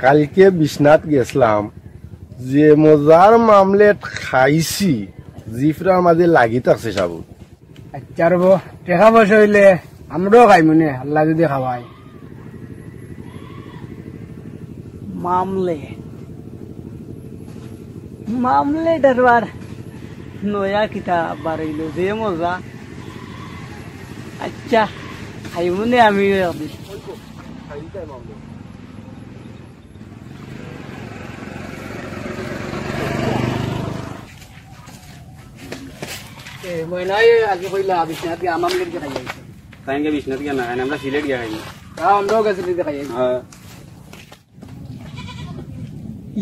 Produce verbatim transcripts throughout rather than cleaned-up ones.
কাইলকে বিশ্বনাথ গেছলাম, যে মজার মামলেট খাইছি, জিফরার মাঝে লাগি থাকছে সাবু। আইচ্ছা রে বা, টেকা পয়সা অইলে আমরাও খাইমু নে, আল্লায় যুদি খাওয়ায়। মামলেট, মামলেট আর বার নয়া কিতা বার অইলো, যে মজা। আইচ্ছা, খাইমু নে আমিও একদিন। এ, ময়নায় আগে কইলা, বিশ্বনাথ গিয়া মামলেট গিয়া খাইয়া আইছে। তাইন গিয়া বিশ্বনাথ গিয়া না খাইন, আমরা সিলেট গিয়া খাইন। হ্যাঁ, আমরাও গেছি সিলেট খাইয়া আইছি। হ্যাঁ।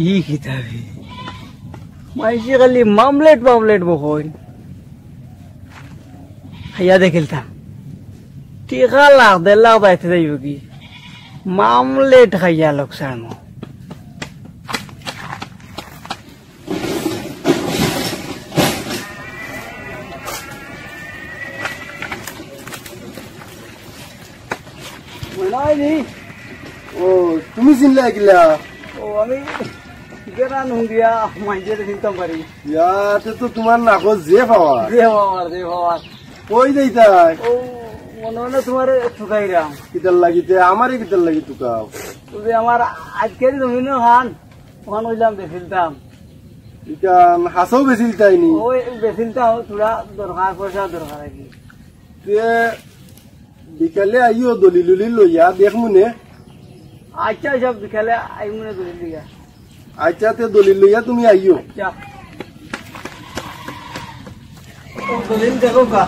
ই কিতা বে? মাইনষে খালি মামলেট, মামলেট বকইন। খাইয়া দেখিলতাম। টেকা লাখ, দেড় লাখ যাইতে যাইবো গি? মামলেট খাইয়া লোকসান। ময়নায় নি? ও, তুমি চিনলা কিলা? ও, আমি গেরান হুনিয়া মাইনষরে চিনতাম পারি। ইয়া, তে তো তুমার নাকো যে পাওয়ার। যে পাওয়ার, যে পাওয়ার। কই যাইতায়? ও, মনে মনে তুমারে তুকাইরাম। কিতার লাগি তে? আমারে কিতার লাগি তুকাও? ও যে আমার আজকের জমিন অখান, অখান কইলাম বেচিলতাম। ইখান হাছাউ বেচিলতায় নি? ওই বেচিলতাম, থুড়া দরকার, পয়সা দরকার আর কি। তে বিকালে আইও দলিল উলিল লইয়া, দেখমু নে। আইচ্ছা, আইচ্ছা, বিকালে আইমু নে দলিল লইয়া। আইচ্ছা, তে দলিল লইয়া তুমি আইও। আইচ্ছা। দলিল দেখো কা।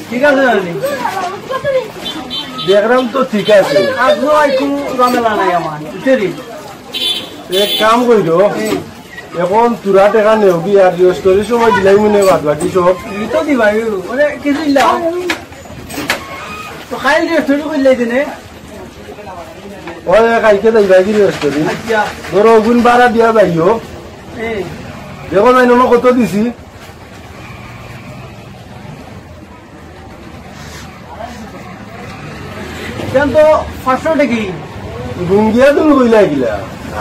ঠিক আছে না নি? দেখলাম তো ঠিক আছে। আর কোনো ঝামেলা নাই আমার, বুঝছো নি? এক কাম কইরো, হুম। এখন থুড়া টেকা নেও গি আর রেজিস্ট্রির সময় দিলাইমু নে বাদ বাকি সব। ই তো দিবায়, মানে কিছু ইলা। তো কাইল রেজিস্ট্রি করিলাই দিনে। ওই কাইলকে যাইবায় গি রেজিস্ট্রি? আইচ্ছা। ধরো অগুন ভাড়া দিয়া যাইও। হুম। দেখো যাই না কত দিছি। ইখান তো পাঁচশো টেকা। হুঙ্গিয়া তুমি কইলা কিলা?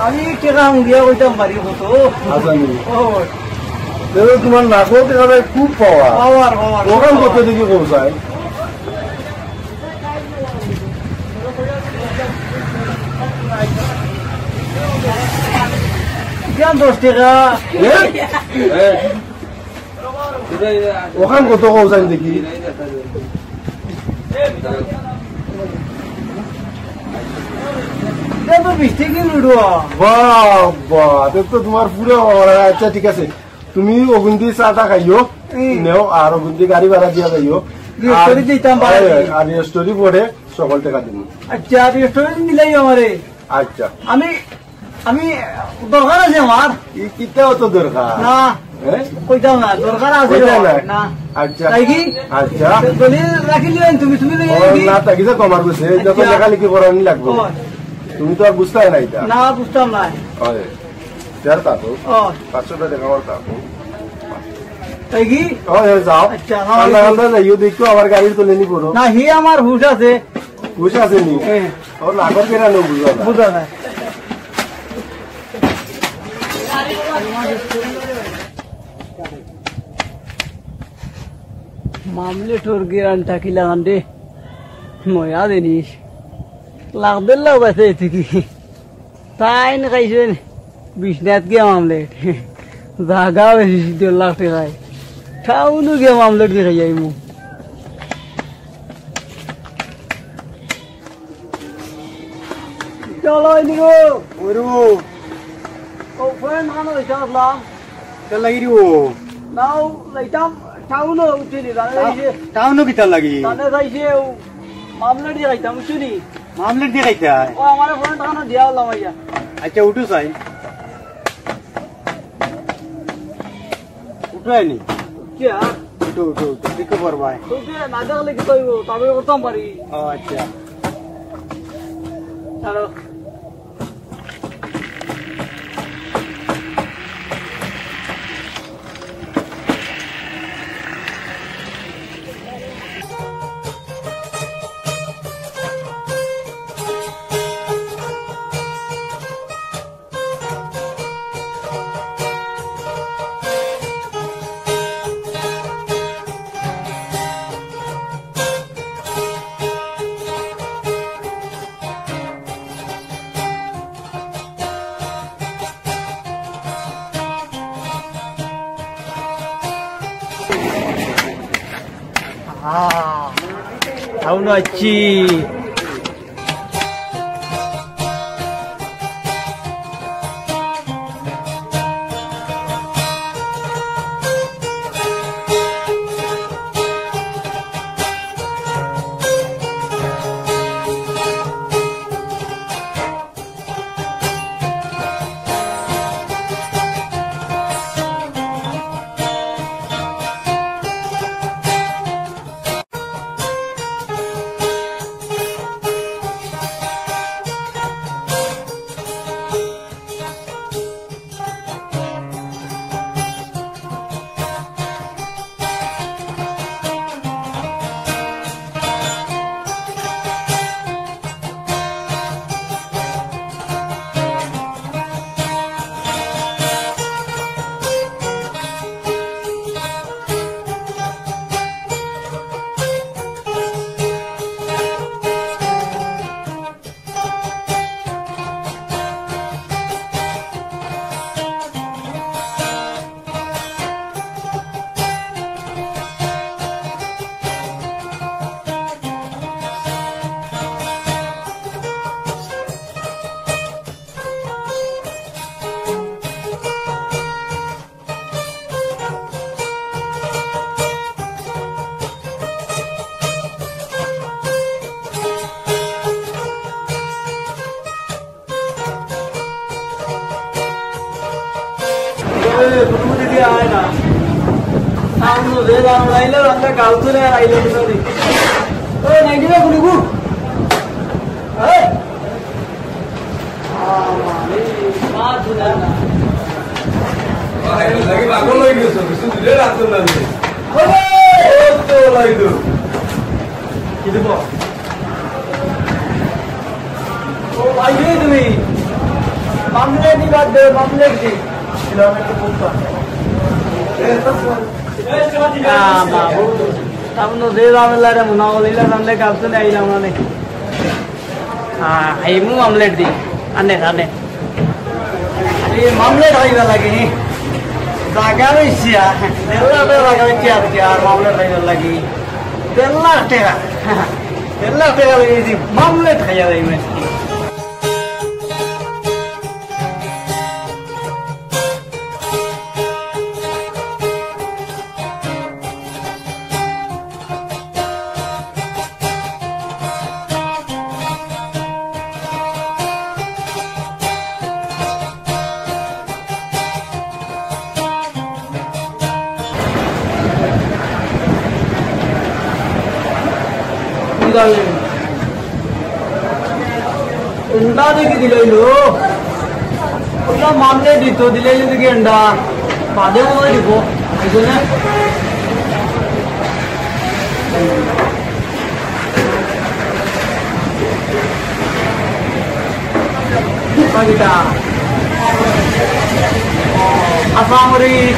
আমি টেকা হুঙ্গিয়া কইতাম পারি কত। আচ্ছা নি। ও। দেখো তুমার নাকো টেকা ভাই খুব পাওয়ার। পাওয়ার, পাওয়ার। অখান কত দেখি কম চাই? ইখান দশ টেকা। এ? এ। অখান কত কও চাইন দেখি? ইটা তো বিশ টেকা কিলো উঠবো। বাবা, তে তো তুমার পুরা অরা। আইচ্ছা, ঠিক আছে, তুমি অগুন দি চা টা খাইও, হুম। নেও, আর অগুন দি গাড়ি ভাড়া দিয়া যাইও। রেজিস্ট্রি আর, দিতাম পারি। অয়, আর রেজিস্ট্রি পরে সকল টেকা দিমু। আইচ্ছা, রেজিস্ট্রি দিলাই আমারে। আইচ্ছা। আমি আমি দরকার আছে আমার। ই কিতা অত দরকার? না। হ্যাঁ? কইতাম না, দরকার আছে কইতাম আমার। না। না। আইচ্ছা। তাই কি? আইচ্ছা। দলিল রাখিলিও তুমি, তুমি লই ও, আইবি। না, তাই কিতা কমার গেছে? যত আইচ্ছা। লেখালেখি করানি লাগবো। ও। তুমি তো আর বুঝতায় না ইটা। না, বুঝতাম না। অয়। যার কাকু। ও। পাঁচশো টেকা আমার কাকু। তাই কি? অয়, অয়, যাও। আইচ্ছা, না, কান্দা অয়। কান্দা যাইও, দেখো আমার গাড়ির তলে নি পড়ো। না, হি আমার হুশ আছে। হুশ আছে নি? হ্যাঁ। ওর নাকর কেরা নো বুঝো না। বুঝো না। মামলেটর গিরানটা কিলাখান রে, মজা জিনিস। লাখ দেড় লাখ বেচে এতে কি? তাইন খাইছইন বিশ্বনাথ গিয়া মামলেট। জাগা বেশি দেড় লাখ টেকায়। টাউনো গিয়া মামলেট দি খাই আইমু। চলো, এদিকে। ওরে বাবু। ও, ফোন খানো দিতে আসলাম। কিতার লাগি রে বাবু? নাও, যাইতাম টাউনো, বুঝছো নি? জানে টাউ-, যাইছে। টাউনো কিতার লাগি? জানে যাইছে, ও মামলেট দি খাইতাম, বুঝছো নি? মামলেট দি খাইতায়? ও, আমারে ফোন খানো দিয়া আসলাম আইয়া। আইচ্ছা, উঠো চাই। উঠো আইনি। কিয়া? উঠো, উঠো, উঠো। দেখতে পারবায়। তোকে না দেখলে কিতা অইবো? তবে করতাম পারি। ও, আইচ্ছা। ছাড়ো। আহ, সাউন্ড আইছি। এ, ফুটফুটি দিয়ে আয় না। সামনে যে দাম লাইলে, রাস্তা গাল তুলে আর আইলে না রে। ও, নাইটি না, ফুটফুট। এই। আ, মানে, পা তুলে না। ভাই, লাগি পাগল হয়ে গেছো, কিছু দূরে রাখতো না রে। ওরে! ও তো লাইলো। কি দেবো? ও ভাই রে তুমি, মামলেট দি বাদ দে, মামলেট দি। কিলোমিটার তো কম পায়। না, বাবু, তার মধ্যে যে ঝামেলা রে, মনে হলো, ইলা জানলে কাল তো নেই, না মানে। হ্যাঁ, এই মু মামলেট দি। আনে, আনে। এই মামলেট খাইবার লাগি, জাগা রইছে, দেড় লাখ টাকা জাগা রইছে আর কি, আর মামলেট খাইবার লাগি। দেড় লাখ টাকা, দেড় লাখ টাকা লাগি, এই মামলেট খাইয়া যাই আজকে। এন্ডা দেখি দিলাইলো। ওটা মামলে দিত, দিলাইলো দেখি এন্ডা। বাদে মনে হয় দিব। এই জন্য পাখিটা। কাঁচামরিচ।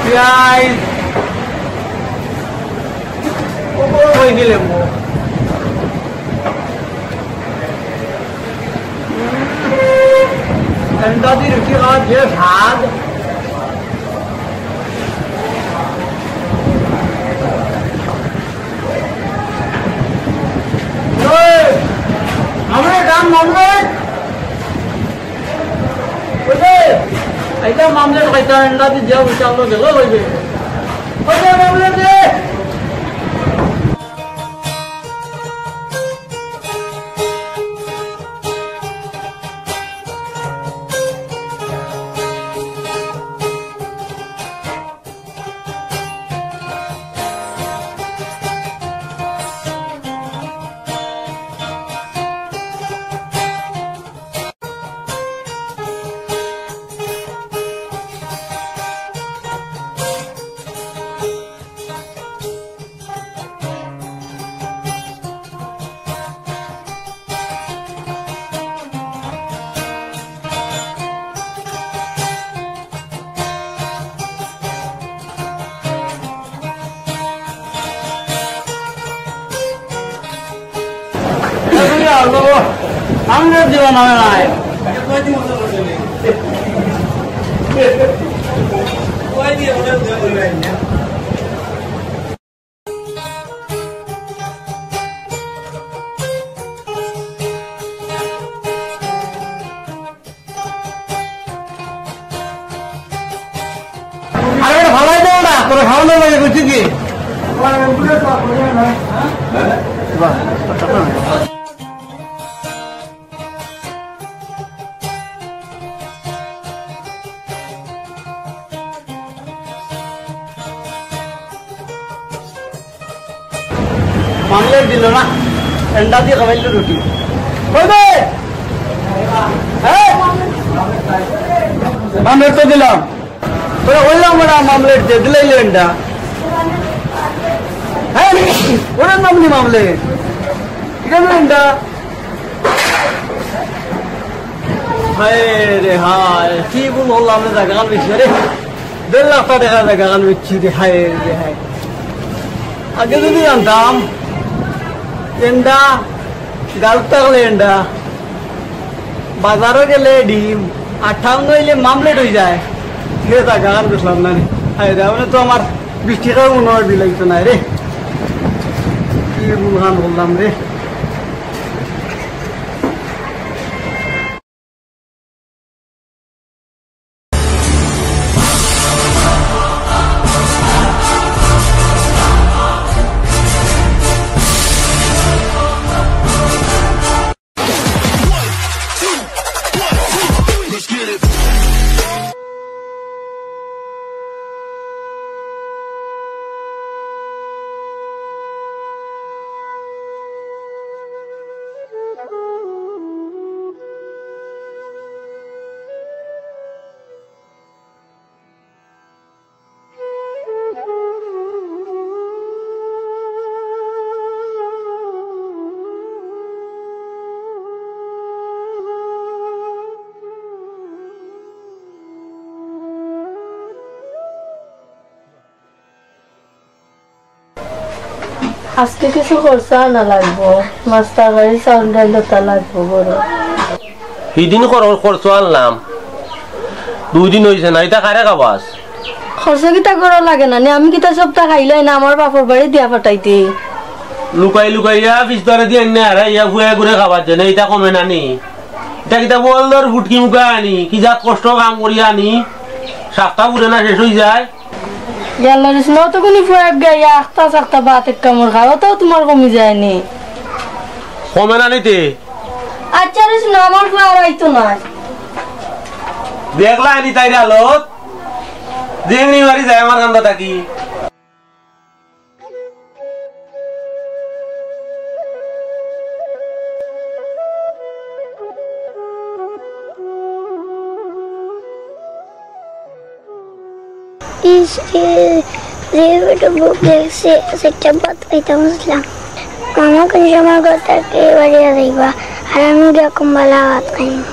পিয়াজ। ওপরে হয়ে গেলে মো। এন্ডা দি রুটি খাওয়ার যে স্বাদ। এই, আমরা গান মামলা। ওই যে, এইটা মামলা খাইতে এন্ডা দি যে উচালো গেল, ওই যে। ওই যে মামলা দে। আমি তো জীবন হবে না। আরে বেটা, ফালাই দে ওটা, তোর খাওয়ানো লাগে, বুঝছিস কি? মামলেট দিল না, এন্ডা দি খাবাইল রুটি। কই বে? হ্যাঁ? মামলেট তো দিলাম। তোরা বললাম ওরা মামলেট দে, দিলাইলে এন্ডা। হ্যাঁ? ওরা নাম নি মামলেট। ঠিক আছে এন্ডা? হায় রে হায়, কি ভুল করলাম রে, জাগাখান বেচি রে। দেড় লাখ টেকা জাগাখান বেচি রে, হায় রে হায়। আগে যদি জানতাম, এন্ডা, গাল থাকলে এন্ডা, বাজারো গেলে ডিম, আর টাউন অইলে মামলেট অই যায়, হে জাগাখান বেচলাম না রে। হায় রে, মানে তো আমার বিশ টেকাও মনে হয় বিলাইতো না রে। কি ভুলখান করলাম রে। আজকে কিছু খরচ আনা লাগবো, মাছ তরকারি চাউল ডাইল ওটা লাগবো বড়। হিদিন খর-, খরচ আনলাম, দুই দিন অইছে না, ইটা কারে খাবাস? খরচ কিতা করা লাগে না নি, আমি কিতা সবটা খাইলাই না, আমার বাপর বাড়ি দিয়া পাঠাইতে। লুকাই লুকাইয়া ফিস্তারে দিয়া এনে আর ইয়া ফুয়া করে খাবার জন্য, ইটা কমে না নি? ইটা কিতা বলদর ফুটকি মুখা আনি, কি জাত কষ্ট কাম করি আনি, সাতটা পুরে না শেষ অই যায়। ইয়াল্লা রে, শুনো তো কোনি ফুয়াক গে, ইয়া আখতা সাখতা ভাত এক কামড় খাও, তাও তোমার কমি যায়নি। কমে না নিতে? আচ্ছা রে, শুনো, আমার ফুয়া আর আইতো না। দেখলা নি তাইর হালত? যেমনি বাড়ি যায় আমার কান্দা থাকি। ইস রে, যে পেটো ভুক লাগছে, সেটা ভাত খাইতাম বুঝলাম। মামা কোন সময় ঘর থাকি বাড়িয়া যাইবা, আর আমি গিয়া কুম্বালা ভাত খাইমু।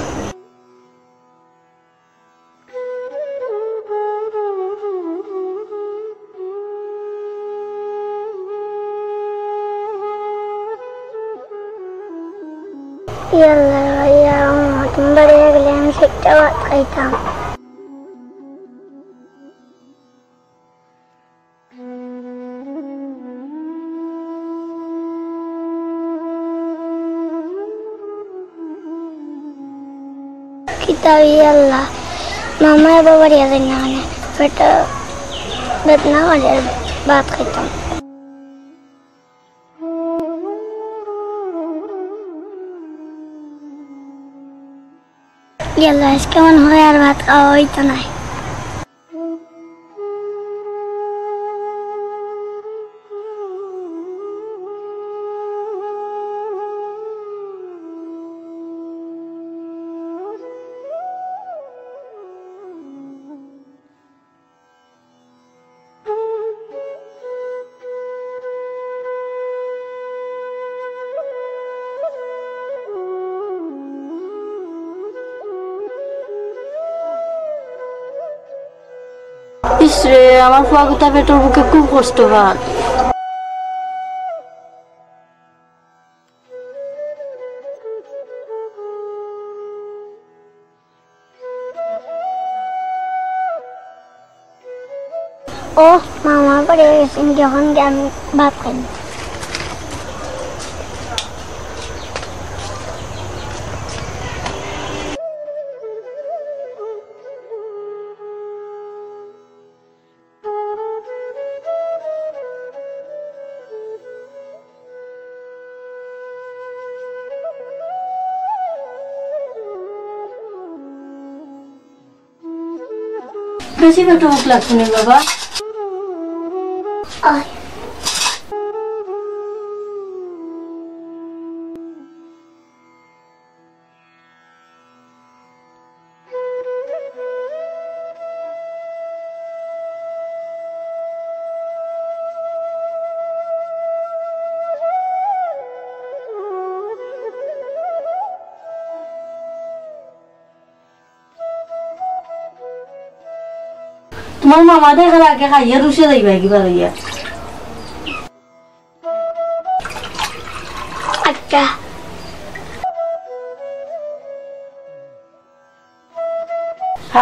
ইয়াল্লা, ইয়া আম্মা, তুমি বাড়ি গেলে আমি সেটা ভাত খাইতাম। কিতা ই আল্লাহ, মামা এবার বাড়ি আছে না, মানে, পেটো বেদনা করে, ভাত খাইতাম। ইয়াল্লা, আজকে মনে হয় আর ভাত খাওয়া হইতো না। ইস রে, আমার ফুয়াগুতা পেটর ভুকে খুব কষ্ট পার। ও, মামা করে গেছেন, যখন গিয়ে আমি ভাত খাই। বেশি পেটো ভুক লাগছে নি বাবা? আয়। তুমার মামা দেখার আগে খাইয়া রুশে যাইবা কিবা লইয়া। আচ্ছা।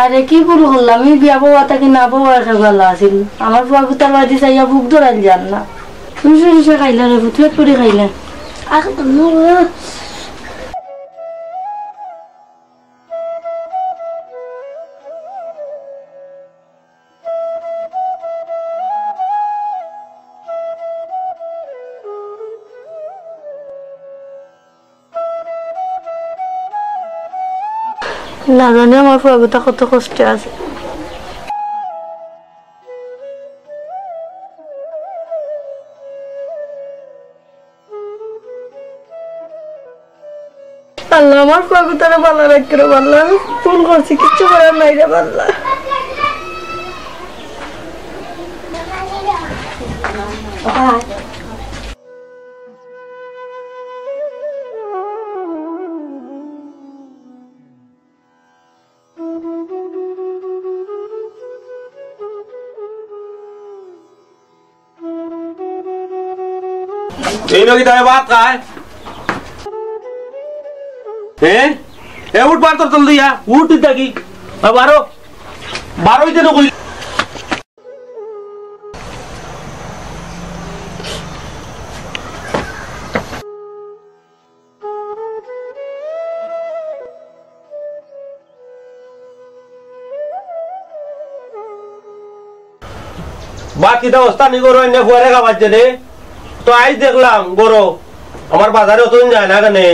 আরে কি ভুল করলাম, আমি বিয়া বওয়া থাকি না বওয়া একে ভালা আছিল। আমার ফুয়া গুতার বাড়ি চাইয়া ভুক ধরাইল যার না। রুশে রুশে খাইলা রে, ভুতুয়াত পড়ি খাইলা। আহ, আম্মা গো। না জানি আমার ফুয়াগুতা কত কষ্টে আছে। আল্লাহ, আমার ফুয়াগুতারে ভালা রাখিও রে আল্লাহ। আমি ভুল করছি, কিচ্ছু করার নাই রে আল্লাহ। এই নকি তাই ভাত খায়? হ্যাঁ? এ উঠ, বার তোর তল দিয়া। উঠ, তুই দেখি। বারো। বারো হইতে না কই। ভাত কিতা অবস্থা নি গরো, এনে ফুয়ারে খাবার জেনে? তো আইজ দেখলাম গরো, আমার বাজারে অতদিন যায় না কেনে?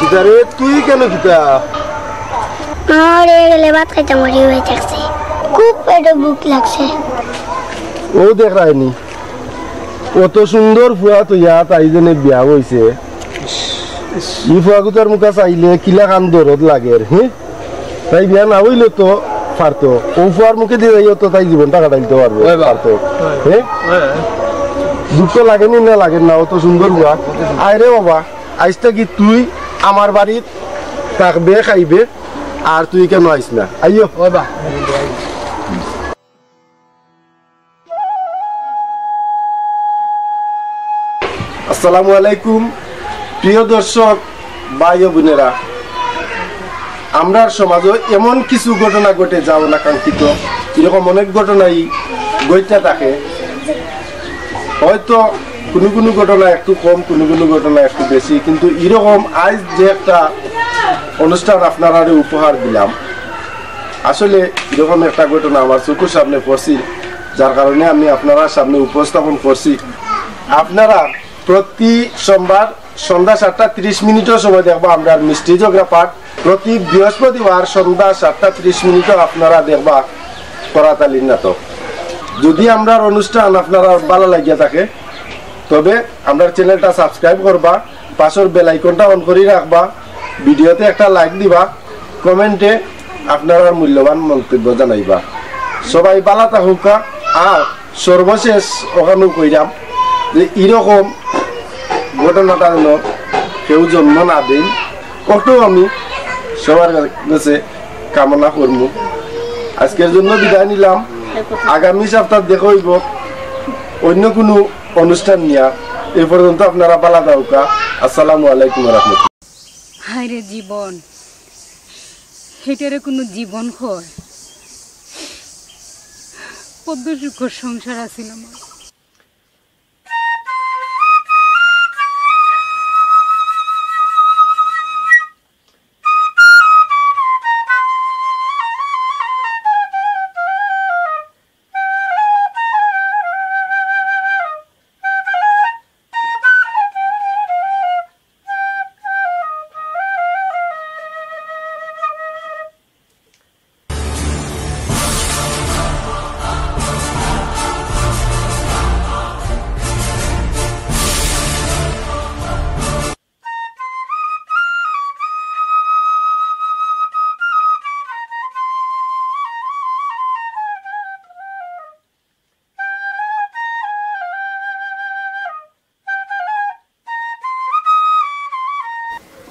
কিতা রে, তুই কেনে কিতা? আমার এ গেলে ভাত খাইতাম মরি হয়ে থাকছে, খুব পেটো ভুক লাগছে। ও দেখ রায়নি, অত সুন্দর ফুয়া তো ইয়া তাই জেনে বিয়া হইছে। ই ফুয়াগুতার মুখা চাইলে কিলা খান দরদ লাগের, হে? তাই বিয়া না হইলে তো পারতো। ও ফুয়ার মুখে দিয়ে যাইও তো তাই জীবনটা কাটাইতে পারবো, ওই বা। পারতো। ওই। হে? ওই। দুঃখ লাগেনি না লাগের না, অত সুন্দর ফুয়া। আয় রে বাবা, আইজ থাকি তুই আমার বাড়িত থাকবে, খাইবে, আর তুই কেনে আইস না? আইও। ওই বা। আসসালামু আলাইকুম। প্রিয় দর্শক, ভাই ও বোনেরা, আমরার সমাজে এমন কিছু ঘটনা ঘটে যা অনাকাঙ্ক্ষিত। এরকম অনেক ঘটনাই ঘটতে থাকে। হয়তো কুনু কুনু ঘটনা একটু কম, কুনু কুনু ঘটনা একটু বেশি, কিন্তু এরকম আইজ যে একটা অনুষ্ঠান আপনারারে উপহার দিলাম, আসলে এরকম একটা ঘটনা আমার চকুর সামনে পড়ছিল, যার কারণে আমি আপনারার সামনে উপস্থাপন করছি। আপনারা প্রতি সোমবার সন্ধ্যা সাতটা ত্রিশ মিনিটর সময় দেখবা আমরার মিষ্টি ঝগড়া পাঠ, প্রতি বৃহস্পতিবার সন্ধ্যা সাতটা ত্রিশ মিনিটও আপনারা দেখবা করাতালির নাটক। যদি আমরার অনুষ্ঠান আপনারার ভালা লাগিয়া থাকে, তবে আমরার channelটা subscribe করবা, পাশর bell iconটা on করি রাখবা, videoতে একটা like দিবা, commentএ আপনারার মূল্যবান মন্তব্য জানাইবা। সবাই ভালা থাকুক্কা। আর সর্বশেষ অখানউ কইরাম যে এরকম ঘটনাটা যেন কেউ জন্ম না দেয়, ওটাও আমি সবার কাছে কামনা করমু। আজকের জন্য বিদায় নিলাম। আগামী সপ্তাহ দেখা হইব অন্য কোনো অনুষ্ঠান নিয়া। এই পর্যন্ত আপনারা ভালা থাউক্কা। আসসালামু আলাইকুম ওয়া রাহমাতুল্লাহ। হায় রে জীবন, হেটারে কোনো জীবন কয়? কত সুখর সংসার আছিল আমার।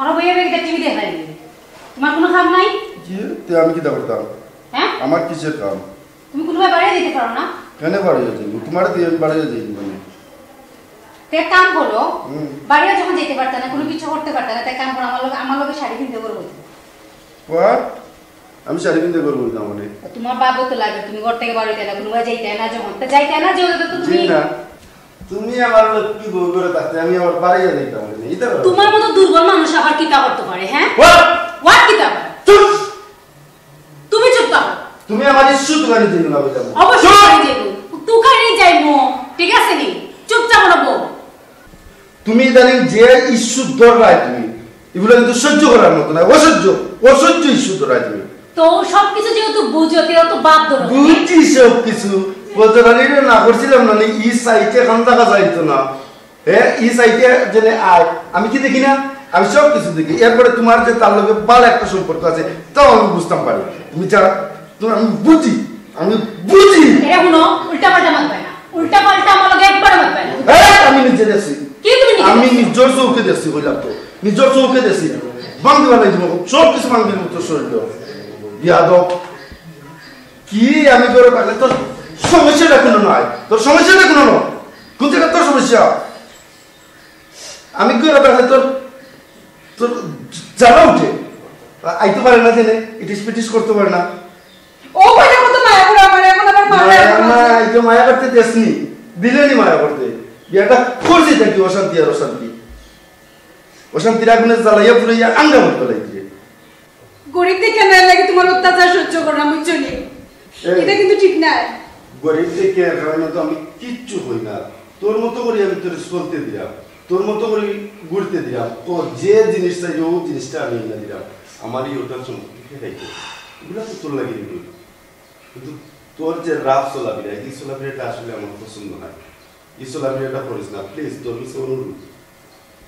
ওরা বইয়া বইয়া টিভি দেখে। তোমার কোনো কাম নাই? জি, তে আমি কিতা করতাম? হ্যাঁ? আমার কিসের কাম? তুমি কোনো বাড়িয়ে দিতে পারো না? কেন বাড়িয়ে যাইব? তোমার দিয়ে আমি বাড়িয়ে যাইব মানে? তে এক কাম করো, হুম। বাড়িয়ে যখন যেতে পারতা না, কোনো কিছু করতে পারতা না, তে এক কাম করো, আমার লগে, আমার লগে শাড়ি কিনতে করবো। What? আমি শাড়ি কিনতে করবো না মানে? তোমার বাবু তো লাগে, তুমি ঘর থেকে বাড়িতে না, কোনো বাড়ি যাইতে না, যখন তে যাইতে না, যেও তো তুমি। জি না। তুমি আমার লক্ষ্মী বউ করে থাকতে আমি আবার বাড়িয়ে যাইতাম মানে, এটা করো। তোমার মতো দুর্বল মানুষ আবার কিতা করতে পারে, হ্যাঁ? What? What কিতা পারে? চুপ! তুমি চুপ থাকো। তুমি আমার ইস্যু তুকানি দিও না, বুঝলাম। অবশ্যই চুপ! তুকানি দিও। তুকানি যাইমু, ঠিক আছে নি? চুপচাপ বলো বউ। তুমি ইদানিং যে ইস্যু ধররায় তুমি, এগুলো কিন্তু সহ্য করার মতো না, অসহ্য, অসহ্য ইস্যু ধররায় তুমি। তো সবকিছু যেহেতু বুঝো, তেও তো বাদ ধরো। বুঝি সব কিছু। বজরানিরে না করছিলাম না, ই সাইটে খান থাকা যাইতো না। হ্যাঁ, ই সাইটে জেনে আয়। আমি কি দেখি না? আমি সব কিছু দেখি। এরপরে তোমার যে তার লগে ভালো একটা সম্পর্ক আছে, তাও আমি বুঝতাম পারি। তুমি যারা, তুমি, আমি বুঝি, আমি বুঝি। এরা হুনো, উল্টা পাল্টা মাত পায় না। উল্টা পাল্টা আমার লগে একবারও মাত পায় না। হ্যাঁ, আমি নিজে দেখছি। কি তুমি নিজে আমি দেখছো? নিজের চোখে দেখছি, কইলাম তো। নিজের চোখে দেখছি। ভাঙি বানাই দিব, সব কিছু ভাঙি দিব তোর শরীর। বিয়াদব। কি আমি করে পারলে তোর সমস্যাটা কোনো নয়, তোর সমস্যাটা কোনো নয়। কোন জায়গায় তোর সমস্যা? আমি করে পারলে তোর, তোর জ্বালা উঠে। আইতে পারে না জেনে, ইটিস পিটিস করতে পারে না। ও কইলে কত মায়া করে আমার, এখন আবার মায়া মায়া করে। না, এই তো মায়া করতে দেসনি, দিলেনি মায়া করতে। বিয়াটা করছি দেখি অশান্তি আর অশান্তি। অশান্তির আগুনে জ্বালাইয়া পুড়াইয়া আঙ্গা মত ফেলাই দিয়ে। গরিব দেখে না লাগে তোমার অত্যাচার সহ্য করা, বুঝছো নি? এই, এটা কিন্তু ঠিক না। গরিব দেখে এর কারণে তো আমি কিচ্ছু হই না। তোর মতো করে আমি তোরে চলতে দিলাম, তোর মতো করে ঘুরতে দিলাম, ও যে জিনিস চাই ও জিনিসটা আমি এনে দিলাম। আমার এই ওটার সম্পর্কে খাইতে এগুলা তো তোর লাগে নিবি। কিন্তু তোর যে রাফ চলাফেরা, এই চলাফেরাটা আসলে আমার পছন্দ নয়। এই চলাফেরাটা করিস না, প্লিজ, তোর কাছে অনুরোধ।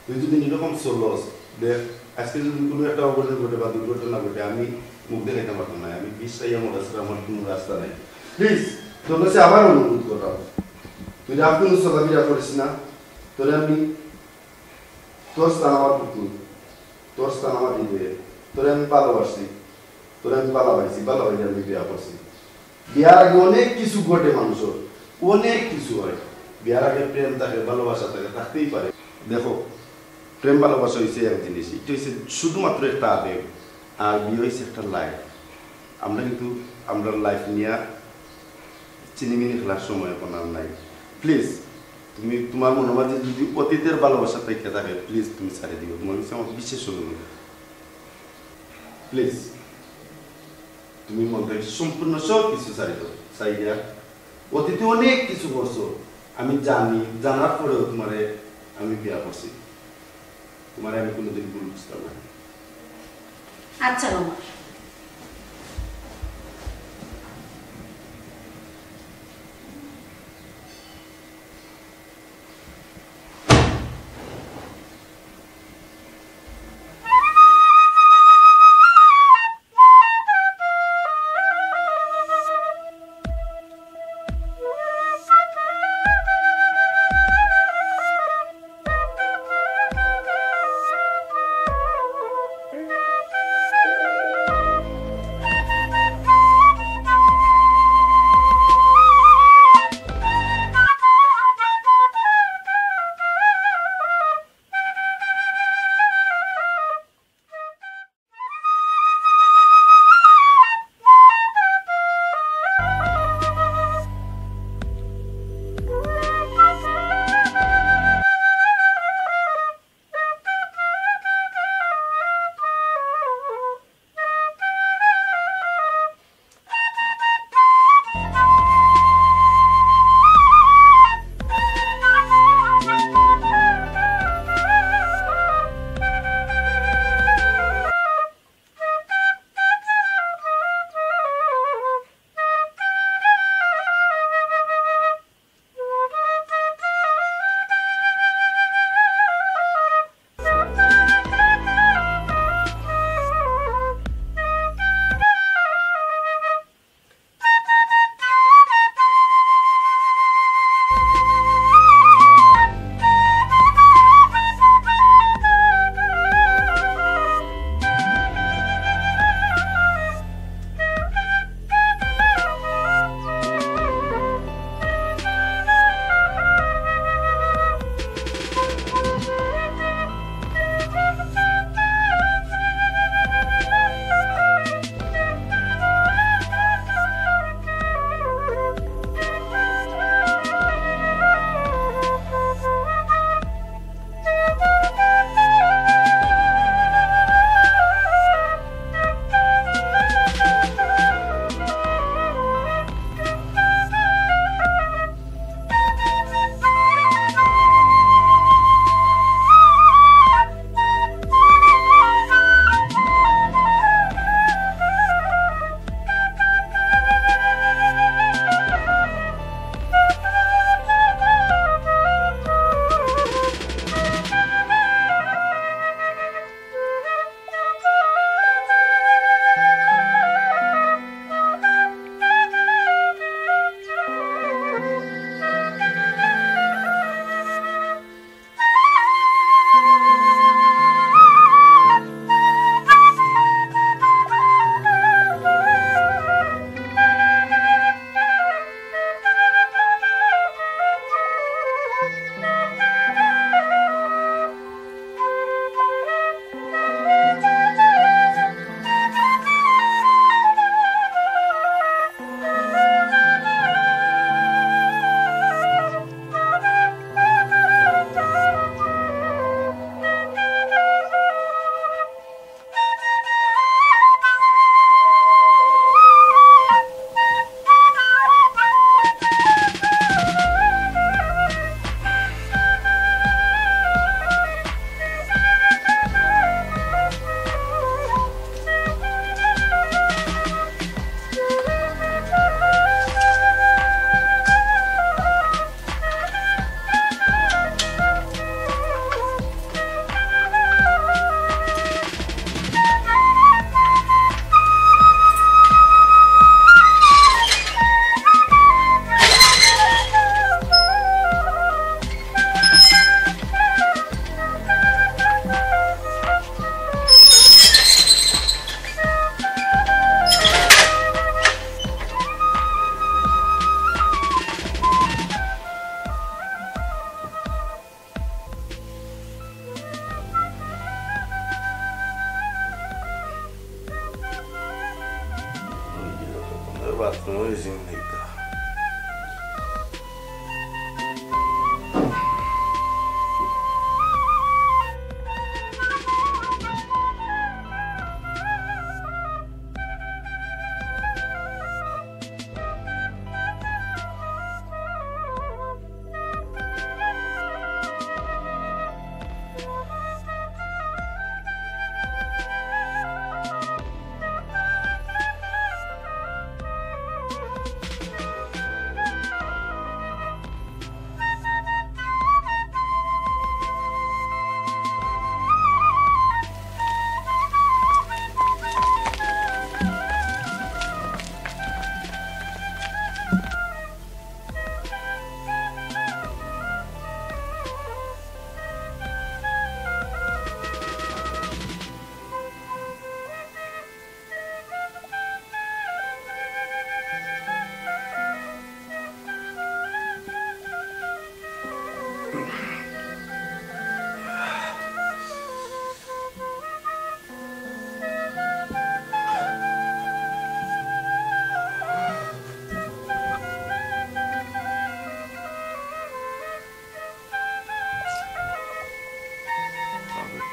তুই যদি এরকম চলস, দেখ, আজকে যদি কোনো একটা অঘটন ঘটে বা দুর্ঘটনা ঘটে, আমি মুখ দেখাইতে পারতাম না। আমি বিষ খাইয়া মরা ছাড়া আমার কোনো রাস্তা নাই। প্লিজ, তোর কাছে আবার অনুরোধ করলাম, তুই রাফ কোনো চলাফেরা করিস না। তোরে আমি, তোর স্থান আমার বুকে, তোর স্থান আমার হৃদয়ে। তোরে আমি ভালোবাসি, তোরে আমি ভালোবাসি, ভালোবাসি আমি বিয়া করছি। বিয়ার আগে অনেক কিছু ঘটে মানুষের, অনেক কিছু হয়। বিয়ার আগে প্রেম থাকে, ভালোবাসা থাকে, থাকতেই পারে। দেখো, প্রেম ভালোবাসা হইছে এক জিনিস, এটা হইছে শুধুমাত্র একটা আবেগ, আর বিয়ে হইছে একটা লাইফ। আমরা কিন্তু আমরা লাইফ নিয়ে চিনিমিনি খেলার সময় এখন আর নাই। প্লিজ, তুমি তোমার মনের মাঝে যদি অতীতের ভালোবাসা থেকে থাকে, প্লিজ তুমি ছাড়ি দিও। তোমার কাছে আমার বিশেষ অনুরোধ, প্লিজ। তুমি মন থেকে সম্পূর্ণ সব কিছু ছাড়ি দাও। ছাড়ি দিয়া অতীতে অনেক কিছু করছো, আমি জানি, জানার পরেও তোমারে আমি বিয়া করছি। তোমারে আমি কোনোদিন ভুল বুঝতাম না। আচ্ছা বাবা। বাথরুমে গেছি নাকি?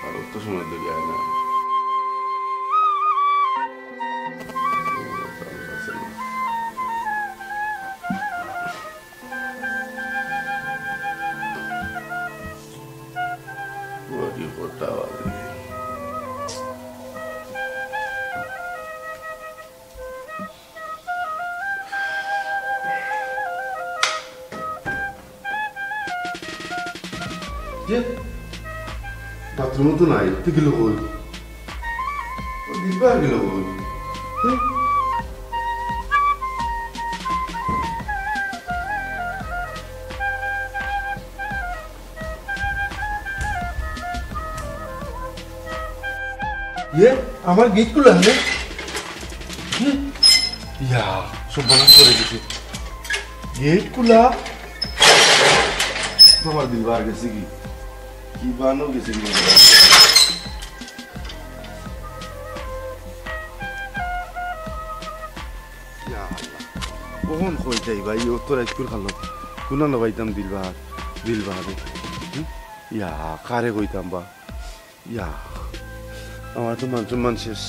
আর তো সময় দেবে না। বডি ফোটা হবে। যে বাথরুমে তো নাই, তো গেল কই? ও দিলবার গেল কই? হুম? ইয়ে, আমার গেট খুলা হলে? ইয়ে, ইয়া, সব বন্ধ করে দিছে। গেট খুলা। আমার দিলবার গেছে কি? কি বানো গেছে কি? ইয়া আল্লাহ। কখন কইতাই ভাই, ও তো রাইতকুর খালো। কুনা না পাইতাম দিলবার, দিলবারে। হুম? ইয়া, কারে কইতাম বা? ইয়া, আমার তো মান সম্মান শেষ।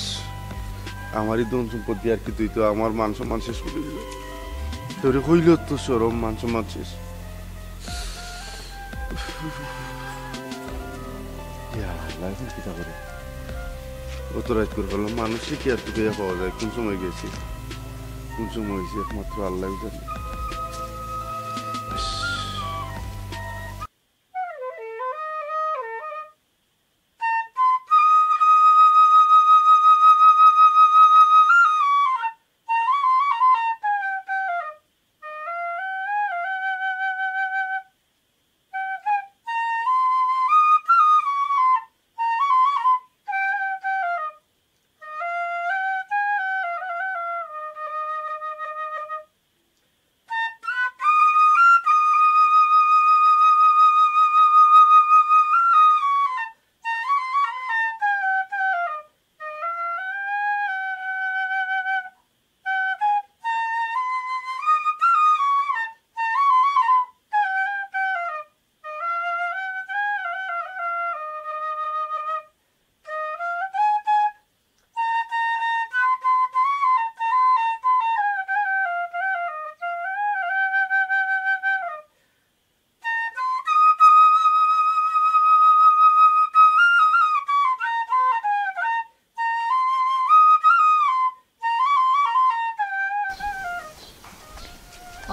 আমারই ধন সম্পত্তি আর কি, তুই তো আমার মান সম্মান শেষ করে দিল। তোরে কইলেও তো শরম, মান সম্মান শেষ। ইয়া আল্লাহ, এখন কিতা করে? অত রাইত করে ফেললাম, মানুষে কি আর তুকাইয়া পাওয়া যায়? কোন সময় গেছি, কোন সময় হয়েছে, একমাত্র আল্লাহ জানে।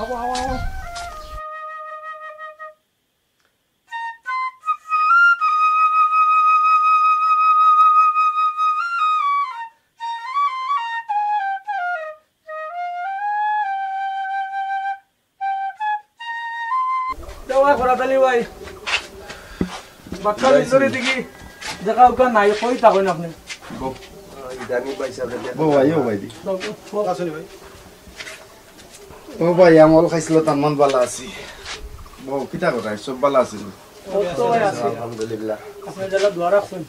আবো, আবো, আবো। দেওয়া করা তালি ভাই। বাক্কা ইন্দুরি দেখি। দেখা উকা নাই, কই থাকইন আপনি? বউ। ইদানি ভাই সাহেব। বউ ভাই, ও ভাই দি। আসুন ভাই। ও ভাই, আমল খাইছিল, তার মন ভালা আছি। বউ, কিতা কথা, সব ভালা আছি? ও তো ভাই আছে। আলহামদুলিল্লাহ। আপনি যারা দোয়া রাখছেন।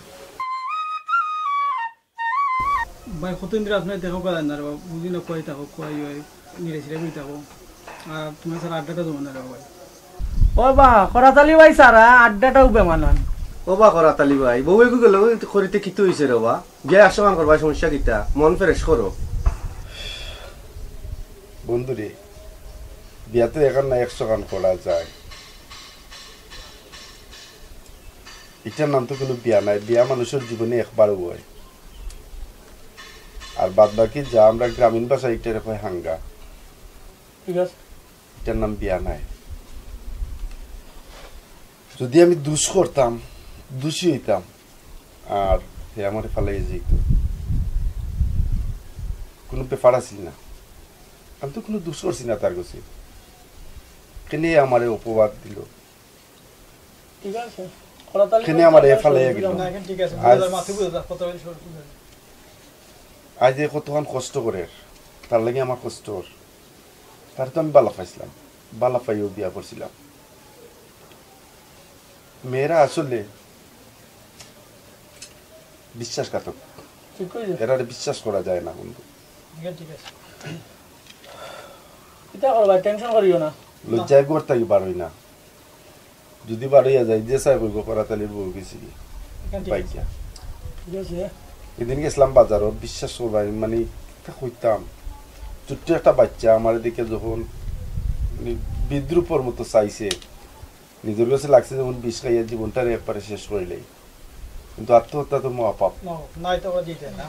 ভাই, কতদিন ধরে আপনার দেখা করা না রে বাবা, বুঝি না কই থাকো, কই হয়। নিরে সিরে বই থাকো। আর তুমি স্যার আড্ডাটা জমে না রে ভাই। ও বা, করাত আলী ভাই সারা আড্ডাটাও বেমানান। ও বা করাত আলী ভাই, বউ এগু গেল করিতে কিতা অইছে রে বা? বিয়া একশো খান করবায়, সমস্যা কিতা? মন ফ্রেশ করো। বন্ধুরে, বিয়া তো এখান না একশো খান করা যায়। ইটার নাম তো কুনু বিয়া নায়, বিয়া মানুষর জীবনে একবারউ অয়। আর বাদ বাকি যা আমরা গ্রামীণ ভাষায় ইটারে কয় হাঙ্গা। ঠিক আছে। ইটার নাম বিয়া নায়। যুদি আমি দুষ করতাম, দুষী অইতাম, আর হে আমারে ফালাইয়া যাইতো, কুনু ব্যাপার আছিল না। আমি তো কুনু দুষ করছি না তার গেছে। কেনে আমারে অপবাদ দিল? ঠিক আছে। কেনে আমারে ফালাইয়া গেল? না, এখন ঠিক আছে। আজ বুঝা যায়, মাথা বুঝা যায়, কথা বলে সব বুঝা যায়। আজ যে কতখান কষ্ট করের, তার লাগি আমার কষ্ট অর। তারে তো আমি বালা পাইছিলাম, বালা পাইয়াউ বিয়া করছিলাম। মেয়েরা আসলে বিশ্বাসঘাতক। ঠিক কইছো। এরারে বিশ্বাস করা যায় না বন্ধু। ঠিক আছে, ঠিক আছে। কিতা করবায়, টেনশন করিও না। লজ্জায় ঘর থাকি বার অই না। যুদি বার অইয়া যাই, যে সাহেব অইব, করাত আলীর বউ গেছে কি? ঠিক আছে। বাইক দিয়া। ঠিক আছে। এদিন গেছিলাম বাজারো, বিশ্বাস করবায়, মানে, কিতা কইতাম, ছোট্ট একটা বাচ্চা আমারে দেখে যখন, মানে, বিদ্রূপর মতো চাইছে, নিজর গেছে লাগছে যেমন বিষ খাইয়া জীবনটারে একবারে শেষ করিলাই, কিন্তু আত্মহত্যা তো মহাপাপ। না, না, এটা করা যেতে না।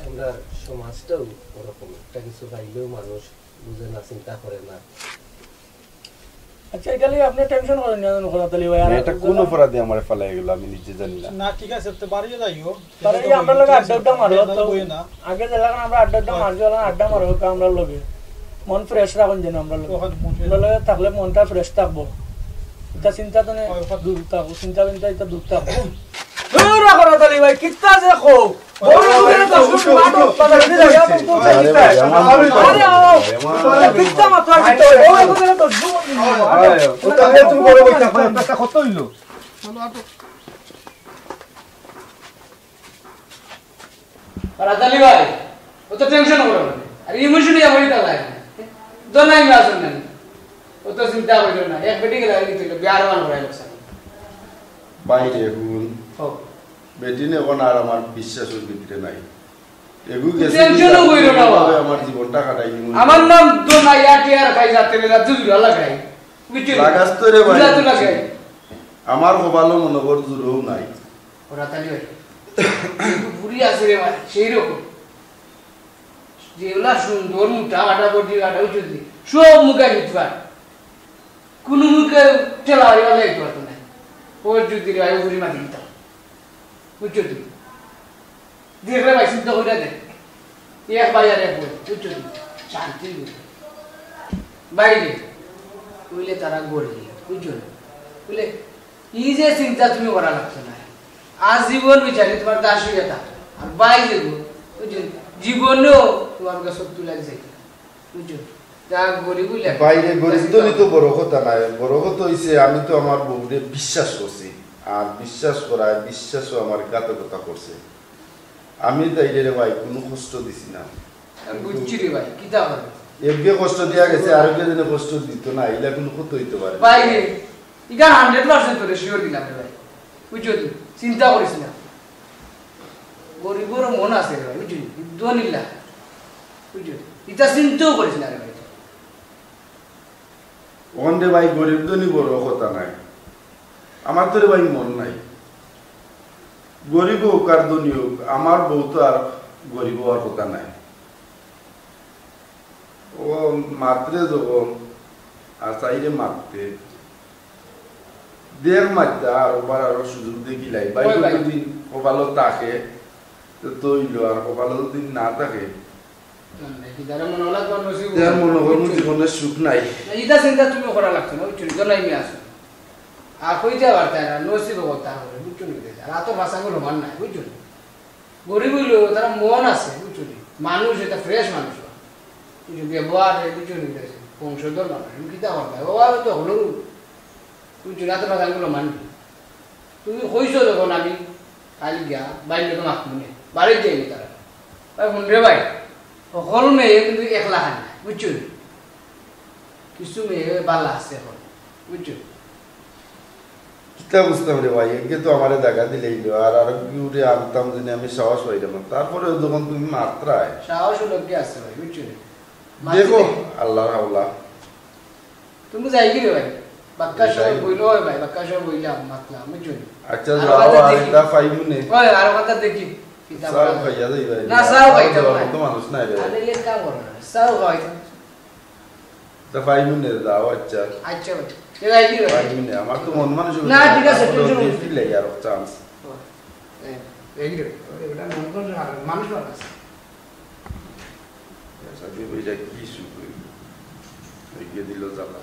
আমরা সমাজটাও ওরকম, একটা কিছু পাইলেও মানুষ বুঝে না, চিন্তা করে না। আচ্ছা, এটা নিয়ে আপনি টেনশন করেন না, জানো, খোদা তালি ভাই, আর না, এটা কোন অপরাধে আমারে ফালাই গেল, আমি নিজে জানি না। না, ঠিক আছে, তো বাড়িয়ে যাইও। তারা এই আমরা লগে আড্ডা উড্ডা মারো, তো বই না। আগে যেলাখান আমরা আড্ডা উড্ডা মারছি, ওলাখান আড্ডা মারো, তো আমরা লগে। মন ফ্রেশ রাখুন যেন আমরা লগে। ওখানে মন ফ্রেশ। আমরা লগে থাকলে মনটা ফ্রেশ থাকবো। এটা চিন্তা তো নেই, ওই ওখানে। দূর থাকবো, চিন্তা চিন্তা এটা দূর থাকবো। দূর রাখো না তালি ভাই, কিত্তা যে খো। বড় লোকের তো শুধু নাটক, তাহলে কি জায়গা তো তো আরে ভাই, আমার আরে আও। কিত্তা মাত্র আর কিত্তা, বড় লোকের তো শুধু আরে, ও তো তুমি বড় বইটা, একটা কত হইলো? আর আতালি ভাই, ও তো টেনশন করে না। আর ইমোশনাল হয়ে গেল। দোনাই মে আসুন না। ও তো চিন্তা করলো না। এক বেটি গেলে আর কিছু বিয়ার মান করে লোকসান। বাইরে হুন। ও। বেটি নে কোন আর আমার বিশ্বাসের ভিতরে নাই। এগু গেছে টেনশনও কইরো না বাবা। আমার জীবনটা কাটাই দিমু। আমার নাম দোনাই আটি আর খাই যাতে বেলা দুই লাগাই। বুঝছো? লাগাস তো রে ভাই। বুঝা তো লাগে। আমার কপালও মনে কর জুড়েও নাই। ওরা তালি ভাই। একটু বুড়ি আছে রে ভাই, সেই রকম। যেগুলা সুন্দর, মোটা, কাটা, বডি, কাটা, উঁচু দি। সব মুখে দিতে পারে। কোনো মুখে ঠেলা হয়ে যাইতে পারতো না। ওর যদি রে ভাই, বুড়ি মাটি দিতাম। বুঝছো তুই? দেখলে ভাই, চিন্তা করে দেখ। এক ভাই আর এক বোন, বুঝছো তুই? শান্তি বুঝে। বাইরে, কইলে তারা গড়ে, বুঝছো না? বুঝলে, এই যে চিন্তা তুমি করা লাগতো না। আজীবন বিচারি তোমার দাস হইয়া থাকো। আর বাইরে গো, বুঝছো? জীবনেও তোমার কাছে তুলে যাইতে না। বুঝছো? যা গরিব হইলে বাইরে গরিব তো নিতো বড় কথা নাই, বড় কথা হইছে আমি তো আমার বউরে বিশ্বাস করছি, আর বিশ্বাস করায় বিশ্বাসও আমার ঘাতকতা করছে। আমি তাইলে রে ভাই কোনো কষ্ট দিছি না। আমি বুঝছি রে ভাই, কিতা করবে? একগে কষ্ট দিয়া গেছে, আরেকগে দিনে কষ্ট দিত না, ইলা কোনো কত হইতে পারে না। ভাই রে, ইটা হান্ড্রেড পার্সেন্ট তোরে শিওর দিলাম রে ভাই, বুঝছো তুই? চিন্তা করিস না, গরিবরও মন আছে রে ভাই, বুঝলি? ধনীলা, বুঝছো? ইটা চিন্তাও করিস না রে ভাই। ওখান রে ভাই, গরিব ধনী বড় কথা নাই, আমার তো রে ভাই মন নাই। গরিব হোক আর ধনী হোক, আমার বউ তো আর গরিব হওয়ার কথা নাই। ও মাতরে যখন আর চাইরে মাততে, দেখ মাততা আর ওবার আরো সুযোগ দেখিলাই। ভাই, ওই ভাই। যদি কপালো থাকে, তো, তো হইলো, আর কপালো যদি না থাকে, মানে, কি তারা মনে হলো তোমার নসিব তার মনে হয় জীবনে সুখ নাই। না, ইটা চিন্তা তুমি করা লাগতো না, বুঝছো? তো নাই, আমি আছো। আর কইতে পারতে না, নসিব কথা হবে, বুঝছো নি? আর তো ভাষাগুলো মান নাই, বুঝছো নি? গরিব হইলেও তারা মন আছে, বুঝছো নি? মানুষ, এটা ফ্রেশ মানুষ। বুঝছো? ব্যবহার, বুঝছো নি? বংশধর মানুষ, আমি কিতা করতাম? ও আর তো হলো, বুঝছো নি? এত ভাষাগুলো মানবি। তুমি কইছো যখন আমি কাল গিয়া বাইরে তো মাত মনে, বাড়ির যাইনি তারা। ভাই, ফোন রে ভাই, হকল মেয়ে কিন্তু একলা খান না, বুঝছো? কিছু মেয়ে বালা আছে এখন, বুঝছো? কিতা বুঝতাম রে ভাই, একে তো আমারে জাগা দিলাইলো, আর আরো কেউরে আনতাম জানি আমি সাহস পাইলাম না। তারপরে যখন তুমি মাতরায়, সাহস অইলো কি আছে ভাই, বুঝছো? দেখো, আল্লাহর হাওলা। তুমি যাইগি রে ভাই? বাক্কা সময় বইলো হয় ভাই, বাক্কা সময় বইলাম, মাতলাম, বুঝছো? আচ্ছা, আর যাও, কথা আর দেখি। এটা পাইমু নে। ওই, আর কথা দেখি। কিতা চাও বলে? খাইয়া যাই ভাই। না, চাও খাইতাম না। তো মানুষ নাই রে। আরে, লেট কাম করো না। চাও খাইতাম। তা পাইমু নে, যাও, আচ্ছা। আচ্ছা ভাই। এ যাইগি রে ভাই? পাইমু নে, আমার তো মন মানসিকতা না, ঠিক আছে, tension করো না। দিলে আর chance। ও, এই, এই রে, ওরে, ওটা মন তো আর মানুষ আর আছে। আচ্ছা, কি বই যায়, কি সুখ হইল? এই গিয়ে দিল জ্বালা।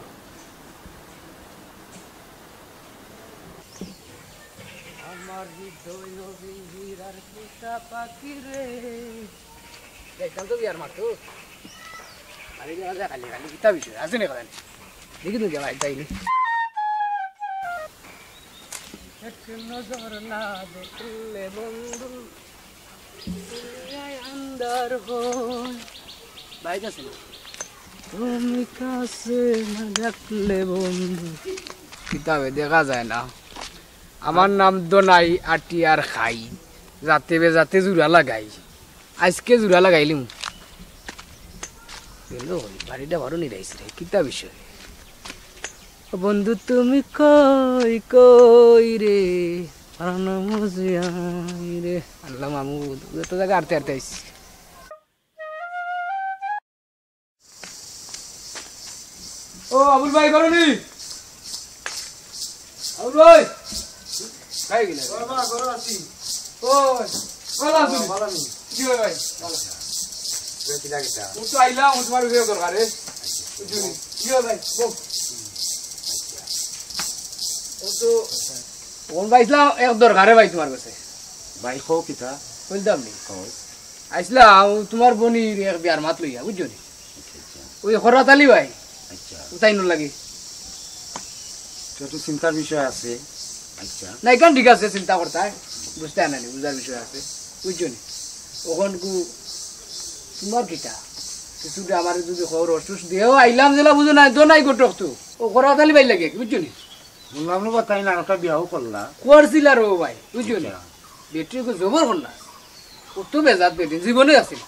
আমার হৃদয় নবীর আর পোষা পাখি রে। দেখতাম তো বিয়ার মাঠ তো। খালি দেখা যায়, খালি, খালি কিতা বিষয়? আছে নি কথা? দেখি তো যাওয়া, তাই নি। এক নজর না দেখলে বন্ধু, দুনিয়ায় আন্ধার হয়। বাইক আছে না? তুমি কাছে না ডাকলে বন্ধু। কিতাবে দেখা যায় না। আমার নাম দোনাই, আটি আর খাই। যাতে বে যাতে জুড়া লাগাই। আজকে জুড়া লাগাইলিম। গেল, বাড়িটা বারো নিরাইছে রে। কিতা বিষয়? ও বন্ধু, তুমি কই, কই রে? আর নাম বুঝি আই রে। আল্লাহ মামু, যত জায়গা আটতে আটতে আইছি। ও আবুল ভাই, করো নি? আবুল ভাই। খাই গেলে। বাবা, ঘরে আছি। ও, ভালো আছো? ভালো আছি। জি ভাই, ভাই। ভালো। ও তো আইলাম, ও তোমার বিয়ে দরকারে। জি ভাই, বল। ও তো, কোন ভাই ইসলাম, এক দরকারে ভাই তোমার কাছে। ভাই, কও কিতা? বলতাম নি। কও। আইসলাম, ও তোমার বনির এক বিয়ার মাত লইয়া, বুঝছো নি? আচ্ছা, আচ্ছা। ওই খরাত আলী ভাই। আচ্ছা। উতাই ন লাগে। তো একটু চিন্তার বিষয় আছে। আচ্ছা। না, এখান ঠিক আছে, চিন্তা করতে হয়। বুঝতে হয় না নি, বুঝার বিষয় আছে। বুঝছো নি? ওখান কু তোমার কিতা? কিছুটা আমার যদি খবর অসুস দেও, আইলাম যেলা বুঝো না, তো নাই গোটক তো। ও খরাত আলী ভাই লাগে, বুঝছো নি? শুনলাম না বা তাই না, একটা বিয়াও করলা। করছিল আর ও ভাই, বুঝছো নি? আচ্ছা। বেটি ওকে জবর করলা। কত বেজাত বেটি, জীবনে আছে না।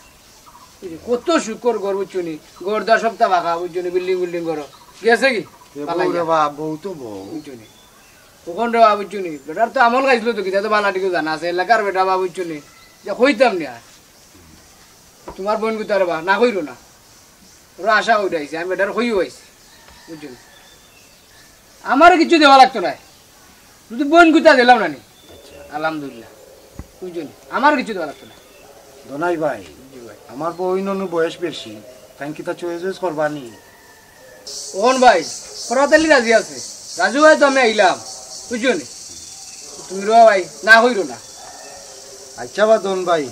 এই যে কত সুখর ঘর, বুঝছো নি? ঘর দা সপ্তাহ ফাঁকা, বুঝছো নি? বিল্ডিং বিল্ডিং ঘর। গেছে কি? এ বউ পালাইয়া। রে বাপ, বউ তো বউ। বুঝছো নি? ওখান রে বাপ, বুঝছো নি? বেটার তো আমল খাইছিল তো, কিতা তো বালা ঠিকও জানা আছে। এলাকার বেটা বাপ, বুঝছো নি? যে কইতাম না আর। তোমার বোন গুতারে বা, না কইরো না। ওরা আশা উঠাইছে, আমি বেটার কইও আইছি। বুঝছো নি? আমারে কিচ্ছু দেওয়া লাগতো না। শুধু বোন গুতা দিলাম না নি। আচ্ছা। আলহামদুলিল্লাহ। বুঝছো নি? আমার কিচ্ছু দেওয়া লাগতো না। দোনাই ভাই, জি ভাই। আমার বউ ইননু বয়স বেশি, তাই কিতা চয়েস করবা নি? ওহন ভাই, ফরাত আলী রাজি আছে। রাজু ভাই তো আমি আইলাম, বুঝছো নি? তুমি রো ভাই, না কইরো না। আচ্ছা বা দন ভাই,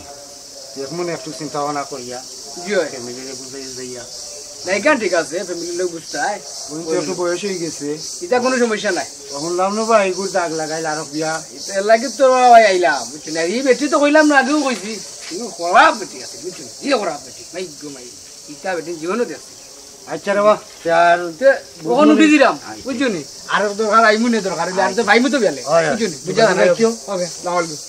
এখন একটু চিন্তা ভাবনা করিয়া, জি ভাই। ফ্যামিলিরে বুঝাই যাইয়া। না, এখান ঠিক আছে, ফ্যামিলির লোক বুঝতে হয়। বোন তো একটু বয়স হয়ে গেছে। এটা কোনো সমস্যা নাই। শুনলাম না ভাই, এগুর দাগ লাগাইল আরক বিয়া। এটা লাগে তো ভাই আইলাম, বুঝছো না? এই বেটি তো কইলাম না, আগেও কইছি। কিন্তু খারাপ বেটি আছে, বুঝছো? এই খারাপ বেটি, মাই গো মাই। ইটা বেটি জীবনও দেখছি। আচ্ছা রে বা, তে আর তে, ওখানে উঠি দিলাম, আচ্ছা। বুঝছো নি? আর দরকার, আইমু নে দরকার, আর তো আচ্ছা। ভাইমু তো বেলে, হয়, হয়। বুঝছো নি? বুঝা দোকানে না, যাইও। ওকে, আসসালামু আলাইকুম।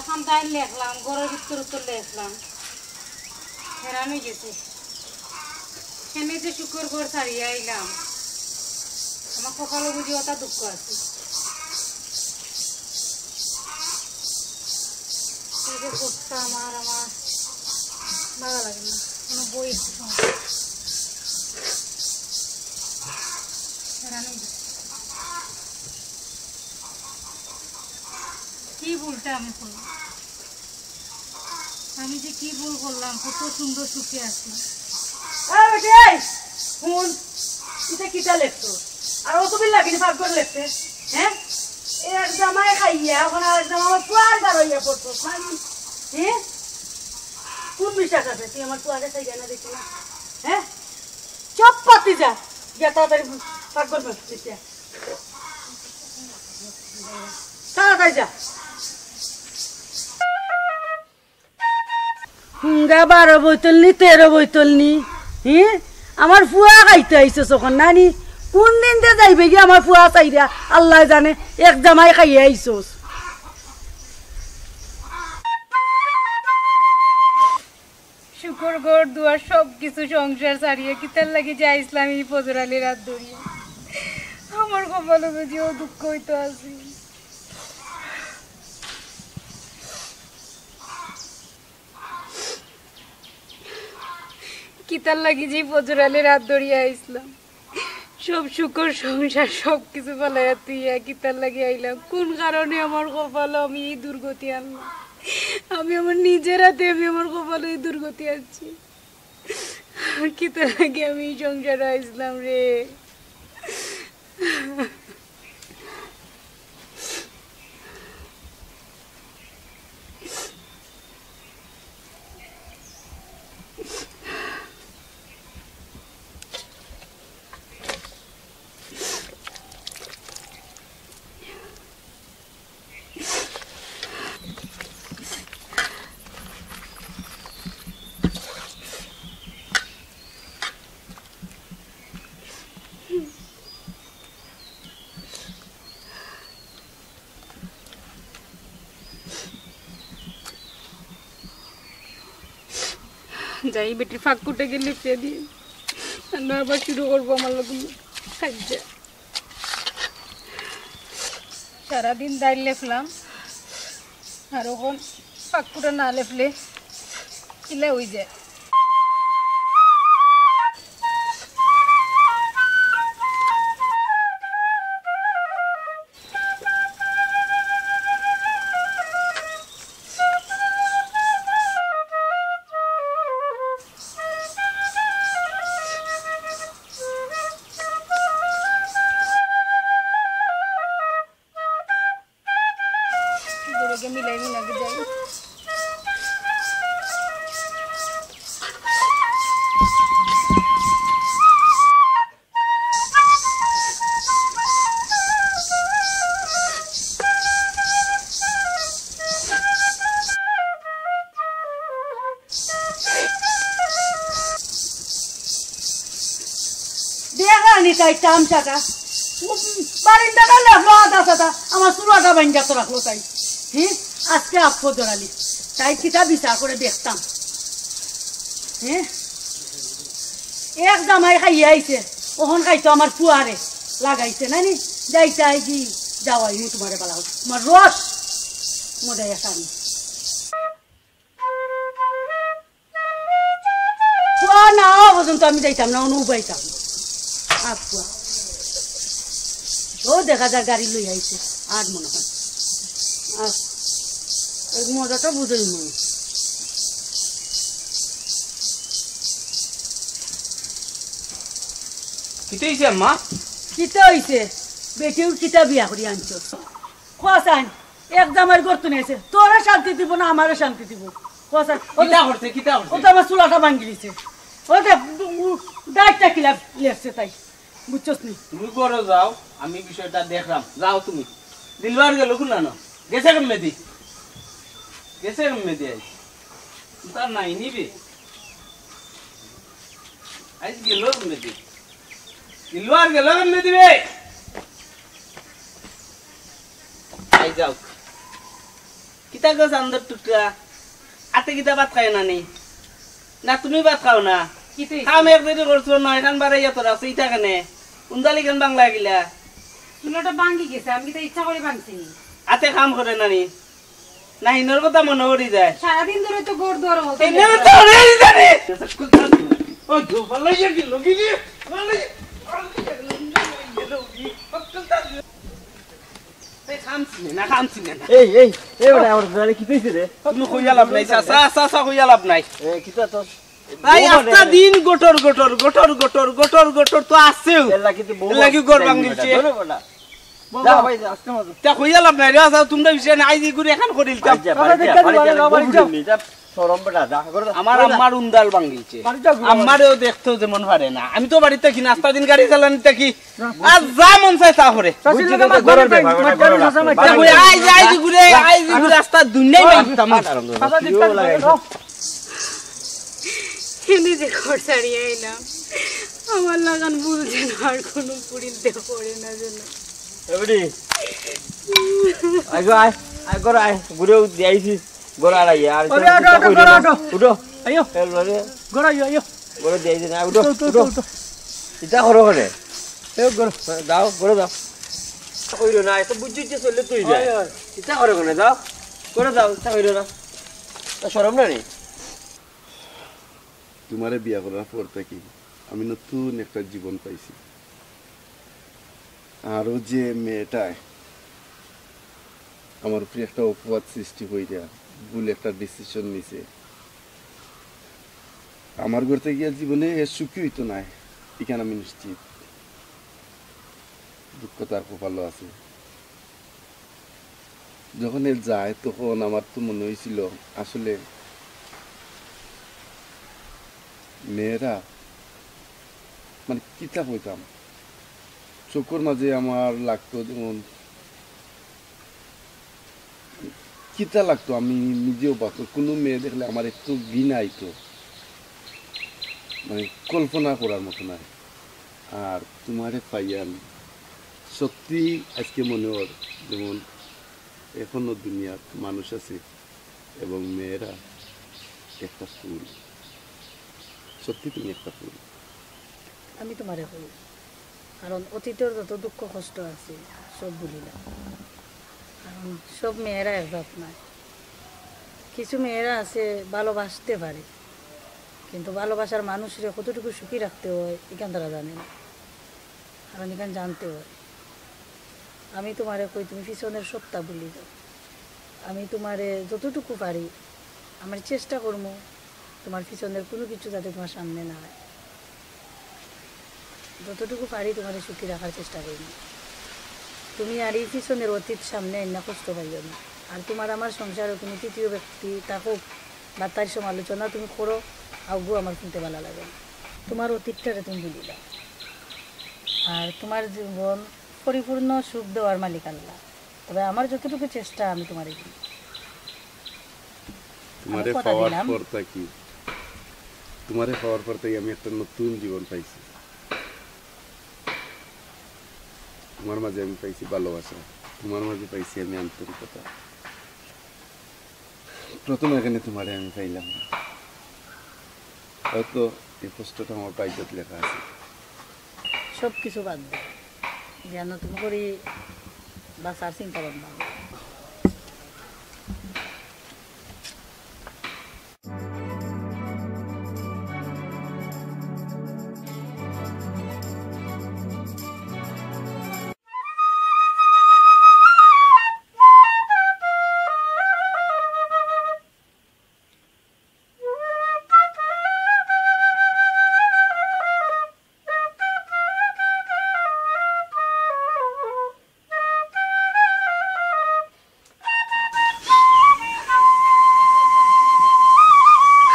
খান্দাইন লেখলাম, ঘরর ভিতর উত্তর লেখলাম, হেরান অই গেছি। কেনে যে শুকর ঘর ছাড়িয়া আইলাম, আমার কপালো বুঝি অতা দুঃখ আছে। এই যে অবস্থা আমার, আমার ভালা লাগে না। কোনো বই একটু সময়। হেরান অই গেছি। কি ভুলটা আমি করলাম? আমি যে কি ভুল করলাম, কত সুন্দর সুখে আছি। এই বেটি, এই, হুন, ইটা কিতা লেখছো? আর অত বিল লাগেনি পাক করে লেখতে, হ্যাঁ? এক জামাই খাইয়া, অখন আরেক জামাই আমার পুয়ার বার অইয়া পড়তো, মানে, হ্যাঁ? কোন বিশ্বাস আছে তুই আমার পুয়ারে খাইয়া না দেখি না, হ্যাঁ? চুপ পাতি যা, গিয়া তাড়াতাড়ি পাক করবে, দেখি। তাড়াতাড়ি যা। হুঙ্গা বারো বোতল নি, তেরো বোতল নি, হি? আমার ফুয়া খাইতে আইছস অখন নানি? কোন দিন যে যাইবে গি আমার ফুয়া চাইরা, আল্লায় জানে, এক জামাই খাইয়া আইছস। শুকর ঘর দুয়ার সব কিছু সংসার ছাড়িয়া কিতার লাগি যে আইছলাম ই ফজর আলীর আত ধরিয়া। আমার কপালো বুঝি অউ দুঃখ অইতো আছে। কিতার লাগি যে ফজর আলীর আত ধরিয়া আইছলাম। সব শুকর সংসার সব কিছু ফালাইয়া থুইয়া কিতার লাগি আইলাম? কোন কারণে আমার কপালো আমি ই দুর্গতি আনলাম? আমি আমার নিজের আতে আমি আমার কপালো ই দুর্গতি আনছি। কিতার লাগি আমি ই সংসারো আইছলাম রে? যাই, বেটির ফাঁক কুটে গেলে ফিরে দিয়ে। আর না আবার শুরু করবো আমার লগে কাজিয়া। সারাদিন দাইল লেফলাম, আর অখন ফাঁক কুটে না লেফলে কিলা অই যায়। গরুকে মিলাই মিলাই যাই। দেখরানি তাই তামশাটা। বারিন্দাটা লেফলো আধা সাদা, আমার চুলাটা বাইন্দা তো রাখলো তাই। হি? আজকে আফো ধরালি। তাই কিতা বিচার করে দেখতাম। হি? এক জামাই খাইয়া আইছে, অখন খাইতো আমার ফুয়ারে লাগাইছে না নি? যাই তাই কি যাওয়াই মু তোমারে বালা হল। তোমার রস মজাই আসানি। ফুয়া না আওয়া পর্যন্ত আমি যাইতাম না, অনু উবাইতাম। আ, ফুয়া। ও দেখা যার গাড়ি লই আইছে, আর মনে হয়। আ, ওই মজাটা বুঝই মনে। কিতা অইছে আম্মা? কিতা অইছে? বেটিও কিতা বিয়া করি আনছো? খোয়াসান, এক জামাইর ঘর তো নিয়েছে, তোরে শান্তি দিব না, আমারে শান্তি দিব। খোয়াসান, ও কিতা করছে, কিতা করছে? ও তো আমার চুলাটা ভাঙ্গি দিছে। ও যে, উ, দায়িত্বটা কিলা লেখছে তাই, বুঝছস নি? তুমি ঘরো যাও, আমি বিষয়টা দেখরাম। যাও তুমি। দিলবার গেল কোন না? গেছে কেমনে দি? গেছে কেমনে দি আইজ? তার নাই নিবে। আইজ গেল কেমনে দি? দিলবার গেল কেমনে দিবে? আই যাও। কিতা গো চান্দর টুকরা? আতে কিতা ভাত খায় না নি? না, তুমি ভাত খাও না? কিতা অইছে? কাম এক দেরি করছো, নয়খান বাড়াইয়া তোর আছে, ইটা কেনে? উন্দালি কেন বাংলা গিলা? চুলাটা ভাঙ্গি গেছে, আমি কিতা ইচ্ছা করি ভাঙছি নি? আতে কাম করে না নি? না, হিনর কথা মনো করি যায়। সারাদিন ধরে তো ঘর দুয়ার হতে এই নেমে তো রে, এই জানি। ওই তো, ভালো ইয়ে কি, লগি দিয়ে, ভালো ইয়ে, ভালো ইয়ে, লগি দিয়ে, এই খামছি না, খামছি না। এই, এই, এই বেটা, আমার জানি কি কইছে রে? তুমি কইয়া লাভ নাই, চাচা, চাচা, কইয়া লাভ নাই। এ, কিতা তোর? ভাই, আস্তা দিন গটর, গটর, গটর, গটর, গটর, গটর তো আছেও। এর লাগি তো বউ এর লাগি ঘর ভাঙি দিছে। ধরো বেটা। যা ভাই, যা, আস্তে মজা। তা কইয়া লাভ নাই রে, আচ্ছা, তোমরা বিষয় না, আইজ ইগুরে এখান করিল তা। বাড়ি যা, বাড়ি যা, বাড়ি যা, বাড়ি যা, বউ বাড়ি যা। হুনবি, যা, শরম বেটা, যা, ঘরে যা। আমার আম্মার উন্দাল ভাঙিছে। বাড়ি যা, ঘরে। আম্মারেও দেখতেও যেমন পারে না। আমি তো বাড়িত থাকি না, আস্তা দিন গাড়ি চালানি থাকি। আর যা মন চায় তা করে। চাচির লগে বুঝছি তো, মাত ঘরের মারি ব্যাপার, মারি ঘরের মারি ব্যাপার। মারি মারি। আইজ, আইজ ইগুরে, আইজ ইগুরে আস্তা দুনিয়াই মারতাম। চাচা, দিকটা লাগে। এনে যে ঘর ছাড়িয়া আইলাম, আমার লাখান ভুল যেন আর কোনো পুরিন্তে করে না যেন। এ বেটি, আয় গো, আয়, আয় গো, আয়, ঘুরে দিয়াইছি, ঘরে আড়াইয়া, আর ওরে, আটো, আটো, ঘরে আটো। উঠো। আইও। এ, ঘরে। ঘরে আইও, আইও। ঘরে দিয়াইছি না, উঠো, উঠো, উঠো, উঠো। উঠো। ইটা করো কেনে? এ, ঘরে। যাও, ঘরে যাও। কইরো না, এত বুঝছি যে চললে তুই যায়। হয়, হয়। ইটা করো কেনে? যাও, ঘরে যাও, ইটা কইরো না। তা শরম না নি? তোমারে বিয়া করার পর থাকি আমি নতুন একটা জীবন পাইছি। আরও যে মেয়েটায় আমার উপরে একটা অপবাদ সৃষ্টি কইরা ভুল একটা ডিসিশন নিছে, আমার ঘর থাকি আর জীবনে এ সুখী অইতো নায়, ইখান আমি নিশ্চিত। দুঃখ তার কপালো আছে। যখন এ যায়, তখন আমার তো মনে অইছিল, আসলে মেয়েরা, মানে, কিতা কইতাম, চকুর মাঝে আমার লাগতো যেমন, কিতা লাগতো, আমি নিজেও বাঁচো, কোনো মেয়ে দেখলে আমার একটু ঘৃণা আইতো, মানে, কল্পনা করার মতো নায়। আর তোমারে পাইয়া আমি সত্যি আজকে মনে অর যেমন এখনো দুনিয়াত মানুষ আছে এবং মেয়েরা একটা ফুল। সত্যি তুমি একটা ফুল। আমি তোমারে কই, কারণ অতীতর যত দুঃখ কষ্ট আছে, সব ভুলিলাম। কারণ সব মেয়েরা এক জাত নায়। কিছু মেয়েরা আছে ভালোবাসতে পারে, কিন্তু ভালোবাসার মানুষরে কতটুকু সুখী রাখতে হয়, ইখান তারা জানে না। কারণ ইখান জানতে হয়। আমি তোমারে কই, তুমি পিছনের সবটা ভুলি যাও। আমি তোমারে যতটুকু পারি, আমার চেষ্টা করমু তোমার পিছনের কোনো কিছু যাতে তোমার সামনে না হয়। যতটুকু পারি তোমারে সুখী রাখার চেষ্টা করমু। তুমি আর এই পিছনের অতীত সামনে আইনা কষ্ট পাইও না। আর তোমার আমার সংসারে কোনো তৃতীয় ব্যক্তি থাকুক বা তার সমালোচনা তুমি করো, অগু আমার শুনতে ভালা লাগে না। তোমার অতীতটারে তুমি ভুলি যাও। আর তোমার জীবন পরিপূর্ণ সুখ দেওয়ার মালিক আল্লাহ। তবে আমার যতটুকু চেষ্টা আমি তোমারে দিমু। তোমারে আমি কথা পাওয়ার দিলাম। পর থাকি, তোমারে পাওয়ার পর থাকি আমি একটা নতুন জীবন পাইছি। তোমার মাঝে আমি পাইছি ভালোবাসা, তোমার মাঝে পাইছি আমি আন্তরিকতা। প্রথম এখানে তোমারে আমি পাইলাম না। হয়তো এই কষ্টটা আমার ভাগ্যত লেখা আছে। সব কিছু বাদ দে, দিয়া নতুন করি বাঁচার চিন্তা ভাবনা।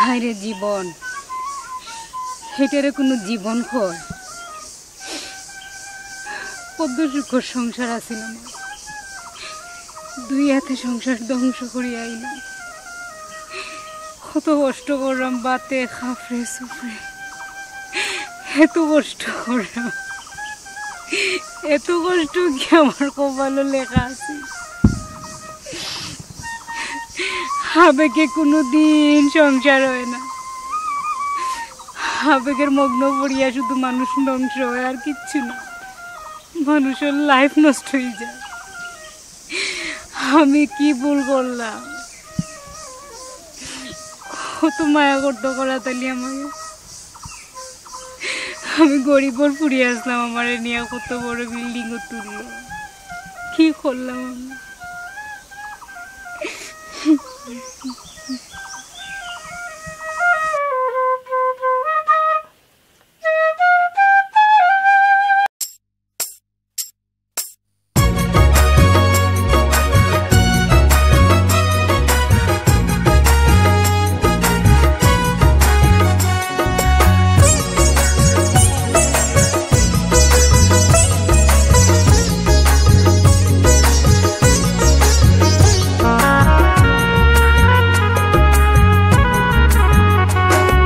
হায় রে জীবন, হেটারে কোনো জীবন কয়? কত সুখর সংসার আছিল আমার, দুই হাতে সংসার ধ্বংস করিয়া আইলাম। কত কষ্ট করলাম, বাতে খাফরে সুফরে, এত কষ্ট করলাম, এত কষ্ট কি আমার কপালো লেখা আছে? আবেগে কোনো দিন সংসার হয় না। আবেগের মগ্ন পড়িয়া শুধু মানুষ ধ্বংস হয়, আর কিচ্ছু না। মানুষের লাইফ নষ্ট হয়ে যায়। আমি কি ভুল করলাম? কত মায়া করতো করাতালি আমাকে। আমি গরিবর ফুড়ি আসলাম, আমারে নিয়ে কত বড় বিল্ডিং তুললো। কি করলাম আমি?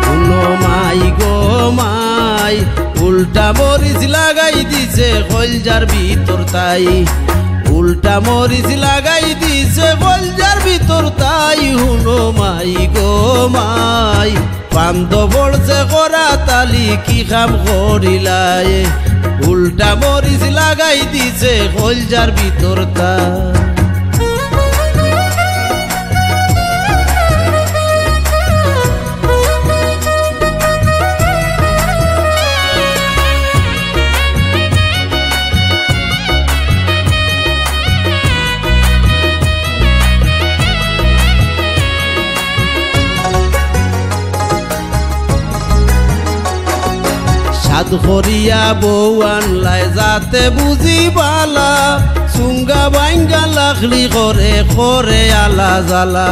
হুনো মাই গো মাই, উল্টা মরিচ লাগাই দিছে কইলজার ভিতর তাই। উল্টা মরিচ লাগাই দিছে কইলজার ভিতর তাই। হুনো মাই গো মাই, ফান্দো পড়ছে করাতালি কি কাম করিলায়। উল্টা মরিচ লাগাই দিছে কইলজার ভিতর তাই। সাদ করিয়া বউ আনলায় যাতে বুঝি বালা, সুঙ্গা বাইঙ্গা লাখলি করে করে আলা জ্বালা।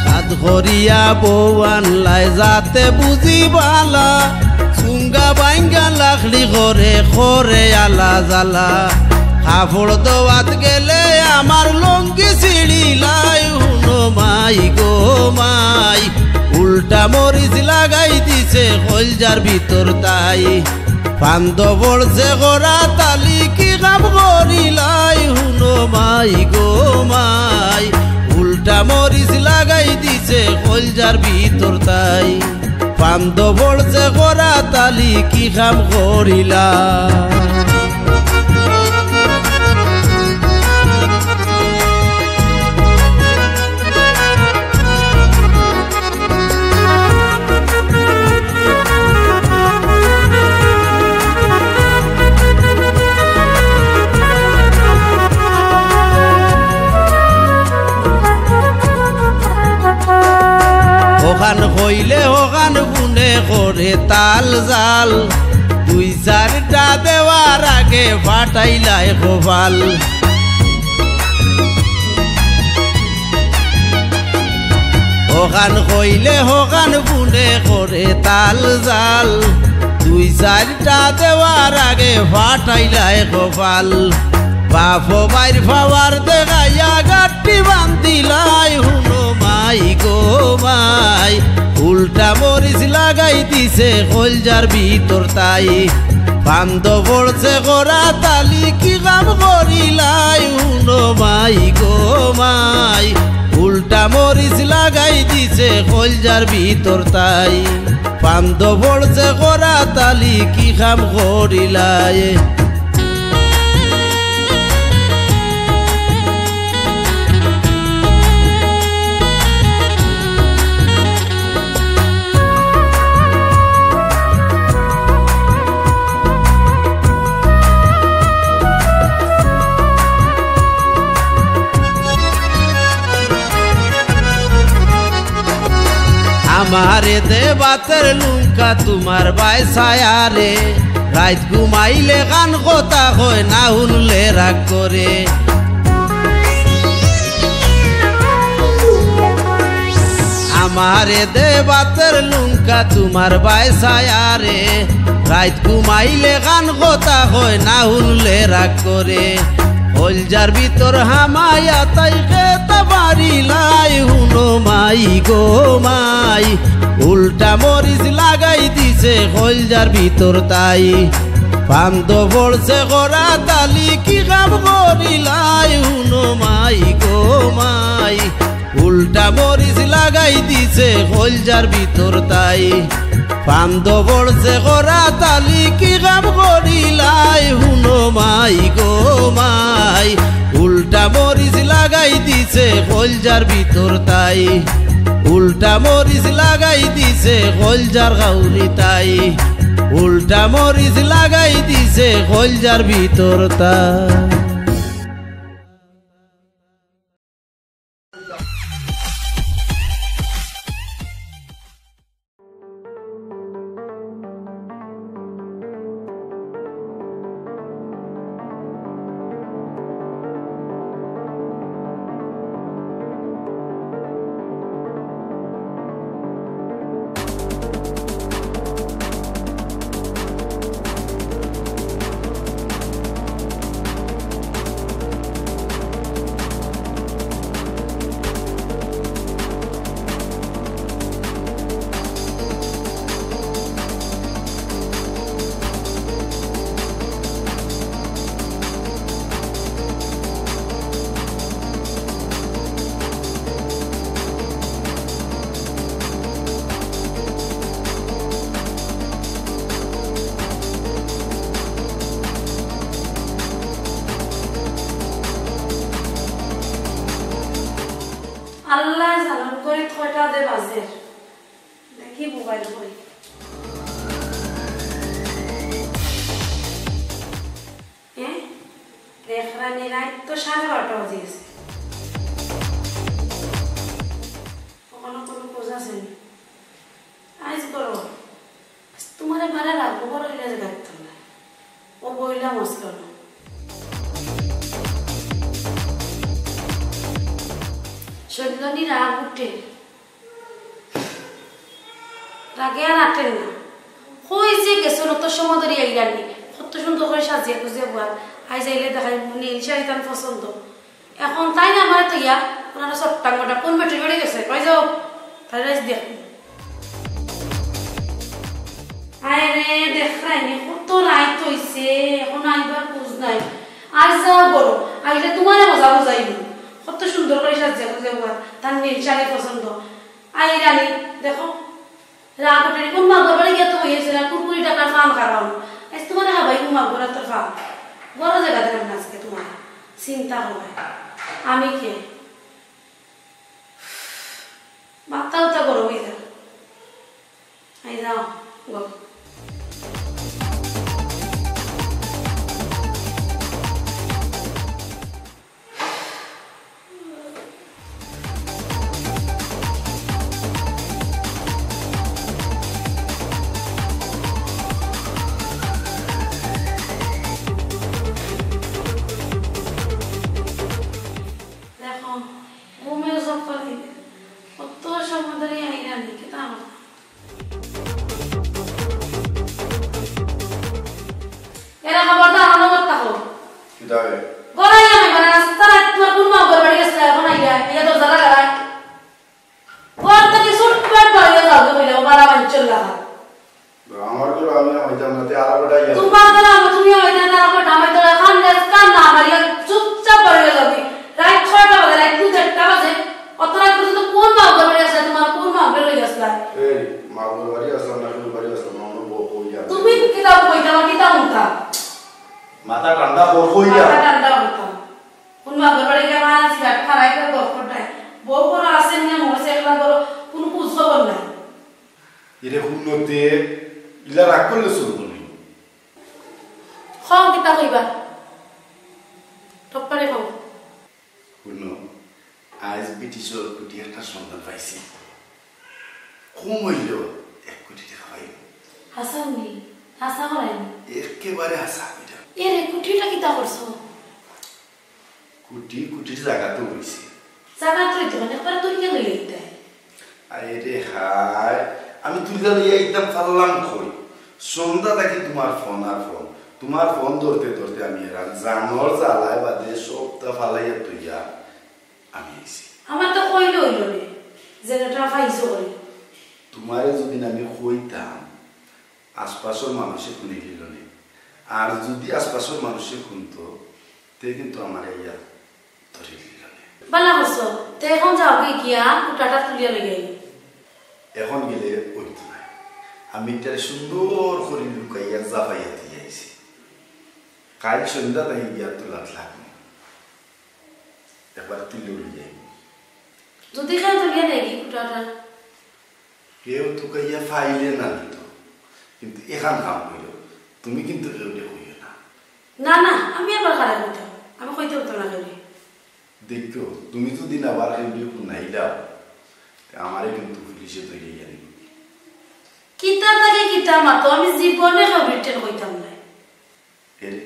সাদ করিয়া বউ আনলায় যাতে বুঝি বালা, সুঙ্গা বাইঙ্গা লাখলি করে করে আলা জ্বালা। কাপড় ধোয়াত গেলে আমার লুঙ্গি ছিড়িলায়। হুনো মাই গো মাই, উল্টা মরিচ লাগাই দিছে কইলজার ভিতর তাই। ফান্দো পড়ছে করাতালি কি কাম করিলায়। হুনো মাই গো মাই, উল্টা মরিচ লাগাই দিছে কইলজার ভিতর তাই। ফান্দো পড়ছে করাতালি কি কাম করিলা। হখান কইলে হখান বুনে করে তাল জাল, দুই চাইরটা দেওয়ার আগে ফাটাইলায় কপাল। হখান কইলে হখান বুনে করে তাল জাল, দুই চাইরটা দেওয়ার আগে ফাটাইলায় কপাল। বাপ বাইর পাওয়ার দেখাইয়া গাট্টি বান্ধিলায়। হুনো মাই গো মাই, উল্টা মরিচ লাগাই দিছে কইলজার ভিতর তাই। ফান্দো পড়ছে করাতালি কি কাম করিলায়। হুনো মাই গো মাই, উল্টা মরিচ লাগাই দিছে কইলজার ভিতর তাই। ফান্দো পড়ছে করাতালি কি কাম করিলায়। আমারে দে বাতের লুঙ্কা তুমার বায় ছায়ারে, রাইত ঘুমাইলে কান কথা কয় না হুনলে রাগ করে। আমারে দে বাতের লুঙ্কা তুমার বায় ছায়ারে, রাইত ঘুমাইলে কান কথা কয় না হুনলে রাগ করে। কইলজার ভিতর হামাইয়া তাই খেতা বাড়িলাই। হুনো মাই গো মাই, উল্টা মরিচ লাগাই দিছে কইলজার ভিতর তাই। ফান্দ পড়ছে করা তালি, কি কাম করিলাই হুনো মাই গো মাই। উল্টা মরিচ লাগাই দিছে কইলজার ভিতর তাই। ফান্দ পড়ছে করা তালি, কি কাম করিলাই হুনো মাই গো মাই। উল্টা মরিচ লাগাই দিছে কইলজার ভিতর তাই। উল্টা মরিচ লাগাই দিছে কইলজার গাউরি তাই। উল্টা মরিচ লাগাই দিছে কইলজার ভিতর তাই। আল্লায় জানইন ঘড়িত কয়টা যে বাজের। দেখি মোবাইল কই। এ? দেখরায়নি, রাইত তো সাড়ে বারোটা বাজি গেছে। অখনো কুনু খোঁজ আছেনি? আইজ করো। তুমারে মারা রাখবো, বড় অইলে যে গাইতাম না। ও বইলা মস্ত না। সৈন্যনি রাগ উঠে। রাগে আর আটের না। কই যে গেছো, অত সময় ধরি আইরানি। কত সুন্দর করি সাজিয়া গুজিয়া বওয়ার। আইজ আইলে দেখাই নেইল শাড়ি তান পছন্দ। অখন তাইন আমারে থইয়া, ওনারা সব টাঙ্গাটা কোন বেটির বাড়ি গেছে? কই যাও? তাইরে আইজ দেখমু। আয় রে, দেখরায়নি, কত রাইত অইছে, অখন আইবার খোঁজ নাই। আইজ যাও ঘরো, আইলে তুমারে মজা বুঝাইমু। কত সুন্দর করি সাজিয়া গুজিয়া বওয়ার, তান নেইল শাড়ি পছন্দ। আইরানি, দেখো, রাগ উঠেনি, কোন মাগুর বাড়ি গিয়া তো বইয়া আছো না, কুরকুরি টাকার ফান খারাও। আইজ তুমারে খাবাইমু মাগুর আতর ফান। বড় জাগা দিলাম না আইজকে তুমারে। চিন্তা করো না। আমি কে? মাথা উতা গরম অই যা। আই যাও, গো। দেখো, ঘুমের চক্কর দিলে কত সময় ধরে আইরানি, কিতা আমার এরা খবরদার, আমার নগদ থাকো। কিতা রে? গড়াই আমি মানে রাস্তা রাত তোমার কোন মা ঘর বাড়ি গেছে, অখন আইয়া, আইয়া দরজা লাগায়। ঘর থাকি ছুটপাট বাড়িয়ে যাও, কইলে, ও বালা বাঞ্চল লাগা। আমার ঘর আমি হইতাম না, তে আর বেটা ইয়া। তোমার ঘর আমি তুমি হইতাম না, আর বেটা আমি তোরা খান রেস কান না মারিয়া চুপচাপ বাড়িয়ে যাবি। রাত ছয়টা বাজে, রাত দু চারটা বাজে। অত রাত পর্যন্ত কোন মাগুর বাড়ি আছে? তোমার কোন মাগুরে লই আসলা? এই, মাগুর বাড়ি আসলাম না, কোন বাড়ি আসলাম না, আমার বউ কই জানে? তুমি কিতা কইতা, আমার কিতা হুনতা? মাথা ঠান্ডা কর, কই যা? মাথা ঠান্ডা হুনতা। কোন মাগুর বাড়ি গিয়া মারা সিগারেট খারাই করে গল্প নাই। বউ করো আছে না, মরে একলা করো, কোন খোঁজ খবর নাই। এরে হুনতে, ইলা রাগ করলে চলবো নি? খাও, কিতা কইবা? টপ্পারে খাও। হুনো, আইজ ব্রিটিশর কুটি একটা সন্ধান পাইছি। কম অইলেও এক কোটি টেকা পাইমু। হাছা নি? হাছা করাইনি? একেবারে হাছা কইরা। এরে, কুটিটা কিতা করছো? কুটি, কুটির জাগা তো অইছে। জাগা তো অইতো না, একবারে তুলিয়া লইয়া দিতে। আরে হায়, আমি তুলিয়া লইয়া আইতাম পারলাম কই? সন্ধ্যা থাকি তোমার ফোন আর ফোন, তোমার ফোন ধরতে ধরতে আমি এরার জানোর জ্বালায় বাদে সবটা ফালাইয়া তুইয়া আমি আইছি। আমার তো কইলে অইলো নে, যে এটা পাইছো করি। তোমারে যদি আমি কইতাম, আশপাশর মানুষে হুনিলিলো নে। আর যুদি আশপাশর মানুষে হুনতো, তে কিন্তু আমারে ইয়া ধরি দিল নে। বালা করছো, তে এখন যাওগি গিয়া কুটাটা তুলিয়া লই আইও। এখন গেলে অইতো নায়। আমি ইটারে সুন্দর করি লুকাইয়া জাফাইয়া দিয়া আইছি। কাইল সন্ধ্যা তাই গিয়া তুলাত লাগবো। একবার তুলে উড়ে যাইব। যুদি কেউ তুলিয়া নেয়গি কুটাটা? কেউ তুকাইয়া ফাইলে না নিত, কিন্তু এখান কাম কইল, তুমি কিন্তু কেউরে কইও না। না, না, আমি আবার কারে কইতাম, আমি কইতে পারতাম না কেউরে। দেখো, তুমি যুদি আবার কেউরে হুনাইলাও, তে আমারে কিন্তু পুলিশে ধরিয়া নিব। কিতা তাকে কিতা মাতো, আমি জীবনে কেউরে ইটা কইতাম না। এরে,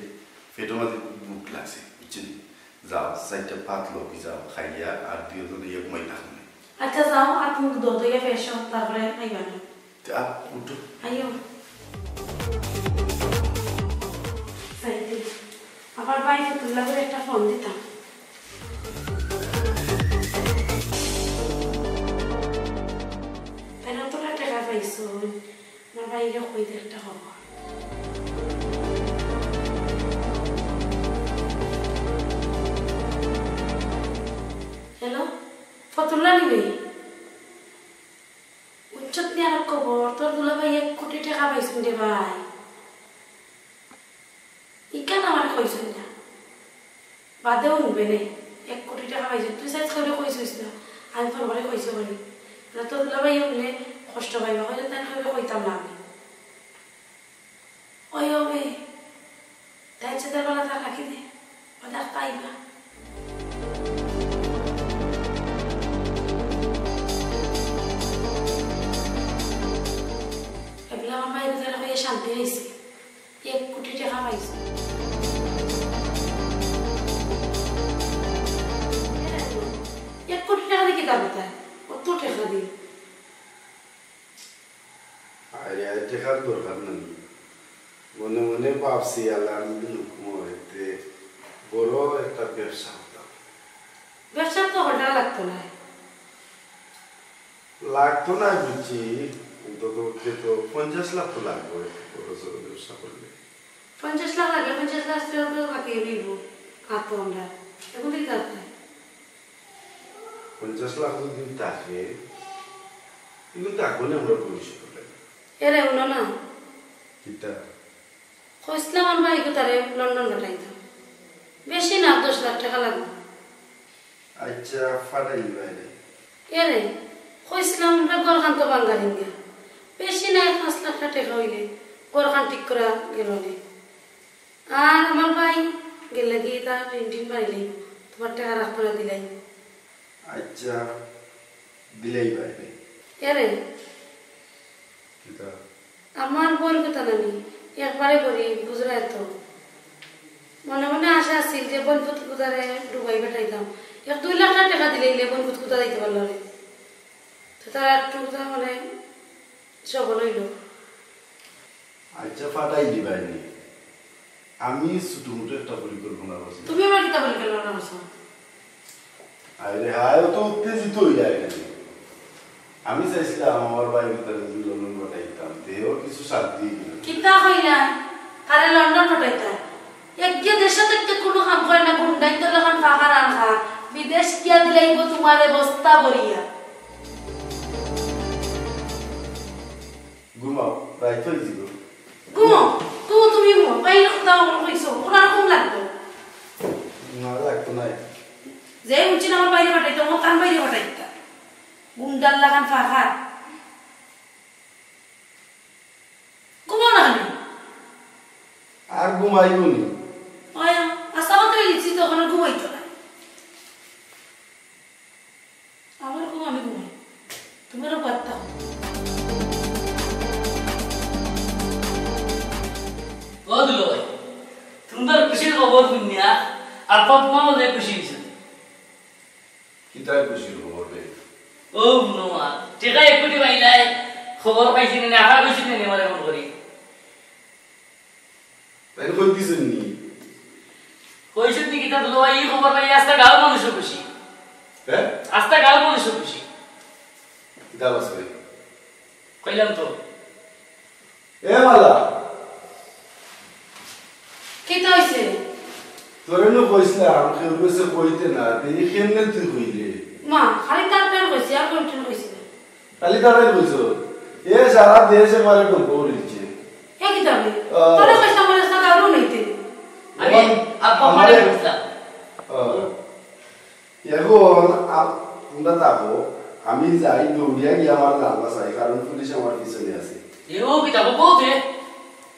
পেটর মাঝে খুব ভুক লাগছে, বুঝছো নি? যাও, চাইরটা ভাত লও, কি যাও, খাইয়া আর দুইজনে ইয়ে ঘুমাই থাকো না। আচ্ছা, যাও, আর তুমি দুধ দইয়া ফ্রেশ হও, তারপরে আইবা না। তে আপ, উঠো। আইও। যাইতে, আবার ভাই ফতুল্লা করে একটা ফোন দিতাম। তাই না, তোরা টেকা পাইছো? না ভাই, এটা কই দে একটা খবর। হ্যালো, ফতুল্লা নিবে? উচ্চত নিয়ে আর খবর, তোর দুলাভাই এক কোটি টাকা পাইছইন রে ভাই। ইখান আমারে কইছইন না। বাদেও নিবে নে। এক কোটি টাকা পাইছইন। তুই সাইজ করে কইছইস না। আমি ফোন করে কইছি বলি। না তো দুলাভাই হুনলে কষ্ট পাইবা। কইলে তাই করে কইতাম না আমি। ওই হবে। তাই চেতার বেলা তার রাখি দে। ও দেখ পাইবা। এগুলো আমার ভাই বুঝে না হয়ে শান্তি হয়েছে। এক কোটি টাকা পাইছে। এক কোটি টাকা দিয়ে কি দাম দেয়? অত টাকা দিয়ে। আরে, আরে, টাকার দরকার নাই। মনে মনে ভাবছি, আল্লাহর যদি হুকুম হয়, তে বড় একটা ব্যবসা করতাম। ব্যবসা তো হঠাৎ লাগতো না। লাগতো না বুঝছি, অন্তত পক্ষে তো পঞ্চাশ লাখ তো লাগবে, বড় সড়ো ব্যবসা করলে। পঞ্চাশ লাখ লাগে, পঞ্চাশ লাখ টাকা তো হাতে নিব, আর তো আমরা এখন থেকে কাজ নাই। পঞ্চাশ লাখ যদি থাকে, কিন্তু এখন আমরা ভবিষ্যৎ করলে। এরে, হুনো না। কিতা? কইছিলাম আমার ভাইকে তারে লন্ডন পাঠাইতাম। বেশি না, দশ লাখ টাকা লাগবে। আচ্ছা, ফাটাইলি বাইরে। এরে, কইছিলাম আমরা ঘরখান তো বাঙ্গার ইন্ডিয়া। বেশি না, এক পাঁচ লাখ টাকা হইলে ঘরখান ঠিক করা গেল নে। আর আমার ভাই গেলে গিয়ে তার ঋণ টিন বাড়িলে তোমার টাকা রাখতো না দিলাই। আচ্ছা, দিলাই বাইরে। এরে, কিতা? আমার বউর কথা নানি, একবারে গরিব, বুঝরায় তো। মনে মনে আশা আছিল যে বইন পুত গুতারে ডুবাই পাঠাইতাম। এক দুই লাখ টাকা দিলে ইলে বইন পুত গুতা দিতে পারলো রে। তো তার একটু কথা মানে সবল হইল। আচ্ছা, ফাটাই দিবাইনি। আমি ছোটমোটো একটা পরিকল্পনা করছি। তুমি আবার কিতা পরিকল্পনা করছো? আরে হায়, ও তো উত্তেজিত হয়ে যায় এখানে। আমি চাইছিলাম আমার ভাই ভিতরে যদি লন্ডন পাঠাইতাম, দেহ কিছু শান্তি হইল। কিতা কইলা? তারে লন্ডন পাঠাইতা? একগে দেশে থাকতে কোনো কাম করে না, গুন্ডাইন্তর লাখান ফাঁকা রাখা। বিদেশ গিয়া দিলাইব তোমারে বস্তা ভরিয়া। ঘুমাও, রাইত হয়ে দিব। ঘুমো, ঘুমো, তুমি ঘুমো। বাইরে কোথাও আমার কইছো, ওনার ঘুম লাগতো। না, লাগতো না। যে উঠছি না আমার বাইরে পাঠাইতো, আমার তার বাইরে পাঠাইতা। গুন্ডার লাখান ফাঁকা। ঘুমাও না কেন? আর ঘুমাইব নি? ওই, আশা করতে লিখছি তো ওখানে ঘুমাইতো না। আমার ঘুম আমি ঘুমাই, তুমারও পাত্তা। ও দুলো ভাই, তুমার খুশির খবর শুনিয়া আব্বা মা অনেক খুশি হইছে। কিতার খুশির খবর রে? ও হুনো মা, টেকা এক কোটি পাইলাই, খবর পাইছি না, আশা করছি না, মানে মন করি। তাই কই দিছইন নি? কইছইন নি কিতা দুলো ভাই, এই খবর পাই আস্তা গাঁওর মানুষ খুশি। হ্যাঁ? আস্তা গাঁওর মানুষ খুশি। কিতা আছে? কইলাম তো। এ মালা। তোরে নু কইছলাম, কেউর গেছে কইতে না, তে ই কেমনে তুই কইলে? মা, খালি তার প্রেম কইছি, আর কোন প্রেম কইছি না। খালি তার প্রেম কইছো? এ সারা দেশ একবারে গল্প করিলছে। এ কি দাবি? ও। তোরে কইছলাম, আমার রাস্তা কারো নাইতে। আমি ওমান আব্বা আমারে মারে কইছলাম। ও। এখন আ-, তোমরা থাকো, আমি যাই, দৌড়িয়া গিয়া আমার জান বাঁচাই, কারণ পুলিশ আমার পিছনে আছে। এও কি থাকো, বউ দে।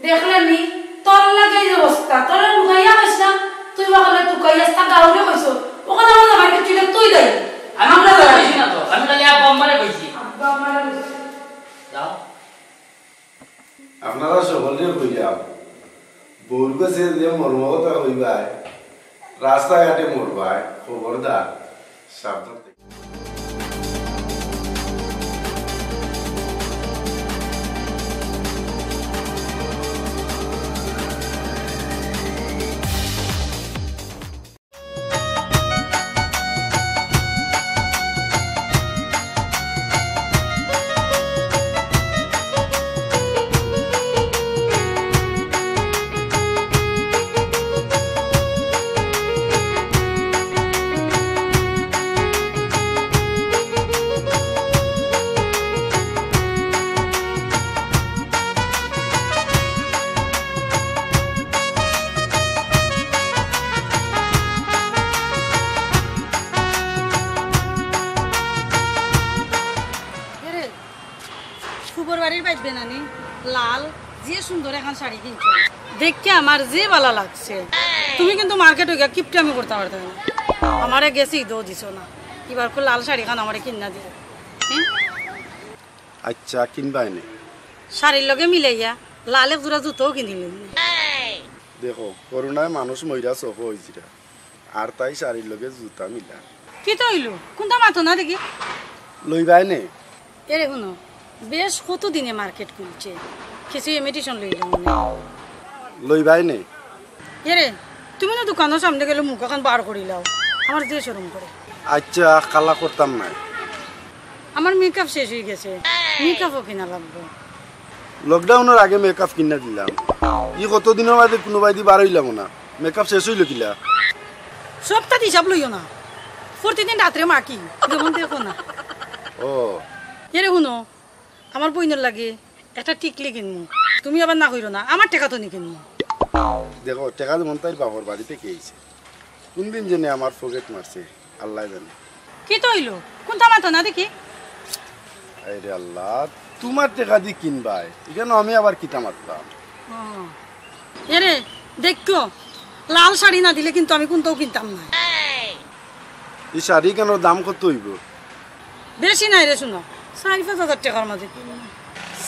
দেখলে নি, তোর লাগে এই অবস্থা, তোর লুকাইয়া পাইস না, তুই ওখানে তুকাই আস্তা গাউরে কইছ, ওখানে আমার জামাইকে তুই তুই দেয়। আমি আমরা তো কইছি না তো, আমি খালি আব্বা আম্মারে কইছি। আব্বা আম্মারে কইছি। যাও। আপনারা সকলরে কইলাম, বউর গেছে যে মর্ম কথা কইবায়, রাস্তাঘাটে মরবায়, খবরদার, সাবধান থাকি। এরে, ফুবর বাড়ির বাইত বেনানি লাল যে সুন্দর এখান শাড়ি কিনছো, দেখে আমার যে ভালা লাগছে। তুমি কিন্তু মার্কেটো গিয়া কিপটামি করতা পারতায় না। আমারে গেছে ইদেও দিছো না, ইবার কো লাল শাড়ি খান আমারে কিনা দিও। হুম? আচ্ছা, কিনবায় নে। শাড়ির লগে মিলাইয়া লাল এক জোড়া জুতাও কিনিলিমু। দেখো, করোনায় মানুষ মইরা সফ অইছিরা, আর তাই শাড়ির লগে জুতা মিলা। কিতা অইলো? কুনতা মাতো না দেখি? লইবায় নে। এরে হুনো, বেশ কতদিনে মার্কেট খুলছে, কিছু ইমিটেশন লইলাম নে। লইবায় নে। এরে, তুমি না দোকানর সামনে গেলে মুখ এখান বার করিলাও, আমার যে শরম করে। আচ্ছা, কালা করতাম নায়। আমার মেকআপ শেষ অইগেছে, মেকআপও কিনা লাগবো। লকডাউনর আগে মেকআপ কিনা দিলাম, ই কতদিনর মাঝে কুনুবায়দি বার অইলাম না, মেকআপ শেষ অইলো কিলা? সপ্তাহ হিসাব লইও না, প্রতিদিন রাত্রে মাখি, যেমন দেখো না। ও। এরে হুনো, আমার বইনর লাগি একটা টিকলি কিনমু, তুমি আবার না কইরো না, আমার টেকা তো নি কিনমু। দেখো, টেকা যেমন তাইর বাপর বাড়ি থাকি আইছে, কুনদিন যেনে আমার পকেট মারছে, আল্লায় জানে। কিতা অইলো? কুনতা মাতো না দেখি? আরে আল্লাহ, তুমার টেকা দি কিনবায়, ইখানো আমি আবার কিতা মাততাম? ও। এরে, দেখো, লাল শাড়ি না দিলে কিন্তু আমি কুনতাও কিনতাম না। ই শাড়ি কেন, দাম কত অইবো? বেশি নায় রে, হুনো, চাইর পাঁচ হাজার টেকার মাঝে কিনমু।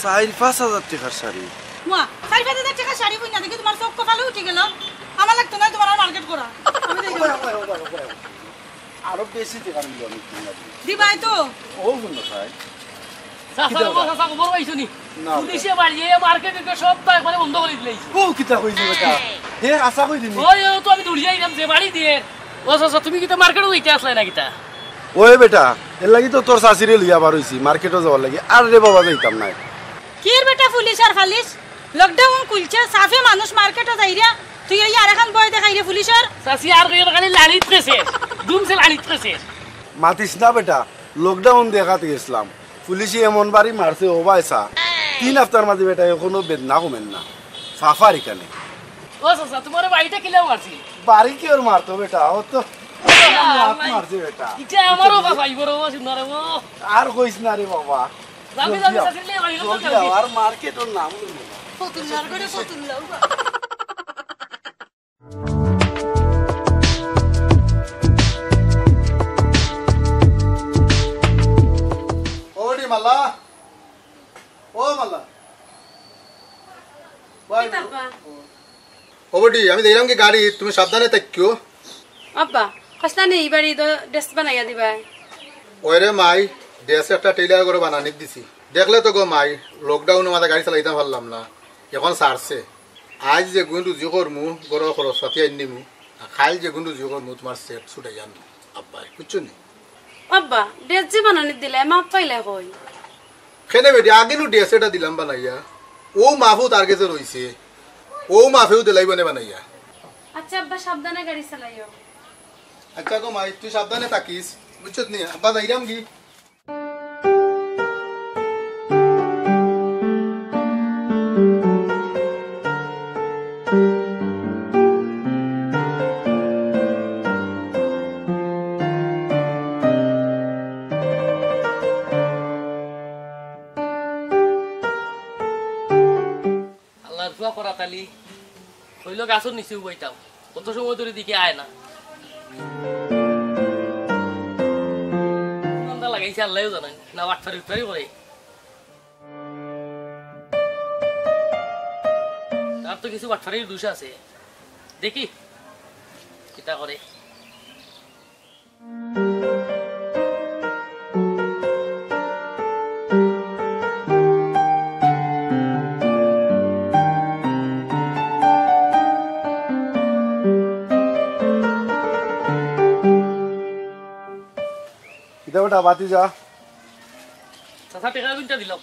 চাইর পাঁচ হাজার টেকার শাড়ি? ওয়া, চাইর পাঁচ হাজার টেকার শাড়ি বুঝ না দেখি তুমার চউখ কপালে উঠি গেল। আমার লাগতো নায় তুমার আর মার্কেট করা। আমি যাই। আরো বেশি টেকা নিব আমি কিনা দিই। দিবায় তো? ও হুনো চাই। চাচা, কিতা ও চাচা, খবর পাইছো নি? না, পুলিশে বাড়িয়ে মার্কেট সব তো একবারে বন্ধ করি দিলাইছে। ও কিতা কইছে বেটা? হে, আশা কই দিনি। ওই, ও তো আমি দৌড়িয়া আইলাম যে বাড়ি দিয়ে। ও চাচা, তুমি কিতা মার্কেটো যাইতে আসলায় না কিতা? ওই বেটা, এর লাগি তো তোর চাচিরে লইয়া বার অইছি, মার্কেটো যাওয়ার লাগি। আর রে বাবা, যাইতাম নায়। কির বেটা পুলিশ আর ফালিশ? লকডাউন খুলছে, সাফে মানুষ মার্কেটো যাইরা, তুই ওই আর এখন ভয় দেখাইরে পুলিশর? চাচি আর কইও না, খালি লাড়িত গেছে, দুমছে লাড়িত গেছে। মাতিস না বেটা, লকডাউন দেখাত গেছলাম, পুলিশে এমন বাড়ি মারছে, ও ভাই সা, তিন হাপ্তার মাঝে বেটা এখনো বেদনা কমের না, ফাফার ইখানে। ও চাচা, তুমারে বাড়িটা কিলা মারছে? বাড়ি কেউর মারতো বেটা, ও তো লাত মারছে বেটা। ইটা আমারও বাবা, ইবর বাবা, শুন না রে, ও। আর কইস না রে বাবা। যাবি, যাবি, জলদি আও, চাচি, লে, বাড়ি জলদি যাবি। আও, আর মার্কেটর নাম লইও না। ফতুল্লার করে ফতুল্লা। ও রে মালা, ও মালা। ভাই, কিতা আব্বা? ও বেটি, আমি দেখলাম কি গাড়ি, তুমি সাবধানে থাকিও। আব্বা, কইছলা নি ইবারি তো ড্রেস বানাইয়া দিবায়। ওই রে মাই, ড্রেস একটা টেইলার করে বানানি দিছি। দেখলে তো গো মাই, লকডাউনর মাঝে গাড়ি চালাইতাম পারলাম না, এখন ছাড়ছে। আইজ যেগুন রুজি করমু, ঘরর খরচ পাতি আনিমু, আর কাইল যেগুন রুজি করমু, তুমার সেট ছুটাই আনমু। আব্বায়, বুঝছো নি? আব্বা, ড্রেস যে বানানি দিলায়, মাপ পাইলায় কই? কেনে বেটি, আগেনু ড্রেস এটা দিলাম বানাইয়া, ও মাফও তার গেছে রইছে, ও মাফেও দিলাইবো নে বানাইয়া। আচ্ছা আব্বা, সাবধানে গাড়ি চালাইও। আচ্ছা গো মাই, তুই সাবধানে থাকিস, বুঝছত নি? আব্বা যাইরাম কি? আল্লার ফুয়া করাত আলী, কইলো গাছর নিচে উবাইতাম, কত সময় ধরি দেখি আয় না। কোন ধান্দা লাগাইছে আল্লায়ও জানইন, না বাটপারি উটপারি করে। তার তো কিছু বাটপারির দোষ আছে, দেখি কিতা করে। কিতা বেটা, বাতি যা। চাচা, টেকা কুনটা দিলাম?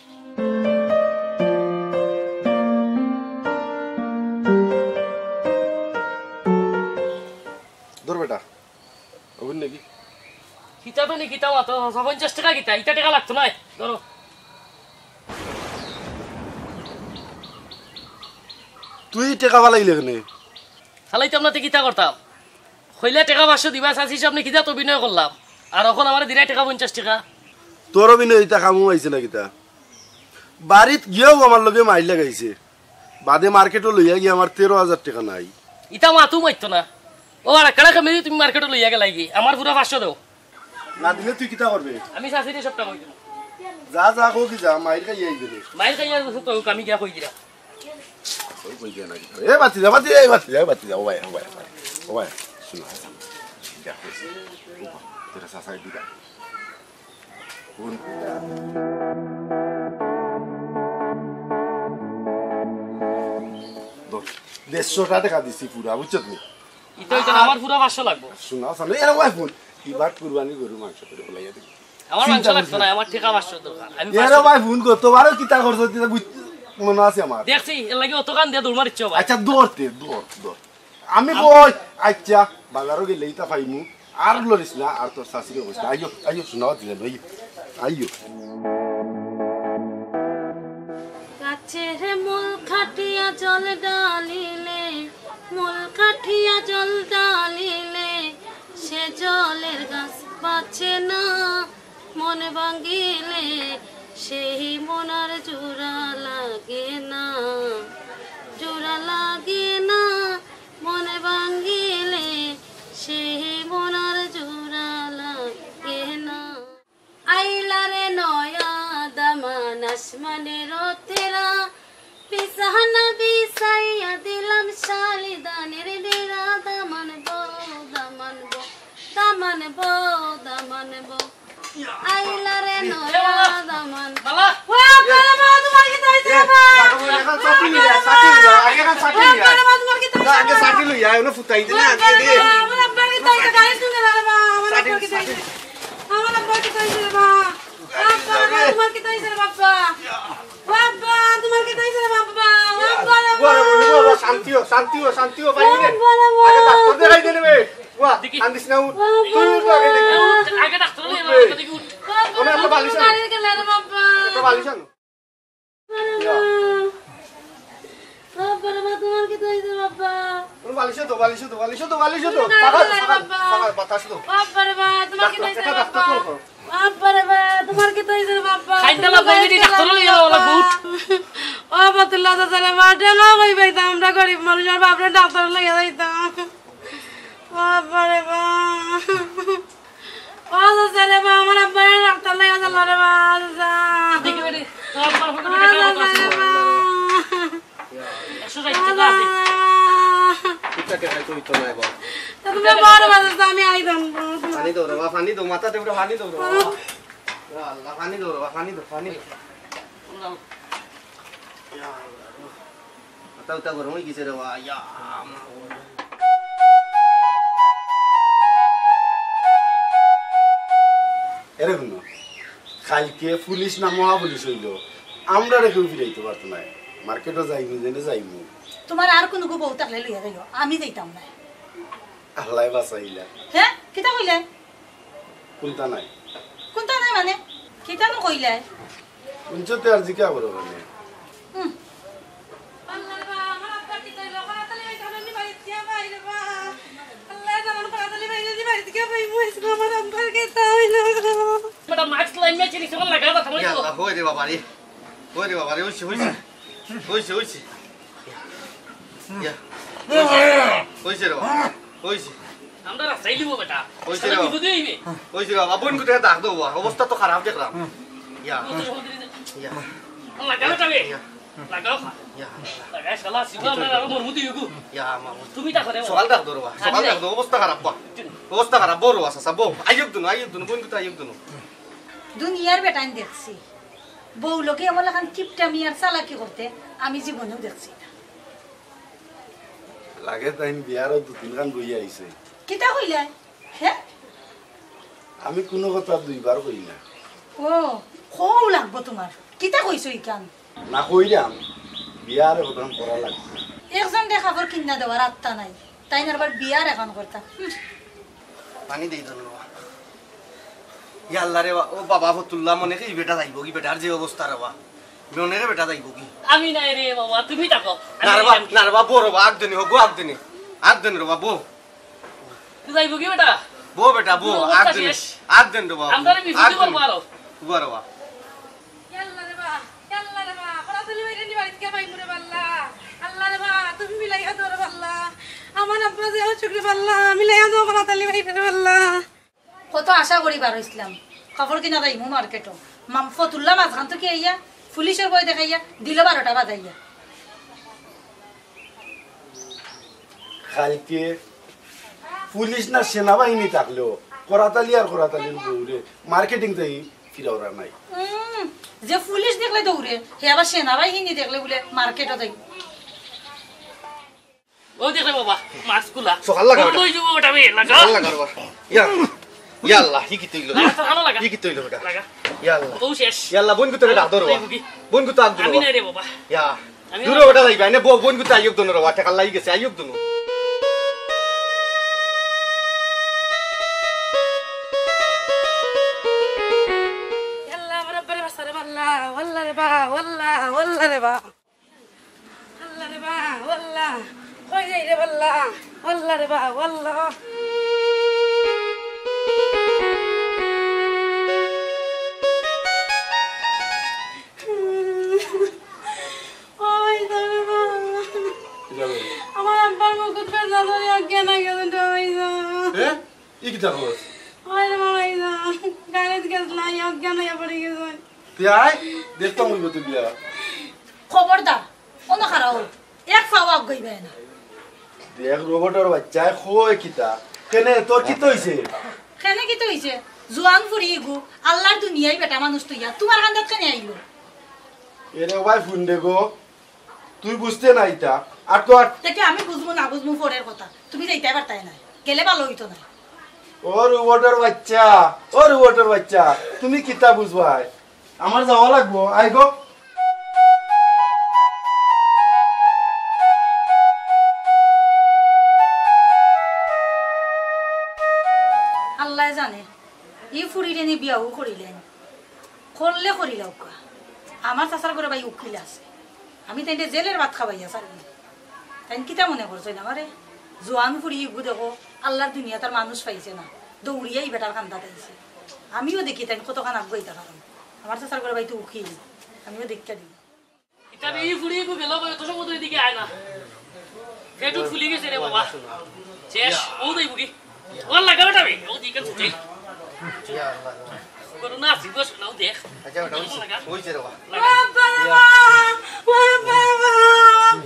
ধর বেটা। অগুন নাকি? কিতা তো নি, কিতা মাতো, চাচা, পঞ্চাশ টেকা কিতা? ইটা টেকা লাগতো নায়, ধরো। তুই টেকা ফালাইলে কেনে? ফালাইতাম না তে কিতা করতাম? কইলা টেকা পাঁচশো দিবা, চাচির সামনে কিতা তো অভিনয় করলাম, আর অখন আমারে দিরায় টেকা পঞ্চাশ টেকা। তোর অভিনয় ইতা কামো আইছে না কিতা? বাড়িত গিয়াও আমার লগে মাইর লাগাইছে, বাদে মার্কেটো লইয়া গিয়া আমার তেরো হাজার টেকা নাই। ইতা মাতু মাততো না। ও আর কারা কামিয়ে তুমি মার্কেটো লইয়া গেলায় গি? আমার পুরা পাঁচশো দেও। না দিলে তুই কিতা করবে? আমি চাচিরে সবটা কই দিমু। যা, যা, কও কি যা, মাইর খাইয়া আইবে রে। মাইর খাইয়া আইবে তো, আমি গিয়া কই দিলাম। ওই কই দিয়া না কিতা? এ বাতি যা, বাতি যা, এ বাতি যা, এ বাতি যা, ও ভাই, ও ভাই, ও ভাই, শুনো, হাসান, যা কইছি, ও বাবা, তোরা চাচাই দিবা। কোন? ধর, দেড়শো টেকা দিছি পুরা, বুঝছত নি? ইটা অইতো না, আমার পুরা পাঁচশো লাগবো। শুনো, শুনো, এরা ওয়াই ফোন। ইবার কুরবানি গরু মাংস করে বলাইয়া দিবি। আমার মাংস লাগতো না, আমার টেকা পাঁচশো দরকার। আমি এরা পাঁচশো ভাই ফোন করতো, বারো কিতা করছো, কিতা বুঝ-, মনে আছে আমার। দেখছি, এর লাগি অতখান দিয়া দৌড় মারিচ্ছ ভাই। আচ্ছা, দৌড়তে, দৌড়, দৌড়। আমি আম- কই, আচ্ছা, বাজারো গেলে ইতা পাইমু। আর লড়িস না, আর তোর চাচিরে কইস না। আইও, আইও, শোনাও দিলে লই। আইও। গাছের মূল কাটিয়া জল ঢালিলে, মূল কাটিয়া জল ঢালিলে, সে জলের গাছ বাঁচে না। মন ভাঙিলে সেই মন আর জোড়া লাগে না, জোড়া লাগে না। মন ভাঙিলে সেই মন আর জোড়া লাগে না। আইলা রে নয়া দামান আসমানের তেরা, বিছানা বিছাইয়া দিলাম শালি ধানের ডেরা। দামান বউ, দামান বউ, দামান বউ, দামান বউ। আইলা রে নয়া দামান। বালা। ও আব্বা রে মা, তোমার কিতা অইছে রে মা? এখন ছাতি লইয়া, ছাতি লইয়া, আগে এখন ছাতি ও লইয়া। আব্বা রে মা, তোমার কিতা অইছে রে মা? আগে ছাতি লইয়া, এনে ফুটাই দিলে আগে দে। আমার আব্বার কিতা অইছে? গাড়ি শুনে না রে মা, আমার আব্বার কিতা অইছে? আমার আব্বার কিতা অইছে রে মা? আব্বা, তোমার কিতা অইছে রে বাবা? বাবা, তোমার কিতা অইছে রে বাবা? বাবা রে বাবা। বাবা, শান্তি হ, শান্তি হ, শান্তি হ, পানি নে। বাবা রে বাবা। আগে ডাক্তার দেখাই দে রে। বাবা, কান্দিস না, উঠ। বাবা। তুই উঠ আগে দেখি। আগে ডাক্তার নিয়ে বাবা। ওখানে একটা বালিশ আনো। গাড়ির গেলে রে বাবা। একটা বালিশ আনো। বাবা রে বাবা। বাবা রে বাবা, তোমার কিতা অইছে বাবা? ওরে বালিশো তো, বালিশো তো, বালিশো তো, বালিশো তো। ওরে বাবা। বাতাস তো। বাবা রে বাবা, তোমার কিতা অইছে বাবা? বাবা রে বাবা, তোমার কিতা অইছে বাবা? খাইতে লাগবো, এই ডাক্তার লইয়া যাওয়া লাগবো। ও বাতুল্লাহ চাচা রে বাবা, টেকা কই পাইতাম, আমরা গরিব মানুষ, আর বাপরে ডাক্তার লইয়া যাইতাম। বাবা রে বাবা। ও চাচা রে বাবা, আমার আব্বারে ডাক্তার লইয়া চলো রে বাবা, চাচা। দেখি বেটি, তোর আব্বার পকেটে ও টেকা কত চাচা আছে? রে বাবা। একশো ষাট টেকা আছে। বাবা। কিতা টেকা তো অইতো নায় বাবা। তা তুমি বড় বাবা, চাচা, আমি আইতাম। পানি দাও রে বাবা, পানি দাও, মাথাতে উঠে পানি দাও রে বাবা। ইয়া আল্লাহ, পানি দাও রে বাবা, পানি দাও, পানি দাও। ইয়া আল্লাহ। মাথা উতা গরম অই গেছে রে বা, ইয়া, মা। এরে হুনো, কাইলকে পুলিশ না মহা পুলিশ অইলো, আমরারে কেউ ফিরাইতো পারতো নায়। মার্কেটো যাইমু, যেনে যাইমু। তোমার আর কুনু বউ থাকলে লইয়া যাইও, আমি যাইতাম নায়। আল্লায় বাঁচাইলা। হে? কিতা কইলায়? কুন্তা নাই। কুন্তা নাই মানে? কিতা নু কইলায়? হুনছো তে আর জিকা করো মানে? হুম। আল্লাহ রে বা, আমার আব্বার কিতা অইলো? করাতালি ভাই, আমি বাড়িত গিয়া পাই রে বা। আল্লাহ, আমার করাতালি ভাই যদি বাড়িত গিয়া পাই, মুই আজকে আমার আব্বার কিতা অইলো? বেটা, মাস্ক লাইন মে চিনি সকাল লাগা কথা বলি ইয়া তো। আল্লাহ, হই রে বাবা রে। হই রে বাবা রে, হইছে, হইছে। হইছে, হইছে। ইয়া। হইছে। হইছে রে বাবা। হইছে। আমরা রাস্তায় লিবো বেটা। হইছে রে বাবা। বিপদে হইবে। হইছে রে বাবা। বোন কোথায় ডাক দেবো? অবস্থা তো খারাপ দেখলাম। ইয়া। ইয়া। লাগাও বেটা রে। ইয়া। লাগাও। ইয়া। লাগাই শালা, শিবা, আমরা আরো মরমুতি হইগু। ইয়া, মামু। তুমি তা করে। সকাল ডাক দেবো রে বাবা। আমি সকাল যাই। ডাক দেবো। অবস্থা খারাপ বা। অবস্থা খারাপ। বড় আছে, বউ। আইয়ক দুনো, আইয়ক দুনো। বোন কোথায় আইয়ক দুনো? দুনিয়ার বেটাইন দেখছি। বউ লগে এমন লাখান কিপটামি আর চালাকি করতে আমি জীবনেও দেখছি না। লাগে তাইন বিয়ারও দু তিনখান বই আইছে। কিতা কইলায়? হে? আমি কুনু কথা দুইবার কই না। ও, কও লাগবো তুমার। কিতা কইছো ইখান? না কইরাম, বিয়ার অখন করা লাগবো। একজনরে কাপড় কিনা দেওয়ার আত্তা নাই, তাইন আরবার বিয়ার অখন করতা। হুম। পানি দেই তো বাবা। ইয়া আল্লাহ রে বা-, ও বাবা ফতুল্লা, মনে কি বেটা যাইবো কি? বেটার যে অবস্থা রে বা, মনে রে বেটা যাইবো কি? আমি নাই রে বাবা, তুমি থাকো। আমি না রে বা, নাই। না রে বা, বউ রে বা, আগ দেনি হোক, আগ দেনি, আগ দেনি রে বা, বউ। তুই যাইবো কি বেটা? বউ বেটা, বউ, বউ, আগ অবস্থা দেনি, শেষ। আগ দেনি রে বা, আমরা বিপদে আগ দেনি। পড়বো আরো। বউ রে বা। ইয়া আল্লাহ রে বা, ইয়া আল্লাহ রে বা, করাতালি ভাইরে নি বাড়িত গিয়া পাইমু রে বাল্লা। আল্লাহ রে বা, তুমি মিলাইয়া দেও রে বাল্লা। আমার আব্বা যে অসুখ রে বাল্লা, মিলাইয়া দেও করাতালি ভাইরে রে বাল্লা। কত আশা করি বার অইছলাম, কাপড় কিনা যাইমু মার্কেটো। মাম-, ফতুল্লা মাঝখান থাকি আইয়া, পুলিশর ভয় দেখাইয়া, দিল বারোটা বাজাইয়া। কালকে পুলিশ না সেনাবাহিনী থাকলেও করাতালি আর করাতালির বউরে মার্কেটিং তাই ফিরাওরা নাই। উম, যে পুলিশ দেখলে দৌড়ে, হে আবার সেনাবাহিনী দেখলে বুলে মার্কেটো যাই। ও দেখলে বাবা, মাস্কগুলা। সকাল লাগা ওটা। ওই যে ওটা বে, লাগা। সকাল লাগা বাবা। ইয়া, ইয়া আল্লাহ, হি কিতা অইলো? লাগা, সকাল লাগা। হি কিতা অইলো বেটা? লাগা। ইয়া আল্লাহ। ও শেষ। ইয়া আল্লাহ, বোন গুতারে ডাক ধরো। তুই বুকি। বোন গুতা আগ আমি ধরো। নাই রে বাবা। ইয়া। আমি দূরে নাই। ওটা যাইবা, এনে বউ, বোন গুতা আইয়ক দুনো রে বা, ঠেকার লাগি গেছে, আইয়ক দুনো। আল্লাহ, আমার আব্বারে বাঁচা রে বা আল্লাহ, আল্লাহ রে বা, আল্লাহ, আল্লাহ রে বা। আল্লাহ রে বা, আল্লাহ। কই যাই রে বাল্লা? আল্লাহ রে বা, আল্লাহ। ও ভাই, যাবে বা। যাবে। আমার আব্বার মুকুট বেদনা ধরে অজ্ঞান হয়ে গেছে রে ভাই। হ্যাঁ? ই কিতা খবর? ওই রে বাবা, এই যে গাড়িত গেছলা, এই অজ্ঞান হইয়া পড়ি গেছে। তুই আয়, দেখতাম অইবো তুই বিয়া। খবরদার, অনো খাড়াও, এক পাও আগুয়াইবায় না। দেখ, রোবটর বাচ্চা, কয় কিতা? কেনে, তোর কিতা অইছে? কেনে কিতা অইছে? জোয়ান ফুড়ি ইগু, আল্লার দুনিয়াই বেটা মানুষ তুইয়া, তুমার কান্দাত কেনে আইলো? এরে ও ভাই, ফুন্ডে গো, তুই বুঝতে না ইতা। আর তো আর দেখি আমি বুঝমু না বুঝমু পরের কথা। তুমি যাইতায় পারতায় নায়। গেলে ভালো অইতো নায়। ও রোবটর বাচ্চা, ও রোবটর বাচ্চা, তুমি কিতা বুঝবায়? আমার যাওয়া লাগবো, আয় গো। আল্লায় জানে, ই ফুড়িরে নি বিয়াও করিলাইন। করলে করিলাউক্কা। আমার চাচার ঘরে ভাই উকিল আছে। আমি তাইনরে জেলের ভাত খাবাইয়া ছাড়ি। তাইন কিতা মনে করছইন আমারে? জোয়ান ফুড়ি ইগু দেখো, আল্লার দুনিয়াত আর মানুষ পাইছে না। দৌড়িয়া ই বেটার কান্দাত আইছে। আমিও দেখি তাইন কতখান আগুয়াইতা পারইন। আমার চাচার ঘরে ভাই তো উকিল। আমিও দেখিয়া দিমু। ইতা বে ই ফুড়ি ইগু গেল কই, অত সময় তো এদিকে আয় না। পেটুত ফুলি গেছে রে বাবা। শেষ, ও দেই বুকি। ওর লাগা বেটা বে, ও দিকে ছুটে। করোনা আসিব, শোনাও দেখ। আচ্ছা, বেটা, ওই লাগা। ওই যে রে বাবা। বাবা রে বাবা, বাবা রে বাবা,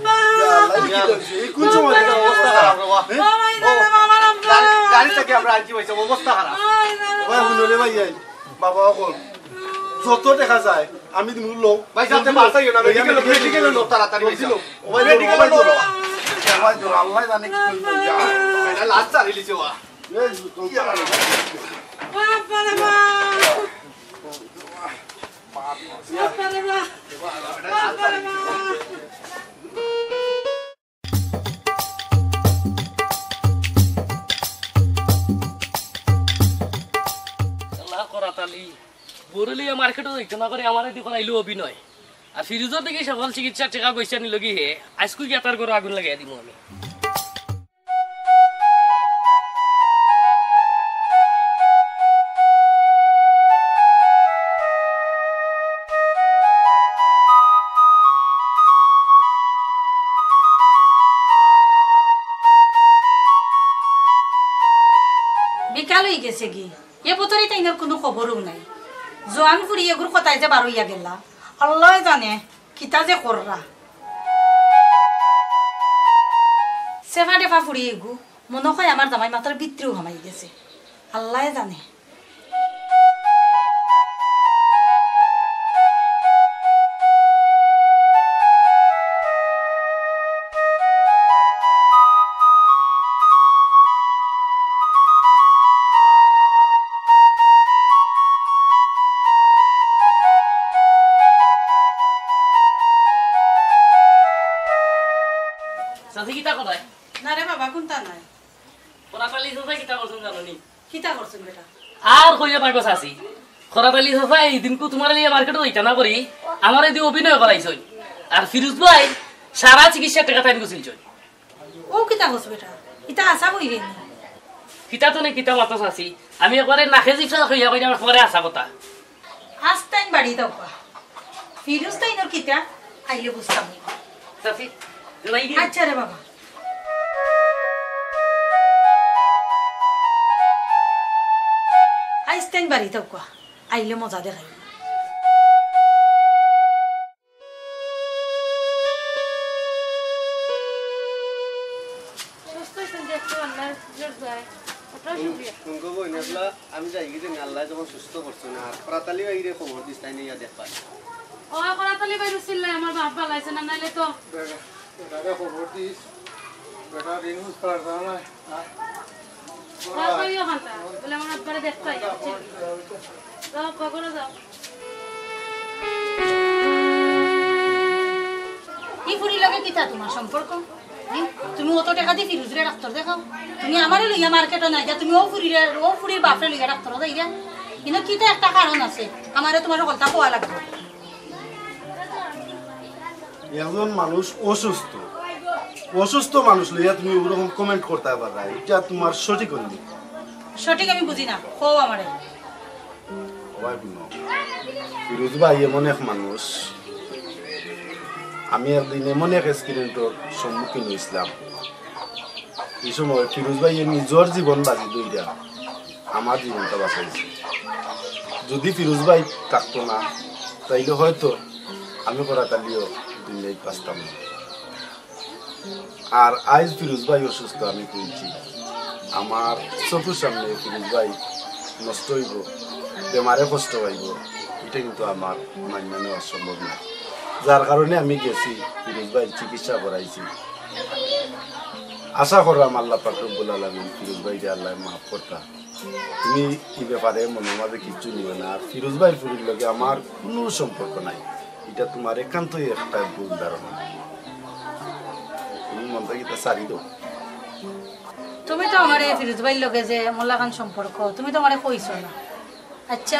বাবা। ইয়া আল্লাহ, ই কিতা অইছে? ই কুন সময় থাকি অবস্থা খারাপ রে বাবা? হ্যাঁ? বাবা, ই রে বাবা, বাবা। গাড়ি, গাড়ি থাকি আমরা আনছি ভাই সাহেব, অবস্থা খারাপ। বাবা, ই রে বাবা। ওই হুনো রে ভাই, এই বাবা অখন যত দেখা যায়, আমি দিমু লও। ভাই সাহেব, তে বাসাইও না, মেডিকেল, মেডিকেল লো তাড়াতাড়ি ভাই সাহেব। ও ভাই, মেডিকেল লো। ও ভাই, ধরো। আল্লাহ জানে কি করবো। এটা লাস্ট আর ইলিশে ওয়া। এই, বাবা রে বাবা। বাবা রে বাবা। বাবা রে বাবা। মার্কেটো যাইতো না করি আমারে দি করাইলো অভিনয়। আর ফিরোজর দেখি সকল চিকিৎসার টেকা পয়সা নিল কি হে, আইজকু গিয়া তার ঘরো আগুন লাগাইয়া দিমু আমি। বিকাল অই গেছে গি, এ বতরে তাইনর কুনু খবরও নাই। জোয়ান ফুড়ি এগুর কথায় যে বারইয়া গেলা, আল্লায় জানে কিতা যে কররা। সেফা ডেফা ফুড়ি এগু, মনো কয় আমার জামাই মাথার ভিতরেও হামাই গেছে, আল্লায় জানে। চাচি, কিতা করায়? না রে বাবা, কুনতা নায়। খরাত আলী চাচায় কিতা করছইন জানো নি? কিতা করছইন বেটা? আর কইও না গো চাচি। খরাত আলী চাচায় এই দিনকু তুমারে লইয়া মার্কেটো যাইতা না করি, আমারে দি অভিনয় করাইছইন। আর ফিরোজ ভাই সারা চিকিৎসার টেকা তাইন গুছিলছইন। ও কিতা কছ বেটা? ইতা হাছা কইরে নি? কিতা তো নে কিতা মাতো চাচি। আমি একবারে নাকে জিভছে কইয়া কইয়া আমার পরে হাছা কথা। আস্তাইন বাড়ি দাও বা। ফিরোজ তাইনর কিতা? আইলে বুঝতাম নি। চাচি, যাই গি? আচ্ছা রে বাবা। আস্তাইন বাড়ি দাও বা। আইলে মজা দেখাই। সুস্থ হইছেন যে একটু আল্লাহর জোর দোয়ায়। আপনার শুকরিয়া। হুম, হুম গো বইন, এবলা আমি যাই গি যে আল্লায় যখন সুস্থ করছইন, আর খরাত আলী ভাইরে খবর দিস, তাইন আইয়া দেখবা। ও, খরাত আলী ভাই রুসিল্লায় আমার বাপ বালা আছইন না, নাইলে তো। বেটা, বেটারে খবর দিস, বেটা ঋণ বুঝ পারতাম না। ওরা কইও খান্তা, বলে আমার আব্বারে দেখতে আইয়া, বুঝলি? যাও, আব্বা, ঘরো যাও। ই ফুড়ির লগে কিতা তুমার সম্পর্ক? হুম? তুমি অত টেকা দি ফিরোজরে ডাক্তর দেখাও। তুমি আমারে লইয়া মার্কেটো নায় গিয়া, তুমি ও ফুড়িরে, ও ফুড়ির বাপরে লইয়া ডাক্তরো যাইরা। কিন্তু কিতা একটা কারণ আছে, আমারে তুমার হকলতা কওয়া লাগবো। একজন মানুষ অসুস্থ, অসুস্থ মানুষ লইয়া তুমি ওরকম comment করতায় পাররায়, ইটা তুমার সঠিক অয়নি। সঠিক আমি বুঝি না, কও আমারে। ওই হুনো, ফিরোজ ভাই এমন এক মানুষ, আমি একদিন এমন এক accident-র সম্মুখীন অইছলাম, ই সময় ফিরোজ ভাইয়ে নিজর জীবন বাজি ধইরা আমার জীবনটা বাঁচাইছে। যুদি ফিরোজ ভাই থাকতো না, তাইলে হয়তো আমি খরাত আলীও দুনিয়াত বাঁচতাম না। আর আইজ ফিরোজ ভাই অসুস্থ, আমি কইছি, আমার চকুর সামনে ফিরোজ ভাই নষ্ট অইবো, বেমারে কষ্ট পাইবো, ইটা কিন্তু আমার মানিয়া নেওয়া সম্ভব না। যার কারণে আমি গেছি, ফিরোজ ভাইর চিকিৎসা করাইছি। আশা করলাম আল্লাহ পাক রব্বুল আলামিন ফিরোজ ভাইরে আল্লায় মাফ করতা। তুমি ই ব্যাপারে মনর মাঝে কিচ্ছু নিও না। আর ফিরোজ ভাইর ফুড়ির লগে আমার কুনু সম্পর্ক নাই, ইটা তুমার একান্তই একটা ভুল ধারণা। তুমি মন থাকি ইতা ছাড়ি দেও। তুমি তো আমারে ফিরোজ ভাইর লগে যে মোল্লাখান সম্পর্ক, তুমি তো আমারে কইছো না। আচ্ছা,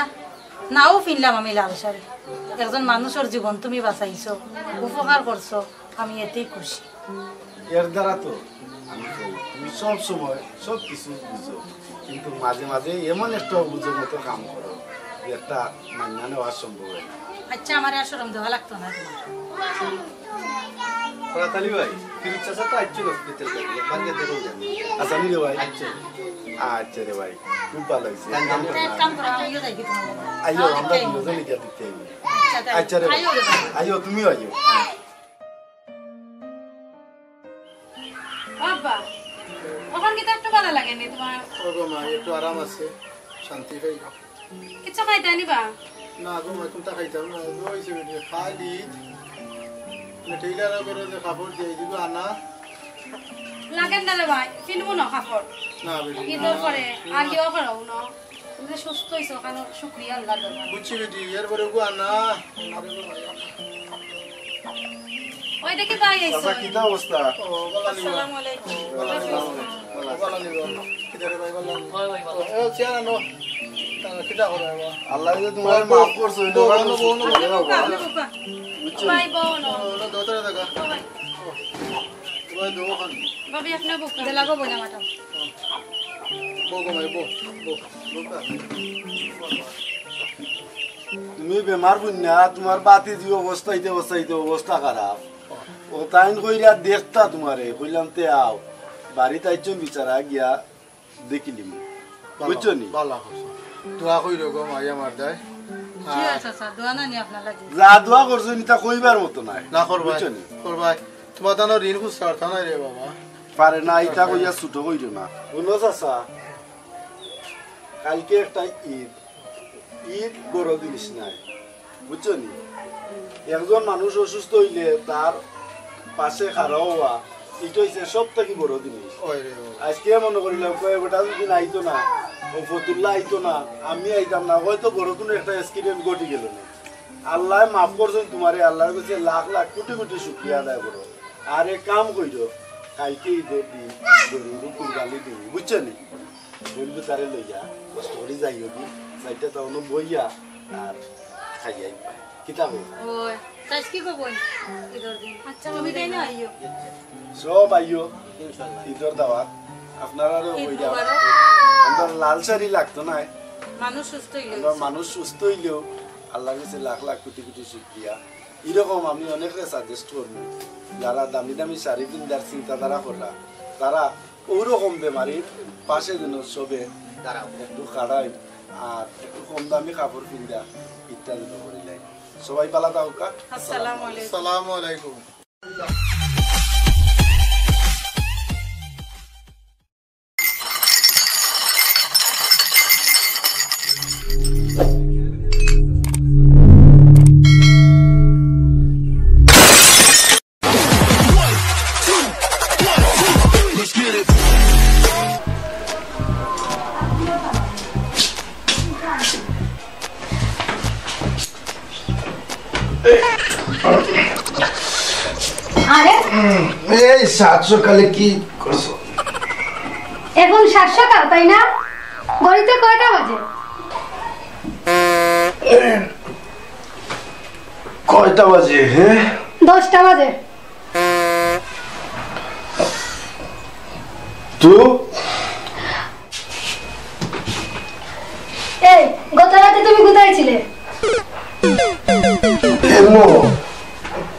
নাও ফিনলাম আমি লাল শাড়ি। একজন মানুষর জীবন তুমি বাঁচাইছো, উপকার করছো, আমি এতেই খুশি। এর দ্বারা তো আমি কই, তুমি সব সময় সব কিছু বুঝো, কিন্তু মাঝে মাঝে এমন একটা অবুঝর মতো কাম করো, যে একটা মানিয়া নেওয়া সম্ভব অয় না। আচ্ছা, আমারে আর শরম দেওয়া লাগতো না তুমার। খরাত আলী ভাই, ফিরোজ চাচা তো আইছইন hospital থাকি, একবার গিয়া দেখো যান। আচ্ছা, নি রে ভাই। আচ্ছা। আচ্ছা রে ভাই, খুব ভালা অইছে। তা এক কাম করো, আমিও যাই কি তুমার লগে? আইও, আমরা দুইজনে গিয়া দেখতে আইবো। আচ্ছা, তাই। আচ্ছা রে ভাই। আইও রে ভাই। আইও, তুমিও আইও। হ্যাঁ। ও আব্বা, অখন কিতা একটু ভালা লাগে নি তুমার? ও গো মা, একটু আরাম আছে, শান্তি পাই। কিচ্ছু খাইতায় নি বা? না গো মা, কুনতা খাইতাম না, অইছে বেটি, খালি tailor-র ঘরো যে কাপড় দিয়া দিবা আনা। লাগে না রে ভাই, ফিনমু না কাপড়। না বেটি, ঈদর না। পরে, আগেও করো না। তুমি যে সুস্থ অইছো, অখানর শুকরিয়া আল্লাহর দরবারে। বুঝছি বেটি, এর পরে ওগু আনা। ওই দেখি ভাই আইছে। চাচা, কিতা অবস্থা? ও, ভালা নি বা? আসসালামু আলাইকুম। ভালা নি বা? ভালা নি বা? কিতা রে ভাই, ভালা নি? হয়, হয়, ভালা। ও, এ, চেয়ার আনো। কিতা করো এবার? আল্লাহ যে তোমারে মাফ করছে, ওই বউ, লোক বউ, বউ, বউ। বুঝছো? ভাই, বউ, না। ওরা দোতরে থাকা। ভাই। ভাই, দোকান। ভাবি, আপনি বউ। বেলা গো, বইনা মাটা। বউ গো, ভাই, বউ, বউ, বউ। তুমি বেমার বুঝ না, তোমার বাতি যে অবস্থা, ইতে অবস্থা, ইতে অবস্থা খারাপ। ও তাইন কইরা দেখতা তোমারে, কইলাম তে আও। বাড়িত আইছো বিচারা গিয়া দেখিলিম। ভালা, বুঝছো নি? ভালা করছো। দোয়া কইরো গো মাই আমার দায়। জি, আর আচ্ছা, আচ্ছা, দোয়া না নি আপনার লাগি। যা দোয়া করছো, ইতা কইবার মতো নায়। না করবায়, বুঝছো নি? করবায়। তোমার দানো ঋণ খুঁজতে পারতা না রে বাবা। পারে না, ইতা কইয়া ছোট কইরো না। হুনো চাচা, কালকে একটা ঈদ, ঈদ বড় জিনিস নায়, বুঝছো নি? একজন মানুষ অসুস্থ অইলে তার পাশে খাড়া অওয়া, ইটা অইছে সব থাকি বড় জিনিস। ওই রে, ওই। আজকে মনো করিলাম, কয় বেটা যদি আইতো না, ও ফতুল্লা আইতো না, আমি আইতাম না, হয়তো বড় কুনু একটা accident ঘটি গেলো না। আল্লায় মাফ করছইন তোমারে, আল্লার কাছে লাখ লাখ কোটি কোটি শুকরিয়া আদায় করো। আর এক কাম কইরো, কালকে ঈদর দিন গরু কুরবানি দিবি, বুঝছো নি? বন্ধু তারে লইয়া কষ্ট করি যাইও কি, চাইরটা তাওনো বইয়া আর খাইয়া আইবা। কিতা কও? ওই, চাইছ কি গো বইন? ঈদর দিন। আচ্ছা, তুমি তাই না আইও। সব আইও। ইনশাআল্লাহ। ঈদর দাওয়াত। আপনারারও ঈদ কইরা। মুবারক। আমরা লাল শাড়ি লাগতো না। মানুষ সুস্থ অইলেও। আমরা মানুষ সুস্থ অইলেও আল্লার কাছে লাখ লাখ কোটি কোটি শুকরিয়া। এরকম আমি অনেকরে suggest করবো, যারা দামি দামি শাড়ি পিন্দার চিন্তাধারা কররা, তারা ওরকম বেমারির পাশে যেন সবে দাঁড়াও। একটু খাড়াই আর একটু কম দামি কাপড় পিন্দা ইত্যাদি করিলাই। সবাই ভালা থাকুক্কা। আসসালামু আলাইকুম। আসসালামু আলাইকুম। আরে, এই সাত সকালে কি করছো? এখন সাত সকাল, তাই না? ঘড়িতে কয়টা বাজে? কয়টা বাজে, হ্যাঁ? দশটা বাজে। তো? এই, গত রাতে তুমি কোথায় ছিলে? এমো,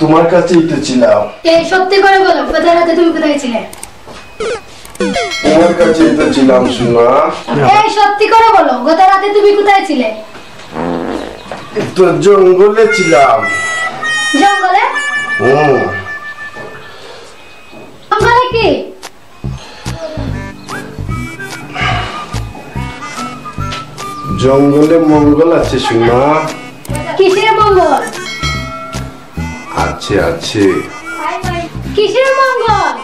তোমার কাছেই তো ছিলাম। এই, সত্যি করে বলো, গত রাতে তুমি কোথায় ছিলে? তোমার কাছেই তো ছিলাম, সোনা। এই, সত্যি করে বলো, গত রাতে তুমি কোথায় ছিলে? তো জঙ্গলে ছিলাম। জঙ্গলে? হুম। জঙ্গলে কি? জঙ্গলে মঙ্গল আছে, সোনা। কিসের মঙ্গল? আছে, আছে। কিসের মঙ্গল?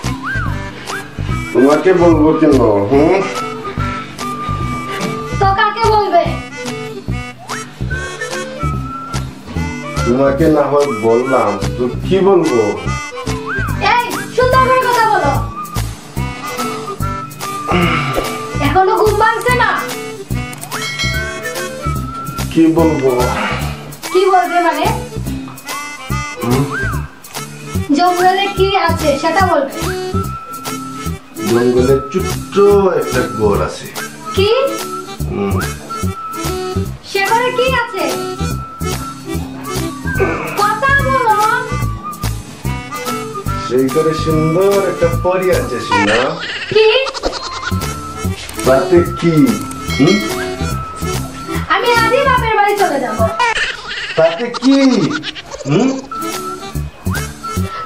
তোমাকে বলবো কেন, হুম? তো কাকে বলবে? তোমাকে না হয় বললাম, তো কি বলবো? এই, সুন্দর করে কথা বলো। এখনো ঘুম ভাঙছে না? কি বলবো? কি বলবে মানে? হুম? জঙ্গলে কি আছে সেটা বলবে। জঙ্গলে ছোট্ট একটা ঘর আছে। কি? হুম। সে ঘরে কি আছে? কথা বলো। সেই ঘরে সুন্দর একটা পরী আছে, সোনা। কি? তাতে কি? হুম? আমি আজই বাপের বাড়ি চলে যাব। তাতে কি? হুম?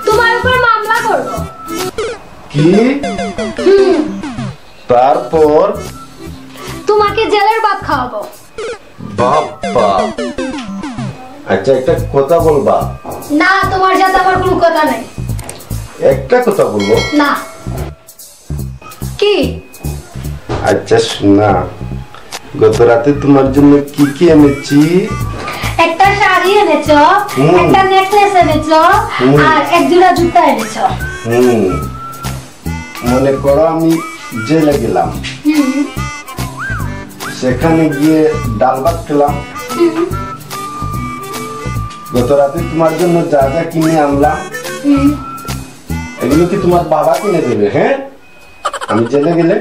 তোমার উপর মামলা করব। কি? হুম। তারপর? তোমাকে জেলের ভাত খাওয়াবো। বাবা। আচ্ছা, একটা কথা বলবা? না, তোমার সাথে আমার কোনো কথা নাই। একটা কথা বলবো? না। কি? আচ্ছা, সোনা, গত রাতে তোমার জন্য কি কি এনেছি? একটা শাড়ি এনেছো, হুম। একটা নেকলেস এনেছো, হুম। আর এক জোড়া জুতা এনেছো। হুম। মনে করো আমি জেলে গেলাম। হুম। সেখানে গিয়ে ডাল ভাত খেলাম। গত রাতে তোমার জন্য যা যা কিনে আনলাম, এগুলো কি তোমার বাবা কিনে দেবে? হ্যাঁ, আমি জেলে গেলে?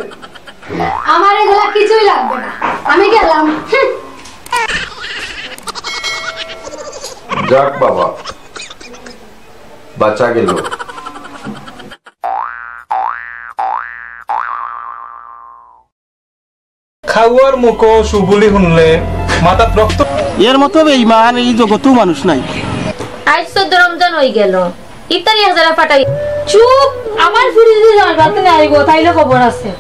আমার এগুলা কিছুই লাগবে না, আমি গেলাম। হুম। যাক বাবা, বাঁচা গেল। খাওয়ার মুখো সুবুলি হুনলে মাথাত রক্ত। এর মতো বেঈমান এই জগতেও মানুষ নাই। আইজ চৌদ্দ রমজান অইগেল, ইফতারি এক জারা ফাটাই। চুপ! আমার ফুরি যদি আমার বাড়িত আইবো, তাইলে খবর আছে।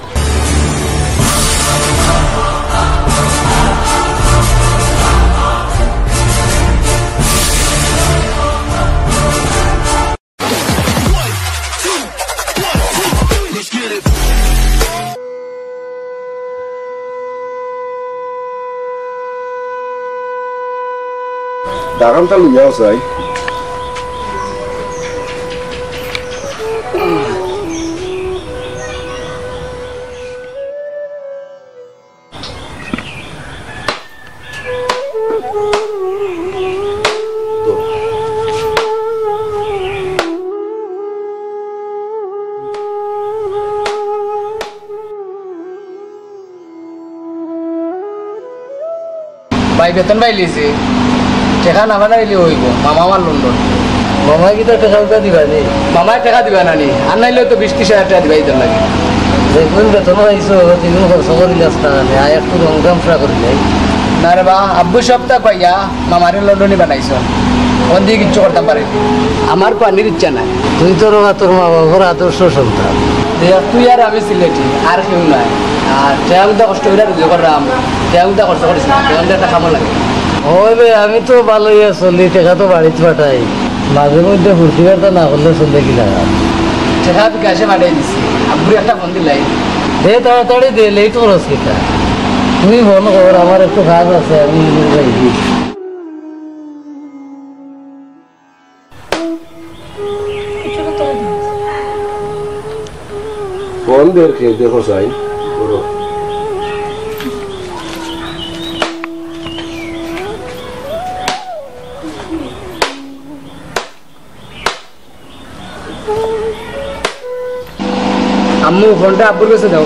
দাগানটা লইয়া যাই। ভাই বেতন পাইলিছি, টেকা না বানাইলে অইবো, মামা আমার লন্ডন। মামায় কিতা টেকা উকা দিবা নি? মামায় টেকা দিবা না নি? আর নাইলে তো বিশ ত্রিশ হাজার টেকা দিবা ইতার লাগি। যেদিন বেতন পাইছো, সেদিন খরচ করিলাস না, আর একটু রং তামশা করিলাই। না রে বা, আব্বু সপ্তাহ পাইয়া মামারে লন্ডনি বানাইছো। অন দিয়া কিচ্ছু করতাম পারি না। আমার পানির ইচ্ছা নাই। তুই তো রে বা তোর মা বাবার আদর্শ সন্তান। দেখ, তুই আর আমি সিলেটি, আর কেউ নাই। আর টেকা উতা কষ্ট করিয়া রুজি করলাম, টেকা উতা খরচ করিস না, টেকা উতা একটা কামো লাগে। ওই রে, আমি তো ভালোই চলি, টেকা তো বাড়িত পাঠাই। মাঝে মধ্যে ফুর্তি ফার্তা না করলে চলে কিলা? টেকা বিকাশে পাঠাই দিছি, আব্বুরে একটা ফোন দিলাই। দে তাড়াতাড়ি দে, লেট করস কিতা? তুই ফোন কর, আমার একটু কাজ আছে, আমি যাই। ফোন দের কে, দেখো চাই। করো। আম্মু, ফোনটা আব্বুর কাছে দাও।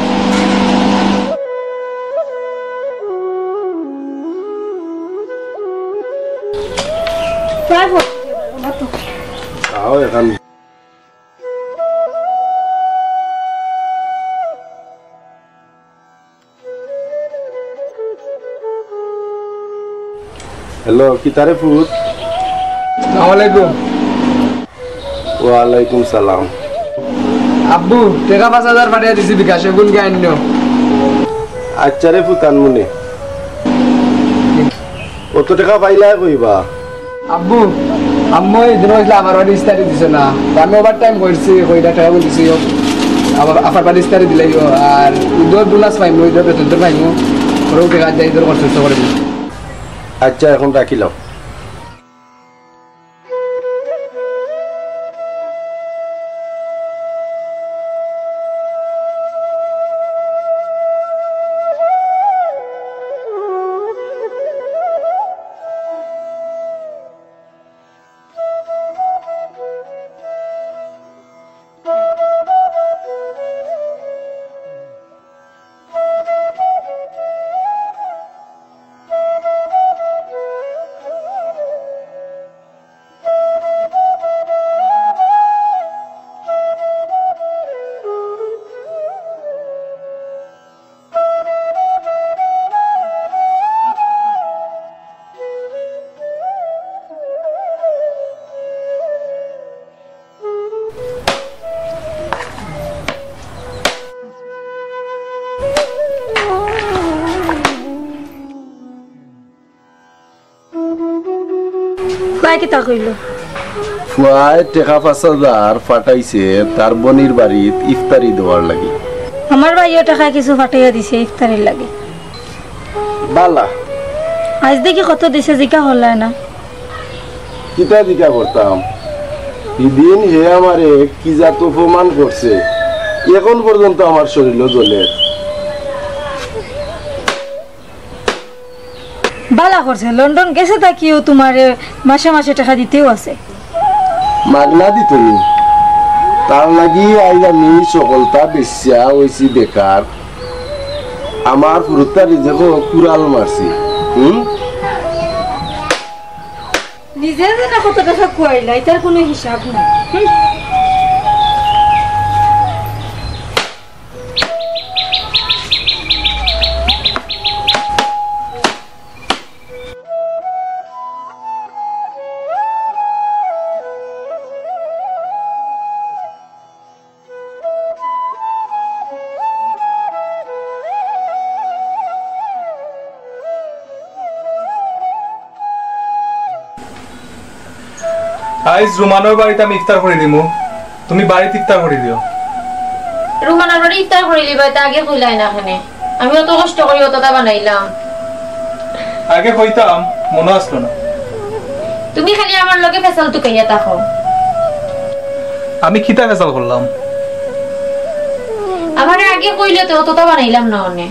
আও এখন। হ্যালো, কিতা রে পুত? আসসালামু আলাইকুম। ওয়ালাইকুম সালাম। আব্বু, টেকা পাঁচ হাজার পাঠাইয়া দিছি বিকাশে, গুন গাইন্য। আচ্ছা রে পুত, আনমুনে। অত টেকা পাইলায় কইবা? আব্বু, আম্মু এদিন কইছলা আমার বাড়ি ইফতারি দিছো না। তো আমি ওভার টাইম করছি, কইরা টেকা বলছি, আবার আফার বাড়ি ইফতারি দিলাইও। আর ঈদর বোনাস পাইমু, ঈদর বেতন তো পাইমু, ওরাও টেকা দেয়, ঈদর খরচ তো করে দিমু। আচ্ছা, এখন রাখিলাও। ফুয়ায় কিতা কইলো? ফুয়ায় টেকা পাঁচ হাজার পাঠাইছে তার বইনর বাড়িত ইফতারি দেওয়ার লাগি। আমার ভাইও টেকা কিছু পাঠাইয়া দিছে ইফতারির লাগি। বালা। আইজ দেখি কত দিছে, জিকা করলায় না। কিতা জিকা করতাম? হিদিন হে আমারে কি জাত অপমান করছে, এখন পর্যন্ত আমার শরীলো জ্বলের। ভালা করছে, লন্ডন গেছে থাকিও তুমারে মাসে মাসে টেকা দিতেউ আছে। মাগনা দিতো নি? তার লাগি আইজ আমি সকলতা বেচিয়া অইছি বেকার। আমার ফুরুতার রিজেকো কুড়াল মারছি। হুম? নিজে যে না কত টেকা খুয়াইলা, ইতার কুনু হিসাব নাই। হুম? আইজ রুমানর বাড়িত আমি ইফতার করি দিমু, তুমি বাড়িত ইফতার করি দিও। রুমানর বাড়িত ইফতার করি দিবায়, তা আগে কইলায় না কেনে? আমি অত কষ্ট করি অততা বানাইলাম। আগে কইতাম, মনো আছলো না। তুমি খালি আমার লগে ফেছাল তুকাইয়া থাকো। আমি কিতা ফেছাল করলাম? আমারে আগে কইলে তে অততা বানাইলাম না অনে।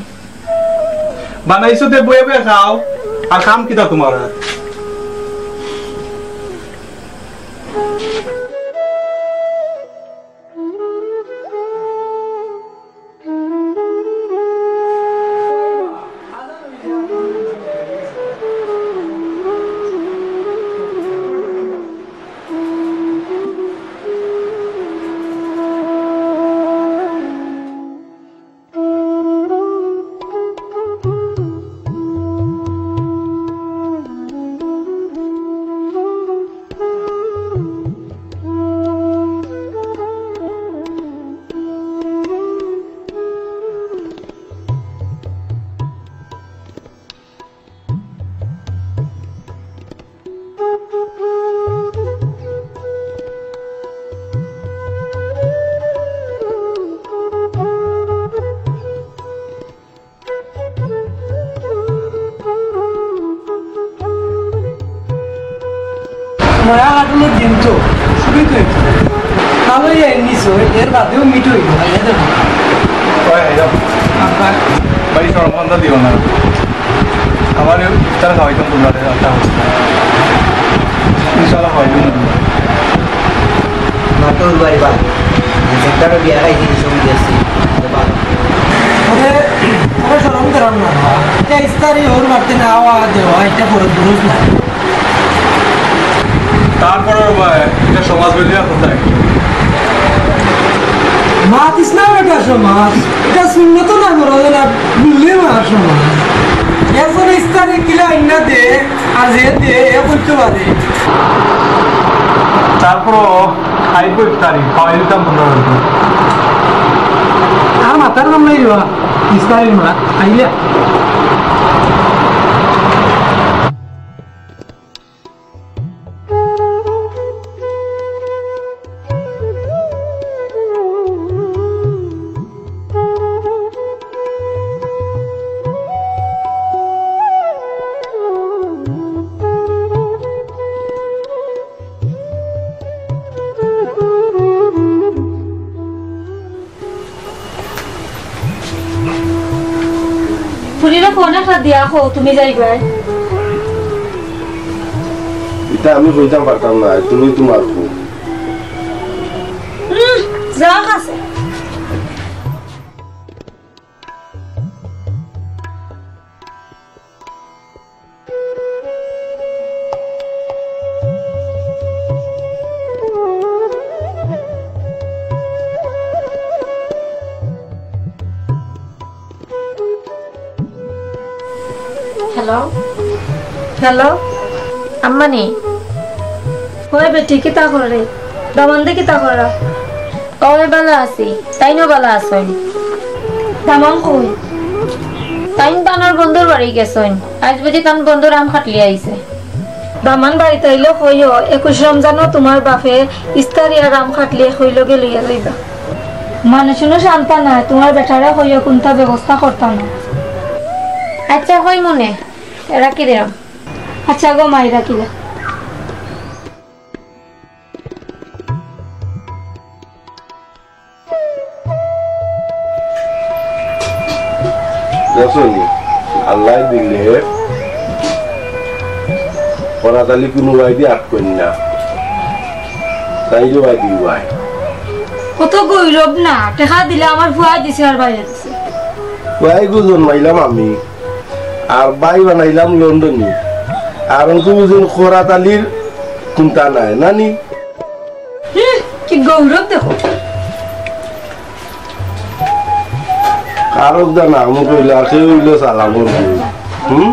বানাইছো তে বইয়া বইয়া খাও, আর কাম কিতা তুমার? মরা কাটুনোর দিন তো, শুরুই তো হইতো। ভালোই এর নিচে, এর বাদেও মিট হইতো, ভাই, এ দেখো। ওই, এই দেখো। আবার ভাই, শরম খান্তা দিও না। আমার ইফতার খাওয়াইতাম তোমরা, একটা হচ্ছে। ইনশাআল্লাহ খাওয়াইতাম না। মাতুর ভাই বা, যেটারও বিয়া খাইছি, সঙ্গে আছি। ওরে, ওরে শরম করার না। এটা ইফতারি ওর মারতে না আওয়া দেওয়া, এটা করে দুরুস না। তারপরে বা, এটা সমাজ বেলিয়া কোথায়? মাতিস না বেটা সমাজ, এটা সুন্নত না, মরদ না, মিললে মা সমাজ। একজন ইফতারি কিলা আইনা দে, আর যে দে, এ করতে পারে। তারপরও আইবো ইফতারি, খাওয়াই দিতাম তোমরা হয়তো। আর মাথার গম নাই রে বা, ইফতারির মা, আইলে। ফুরিরে ফোন একটা দিয়া কও, তুমি যাইবায়। ইটা আমি কইতাম পারতাম না, তুমি তুমার কও। হুম, যাক আছে। হ্যালো? হ্যালো? আম্মানি? ওই বেটি, কিতা করে? দামান্দে কিতা করা? ওই বালা আছি, তাইনও বালা আছইন। দামান কই? তাইন তানর বন্ধুর বাড়ি গেছইন। আইজ বুঝি তান বন্ধুর আম খাটলি আইছে। দামান বাড়িত আইলে কইও, একুশ রমজানও তুমার বাফে ইস্তারি আর আম খাটলি একই লগে লইয়া যাইবা। মানুষ উনুষ আনতা নায়, তুমার বেটারে কইও কুন্তা ব্যবস্থা করতা না। আচ্ছা, কইমুনে, রাখি দিলাম। আচ্ছা গো মাই, রাখিলা। দেখছো নি? আল্লায় দিলে করাত আলী কুনু বায়দি আটকইন না। তাইলে বায়দি ভাই। কত গৌরব না, টেকা দিলে আমার ফুয়ায় দিছে আর ভাইয়ে দিছে। ফুয়ায় গু জন্মাইলাম আমি, আর ভাই বানাইলাম লন্ডনি। আর অঙ্কু বুঝুন করাত আলীর কুন্তা নাই, নানি? হুম, কি গৌরব দেখো। কারক দা না, আমি কইলে আর কেউ হইলে সালাম করবো। হুম?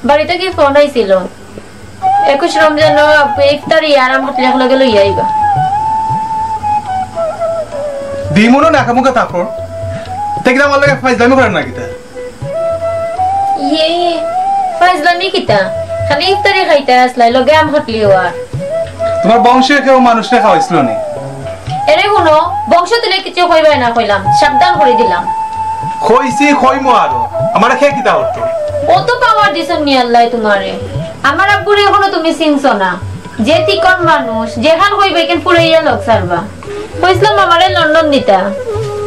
বাড়ি থাকি ফোন আইছিল, একুশ রমজানো আব্বু ইফতারি আর আম খাটলি একলগে লইয়া আইবা। দিমুনো নাকা মুখে থাকো। তে কিতা আমার লগে ফাইজলামি করের না কিতা? ইয়ে, ফাইজলামি কিতা? খালি ইফতারি খাইতা আছলায়, লগে আম খাটলিও আর। তুমার বংশে কেউ মানুষরে খাওয়াইছিল নি? এরে হুনো, বংশ তুলে কিছু কইবায় না কইলাম, সাবধান করি দিলাম। কইছি, কইমু আরো। আমারে কে কিতা করতো? অত পাওয়ার দিছইন নি আল্লায় তুমারে। আমার আব্বুরে এখনো তুমি চিনছো না। যে তিকন মানুষ, যেখান কইবা এখান ফুরাইয়া লগ ছাড়বা। কইছলাম আমারে লন্ডন দিতা,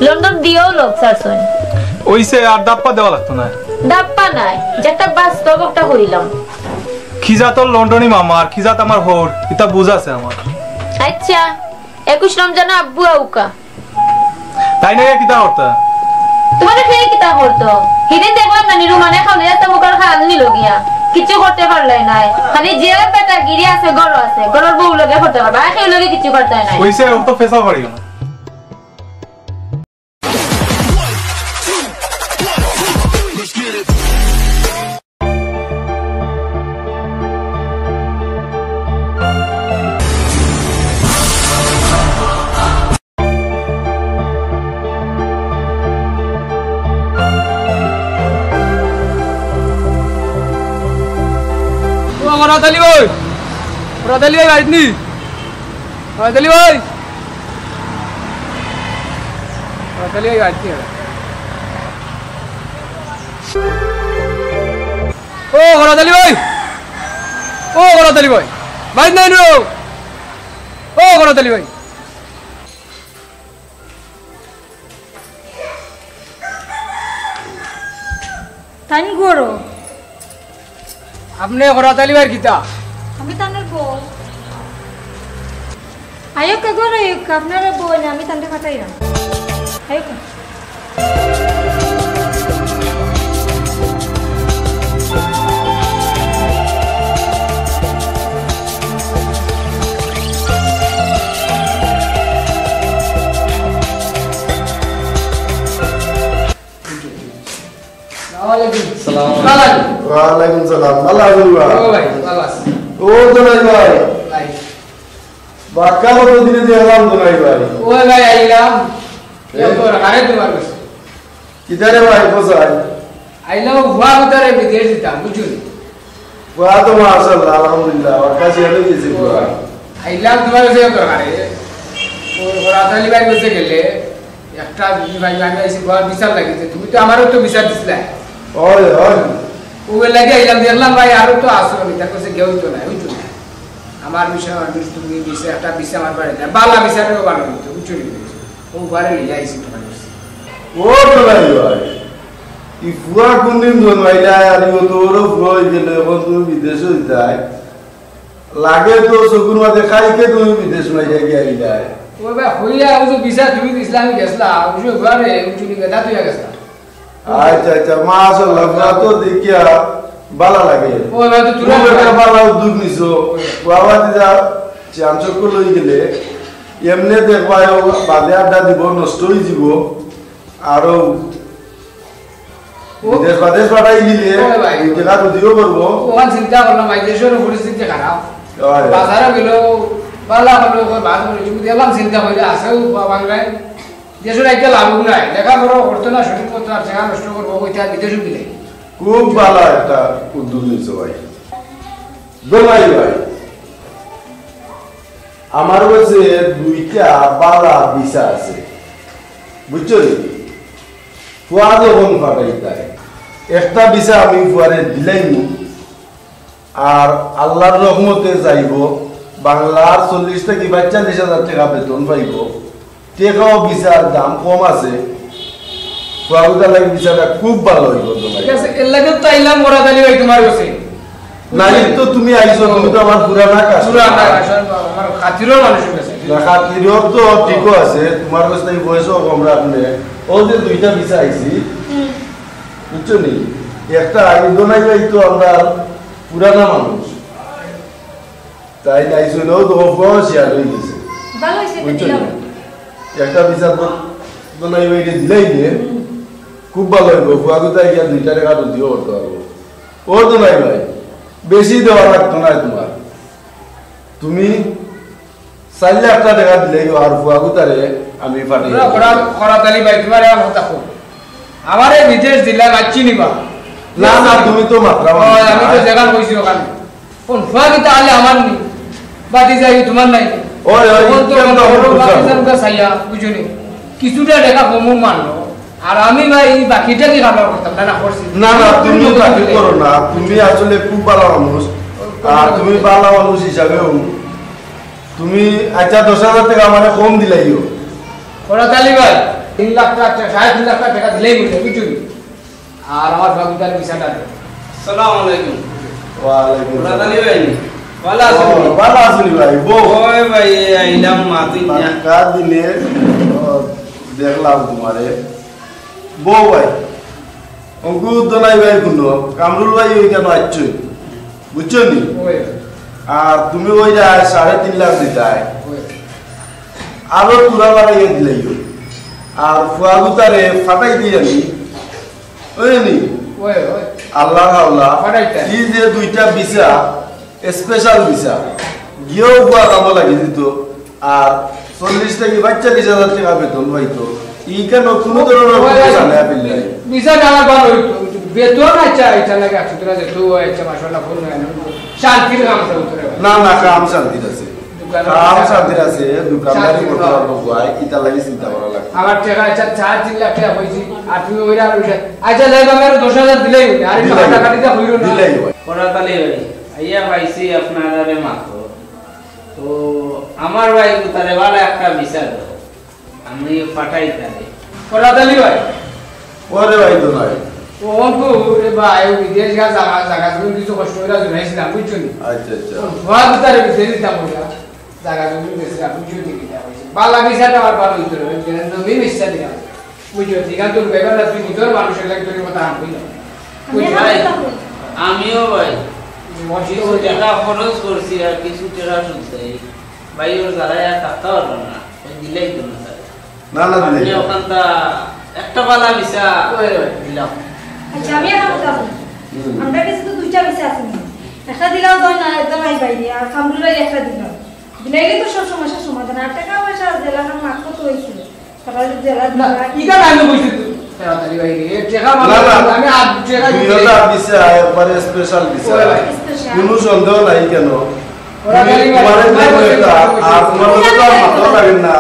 লন্ডন দিয়াও লগ ছাড়ছইন। অইছে, আর দাপ্পা দেওয়া লাগতো না। দাপ্পা নাই, যেটা বাস্তব ওটা কইলাম। কি জাতর লন্ডনি মামা, আর কি জাত আমার হউর, ইতা বুঝ আছে আমার। আচ্ছা, একুশ রমজানো আব্বু আউক্কা। তাইন আইয়া কিতা করতা? তুমারে কে কিতা করতো? হিদিন দেখলাম না নি রুমানে খাওয়ানি যাতে মুখর খাল নিল গিয়া। কিচ্ছু করতে পারলাই নাই। খালি যে বেটা গিরি আছে, ঘরো আছে, ঘরর বউ লগে করতে পারবা। আর কেউ লগে কিচ্ছু করতে নাই। অইছে, ও তো ফেসা করিও না। ও, আমার রাতালি ভাই, রাতালি ভাই, বাড়িত নি? রাতালি ভাই, রাতালি ভাই, বাড়িত নি? ও, রাতালি ভাই, ও, রাতালি ভাই, বাড়িত নাই নো? ও, রাতালি ভাই। তাইন ঘরো। আপনে করাত আলী ভাইর কিতা? আমি তানর বউ। আইউক্কা ঘরো আইউক্কা, আপনারা বউ না, আমি তানরে পাঠাইরাম। আইউক্কা। আসসালামু আলাইকুম। ওয়ালাইকুম সালাম। ভালা আছইন বা? ও ভাই, ভালা আছি। ও জোনাই ভাই। ভাই। বাক্কা কত দিনে দেখলাম জোনাই ভাই। ও ভাই, আইলাম। এ? এ তো আরে তুমার কাছে। কিতারে ভাই, কোথায়? আইলাম, ফুয়া কুতারে বিদেশ দিতাম, বুঝছো নি? ফুয়া তো মাশাআল্লাহ, আলহামদুলিল্লাহ, আমার কাছে এলো গেছে ফুয়া। আইলাম তুমার কাছে দরকারে। ও রাতালি ভাই কাছে গেলে, একটা জিনিস ভাই, আমি আইছি ফুয়ার বিচার লাগিছে, তুমি তো আমারও তো বিচার দিছিলা। হয়, হয়। ও লাগে আইলাম, দেখলাম ভাই, আরো তো আসো, আমি তার কাছে গেও তো নাই, বুঝছো না? আমার বিষয়, আমি তুমি বিষয়, একটা বিষয় আমার বাড়ি দেয়, বালা বিচারে ও বানানো তো, বুঝছো নি? ও বারে লিয়ে আইছি তোমার কাছে। ও তো ভাই, ভাই। ই ফুয়া কোনদিন জন্মাইলা, আর ও তো ওরও ফুয়া হয়ে গেল, এখন তুমি বিদেশে যাইতায়। লাগে তো চকুর মাঝে খাইকে তুমি বিদেশ মাইয়া গিয়া আইলায়। ও ভাই, হইয়া, ও যে ভিসা তুমি দিছিলা, আমি গেছিলাম, ও যে ঘরে, ও চুরি বেদা তুই গেছিলাম। আচ্ছা, আচ্ছা, মাশাআল্লাহ, ফুয়া তো দেখিয়া ভালা লাগে। ও ভাই, তো তুলা খুব একটা ভালা উদ্যোগ নিছো। বাবা দিদা, চাম চক্কর লই গেলে, এমনে দেখবায়, ও বাদে আড্ডা দিব, নষ্ট হয়ে যাব। আরো ও বিদেশ বাদেশ পাঠাই দিলে, ও ভাই। এই জায়গা তো দিও করবো। ওখান চিন্তা করলাম ভাই, দেশের পরিস্থিতি খারাপ। হয়। বাজারে গেল, বালা হলো, ওই বাদ করে যদি এলাম চিন্তা করে, আছে ও বাংলায়। দেশের একটা লাভ নাই, লেখাপড়া করতো না, শুটিং করতো না, টাকা নষ্ট করবো, ওইটা বিদেশে দিলে। খুব ভালা একটা উদ্যোগ নিছো ভাই। দোলাই ভাই, আমার কাছে দুইটা বালা ভিসা আছে, বুঝছো নি? ফুয়া যখন পাঠাইতায়, একটা ভিসা আমি ফুয়ারে দিলাইমু, আর আল্লাহর রহমতে যাইবো, বাংলার চল্লিশ থাকি পঁয়তাল্লিশ হাজার টেকা বেতন পাইবো, টেকাও ভিসার দাম কম আছে, ফুয়াগুতার লাগি ভিসাটা খুব ভালা অইবো। ঠিক আছে, এর লাগি তো আইলাম মুরাদ আলী ভাই তুমার গেছে। নাইলে তো তুমি আইছো, তুমি তো আমার পুরানা কাস্টমার। পুরানা কাস্টমার, আমার খাতিরর মানুষ গেছে। না, খাতিরর তো ঠিকও আছে, তুমার গেছে তাই বয়সও কম রাখলে। ও যে দুইটা ভিসা আইছি, বুঝছো নি? একটা আইন দোনাই ভাই তো আমরা পুরানা মানুষ, তাই নাই শুনেও তো অফ শেয়ার হয়ে গেছে। ভালা অইছে, বুঝছো নি? একটা ভিসা দোনাই ভাইরে দিলাই দে, খুব ভালা অইবো। ফুয়াগুতায় গিয়া দুইটা টেকা রুটিও করতে পারবো। ও দোনাই ভাই, বেশি দেওয়া লাগতো না তুমার, তুমি চাইর লাখ টেকা দিলাইও, আর ফুয়াগুতারে আমি পাঠাই দিমু। করাত আলী ভাই, তুমার আমার কথা কও। আমারে বিদেশ দিলা, মাতছি নি বা? না, না, তুমি তো মাতরায় না। আমি তো যেখান কইছি ওখান। কোন ফুয়াগুতা আইলে আমার নি? বাতি যাই তুমার নাই। ওই, ওই, অখন তো কেন তো অখন বুঝলাম? বাতি যান গা চাইয়া, বুঝছো নি? কিছুটা টেকা কমও মানলো। আর আমি ভাই এই বাকিটা কি কারবার করতাম? না, না, করছি। না, না, তুমি বাকি করো না। তুমি আসলে খুব ভালা মানুষ। আর তুমি ভালা মানুষ হিসাবেও তুমি, আচ্ছা, দশ হাজার টেকা আমারে কম দিলাইও। করাত আলী ভাই, তিন লাখ টেকা, সাড়ে তিন লাখ টেকা দিলেই বুঝে, বুঝছো নি? আর আমার বাবুদার ভিসাটা দে। আসসালামু আলাইকুম। ওয়ালাইকুম আসসালাম। করাত আলী ভাই, ভালা আছো নি? ও, ভালা আছো নি ভাই? বউ। ওই ভাই, এই আইলাম মাতুই না। বাক্কা দিনে, ও, দেখলাম তুমারে। বউ ভাই, অঙ্কুর দোনাই ভাই কুনো, কামরুল ভাই ওই কেন আইছো? বুঝছো নি? ওই। আর তুমি ওই যে সাড়ে তিন লাখ দিতায়। ওই। আরো পুরা বাড়াইয়া দিলাইও। আর ফুয়াগুতারে ফাটাই দিয়া নি। ওই নি? ওই, ওই। আল্লাহ আল্লাহ। ফাটাইতে। এই যে দুইটা ভিসা, স্পেশাল ভিসা, গিয়েও ফুয়া কামো লাগি দিত। আর চল্লিশ থাকি পঁয়তাল্লিশ হাজার টেকা বেতন পাইতো। ই কেন কোনো ধরনের ওই, কোনো ওই, ঝামেলা পেলে নাই। ভিসা দেওয়ার বার হইতো। বেতন আচ্ছা, এটা লাগে একশো টাকা যেত, আচ্ছা, মাশাআল্লাহ, ফোন হয় না। শান্তির কাম চলতো রে ভাই। না, না, কাম শান্তির আছে। দোকান কাম আছে। শান্তির আছে, দোকানদারি শান্তির করতে কাম। পারবো ভাই, এটা লাগি চিন্তা করা লাগবে। আমার টেকা, আচ্ছা, সাড়ে তিন লাখ টেকা হয়েছে, আর তুমি ওইটা আর ওইটা। আচ্ছা, যাই হোক, আমি আরো দশ হাজার দিলেই হইবে। আর একটু দিলাই। কাটাকাটিটা হইল না। দিলাই ভাই। করাত আলী ভাই, আইয়া পাইছি আপনারারে মাত্র। তো আমার ভাই তারে বালা একটা ভিসা দাও, আমি পাঠাই তারে। করাত আলী ভাই। ওরে ভাই তো নাই। ও অঙ্কু, এ ভাই, ও বিদেশ গা জাগা, জাগা জমিন কিছু কষ্ট করে জমাইছিলাম, বুঝছো নি? আচ্ছা, আচ্ছা। ও ফুয়া ভিতরে বিদেশ দিতাম ওইটা, জাগা জমিন বেচছিলাম, বুঝছো নি? কিতা কইছে? বালা ভিসাটা আমার ভালো হইতো না, ওই জন্য জমিন বেচা দিলাম। বুঝছো? যেখান তোর ব্যাপার না, তুই ভিতর মানুষের লাগে তোর কথা আনবি না। আমি বুঝছো? ভাই, আমিও ভাই। কিছু টেকা খরচ করছি আর কিছু টেকা শুনতে। ভাই, ওর জ্বালায় আর থাকতে পারলাম না। ওই দিলেই তো না, স্যার। না, না, দিলেই আপনি তো। ওখানটা একটা বালা ভিসা ওই, ওই। দিলাম। আচ্ছা, আমি একটা কথা বলি। হুম। আমরা কাছে তো দুইটা ভিসা আছে না? একটা দিলাম তো না, একদম আই বাইরে, আর কামরুল ভাই একটা দিলাম। দিলাইলে তো সব সমস্যার সমাধান। আর টাকা পয়সা জেলা খান মাত্র তো হয়েছিল। না, ইটা আমি কইছি তো। তাড়াতাড়ি ভাই রে, টেকা না, না, আমি আর টেকা দুই হাজার ভিসা, একবারে স্পেশাল ভিসা। ওই ভাই। স্পেশাল। কোনো সন্দেহ নাই কেন? ওরা তুমি খালি তোমার ভাই, একটা, ভাই, আর তোমার কথা তো আর মাথাও লাগে না,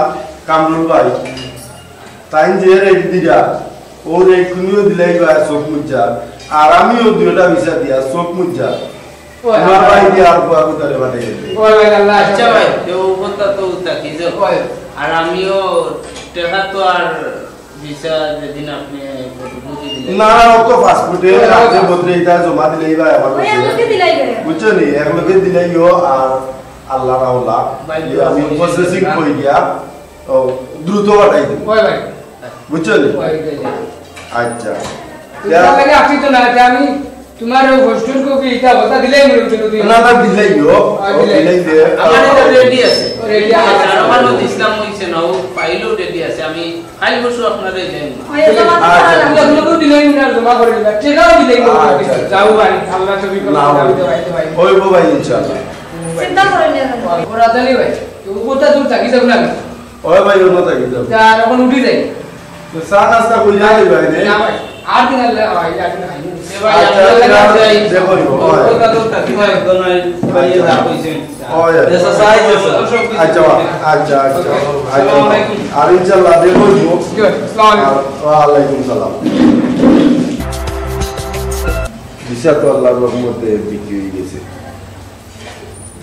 কামরুল ভাই। তাই যে রেট দিরা, ও রেট কুনিও দিলাই বা চোখ মুজা, আর আমিও দুইটা ভিসা দিয়া চোখ মুজা। ওই, তোমার ভাই দিয়া আর বুয়া ভিতরে পাঠাই দিবে। ওই ভাই, আল্লাহ আচ্ছা ভাই, কেউ কথা তো থাকি যাও। ওই। আর আমিও টেকা তো আর ভিসা যেদিন আপনি ফটোকপি দিলেন। না, ও তো পাসপোর্টে ওই, ওই। রাতে ভদ্রে এটা জমা দিলেই ভাই আমার ওই, কাছে। আমাকে দিলাই ভাই। বুঝছো নি? এক লোকে দিলাইও আর আল্লাহ রাওলা। ভাই, এই আমি ভাই, প্রসেসিং ভাই। কই দিয়া, ও, দ্রুত পাঠাই দিব। ওই ভাই। বুঝছো নি? ওই, ওই, ওই। আচ্ছা। তুমি ইয়া। তার লাগে আসি তো না, এটা আমি তোমার ওই হোস্টেল কপি, এটা কথা দিলেই মনে হচ্ছে নতুন। না, না, দিলেই হোক। হ্যাঁ, ও, দিলেই। দিলেই দে। আমার এটা রেডি আছে। ও, রেডি আছে। আর আমার মধ্যে ইসলাম হইছে না, ও ফাইলও রেডি আছে। আমি কাল পরশু আপনারে দেন। ওই, জমা আচ্ছা। দিলাম। এগুলো তো দিলেই মনে হয় জমা করে দিলাম। টেকাও দিলেই মনে হয়। আচ্ছা। যাও ভাই, আল্লাহ তুমি না, যাও, ভাই। যাও, যাও, ভাই। ওই গো ভাই, ইনশাআল্লাহ। চিন্তা করেন না। ওরা জানি ভাই, তো কোথা দূর থাকি যাবো না আমি। ওই ভাই, ওর কথা কি যাবে? তা এখন উঠি যাই। তো চা নাস্তা করি যাই ভাই, নে? না ভাই, আর দিন আল্লাহ, ভাই, আর দিন খাইনি। এ ভাই, আচ্ছা, আমরা আচ্ছা, যাই। দেখো, দেখো, ওই। কথা তো থাকি ভাই, তো নয়, ভাই, এ যা কইছেন। ওই, ওই। দেশে চাই, দেশে। আচ্ছা, আচ্ছা, আচ্ছা। আসসালামু আলাইকুম। আর ইনশাআল্লাহ, দেখো, কি হয়? আসসালামু আলাইকুম। আর, ওয়ালাইকুম সালাম। ভিসা তো আল্লাহর রহমতে বিক্রি হয়ে গেছে।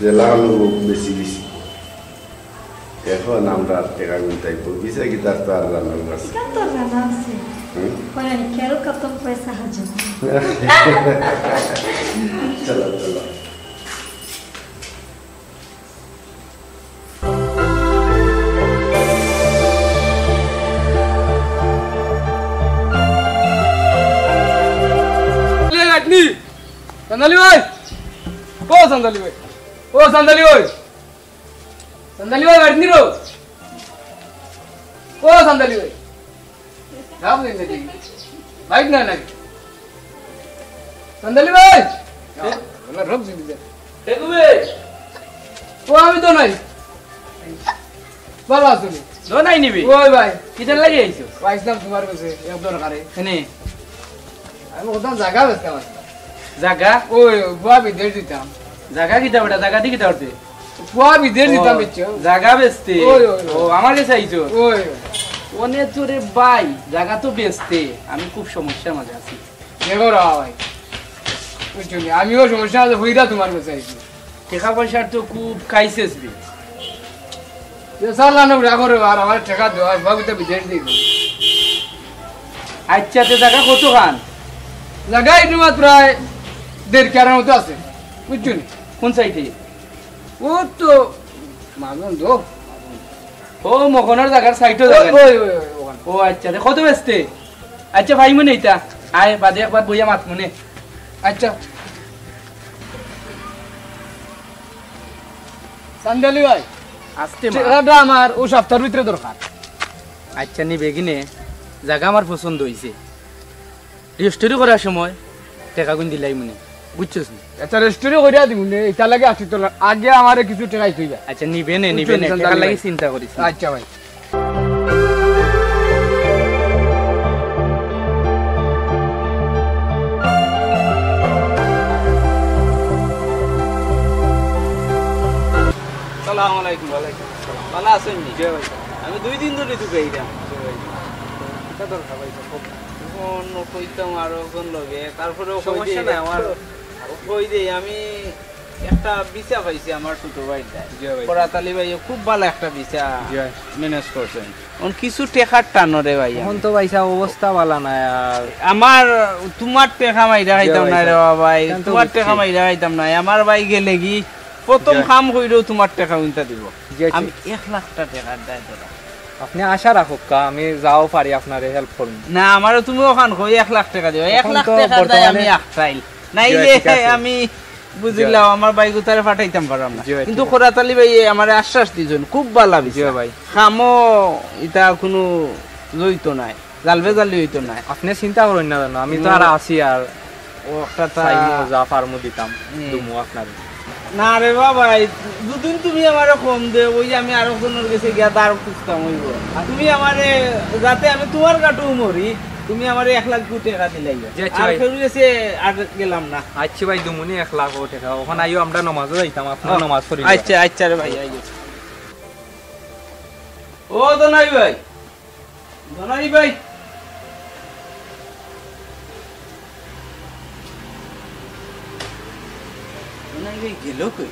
যে লাগানো মুখ বেশি বেশি। এখন আমরা আর টেকা গুনতাই, ভিসা কিতার তো আর জানার আছে। এটা তো জানা আছে। হুম? পরে খেল কত পয়সা হাজার। চলো, চলো। চান্দালি ভাই! ও চান্দালি ভাই! ও চান্দালি ভাই! চান্দালি ভাই, বাড়িত নি রো? ও চান্দালি ভাই! রাম দিন দেখি। বাইক না নাকি? চান্দালি ভাই! এ? ওলা রোগ জিবি দে। এ কবে? ও আমি তো নাই। ভালা আছো নি? দোনাই নিবি? ওই ভাই। কিতার লাগি আইছো? ও আইছলাম তুমার কাছে, এক দরকারে। এনে? আমি কোথাও জাগা বেচতাম আইছলাম। জাগা? ওই, বুয়া বিদেশ দিতাম। জাগা কিতা বেটা? জাগা দি কিতা করতে? বুয়া বিদেশ দিতাম, ও, বুঝছো? জাগা বেচতে? ওই, ওই, ওই। ও, আমার কাছে আইছো? ওই। অনে তো রে ভাই, জাগা তো বেচতে। আমি খুব সমস্যার মাঝে আছি। দেখো রে ভাই, বুঝছো নি? আমিও সমস্যা আছে, হইরা তুমার কাছে আইছি। টেকা পয়সার তো খুব ক্রাইসিস বে। এ চালানো রাখো রে, আর আমার টেকা দেওয়া, বাবু তো বিদেশ দিব। আচ্ছা, তে জাগা কতখান? জাগা এটু মাত্র প্রায় দেড় কিয়ারর মতো আছে, বুঝছো নি? কোন সাইডে? ও তো মাজন দো। ও, মখনর জাগার সাইডো ওই, জাগা। ওই, ওই, ওই, ওখানে। ও আচ্ছা, তে কত বেচতে? আচ্ছা, ভাই মনে ইতা। আয়, বাদে একবার বইয়া মাত মনে। আচ্ছা। চান্দালি ভাই, আস্তে মা। টেকাটা আমার ও সপ্তাহর ভিতরে দরকার। আচ্ছা, নিবে কিনে, জাগা আমার পছন্দ হইছে। রেজিস্ট্রি করার সময় টেকা গুন দিলাই মনে, বুঝছস নি? আচ্ছা, রেজিস্ট্রি করিয়া দিমু নে, ইটা লাগে আশি তোলা। আগে আমারে কিছু টেকা দিতে হইবে। আচ্ছা, নিবে নে, নিবে নে, বুঝছস নি, টেকার লাগি ভাই? চিন্তা করিস না। আচ্ছা ভাই। সালাম আলাইকুম। ওয়ালাইকুম আসসালাম। ভালা আছইন নি? জি ভাই। আমি দুই দিন ধরি তো যাইরাম। জি ভাই। কিতা দরকার ভাই? এখন কইতাম আরো একজন লগে, তারপরেও কই সমস্যা দেই নাই, আমার কই দেই আমি একটা ভিসা পাইছি আমার ছোট ভাইর দায়। জি ভাই। করাত আলী ভাই খুব ভালা একটা ভিসা জি ভাই। ম্যানেজ করছইন। অন কিছু টেকার টানো রে ভাই। এখন তো ভাই সাহেব অবস্থা ভালা নাই আর। আমার, তুমার টেকা মাইরা জি খাইতাম ভাই না রে সাহেব। বাবা ভাই, এখন তো তুমার বুঝছি। টেকা মাইরা খাইতাম না। আমার ভাই গেলে কি প্রথম জি। কাম কইরো তুমার টেকা উনতা দিব। জি, জি। আমি এক লাখ টা টেকার দায় ধরা। আপনি আশা রাখুক্কা, আমি যাও পারি আপনারে হেল্প করমু। না, আমারে তুমি ওখান কই এক লাখ টেকা দিও। এক এখন লাখ তো টেকার দায় আমি বর্তমানে আখটাইল। নাইলে জি, ঠিক আছে। আমি বুঝিলাও, জি। আমার ভাই গুতারে পাঠাইতাম পারলাম না। জি ভাই, কিন্তু ঠিক আছে। করাত আলী ভাই আমারে আশ্বাস দিছইন, খুব ভালা জি বিষয়। ভাই। কামও ইতা কুনু জড়িত নাই, জালবে জালি হইতো নাই। আপনি চিন্তা করইন না জানো, আমি তো হুম। আর আছি আর ও একটা তা চাইমু, যা পারমু দিতাম, হুম। দুমু আপনারে। না রে বাবা, এই দুদিন তুমি আমারে কম দে, ওই যে আমি আরো জনের গেছে গিয়া দাঁড় খুঁজতাম হইব। আর তুমি আমারে, যাতে আমি তুমার কাটেও মরি, তুমি আমারে এক লাখ দু টেকা দিলাই। জি, আচ্ছা আর ভাই। কেউ গেছে আর গেলাম না। আচ্ছা ভাই, দুমুনি এক লাখ ও টেকা। ওখানে আইও, আমরা নমাজও যাইতাম, আপনার ও, নমাজ করি। আচ্ছা, আচ্ছা রে ভাই, আইও। ও দনাই ভাই, দনাই ভাই। দনাই ভাই গেল কই?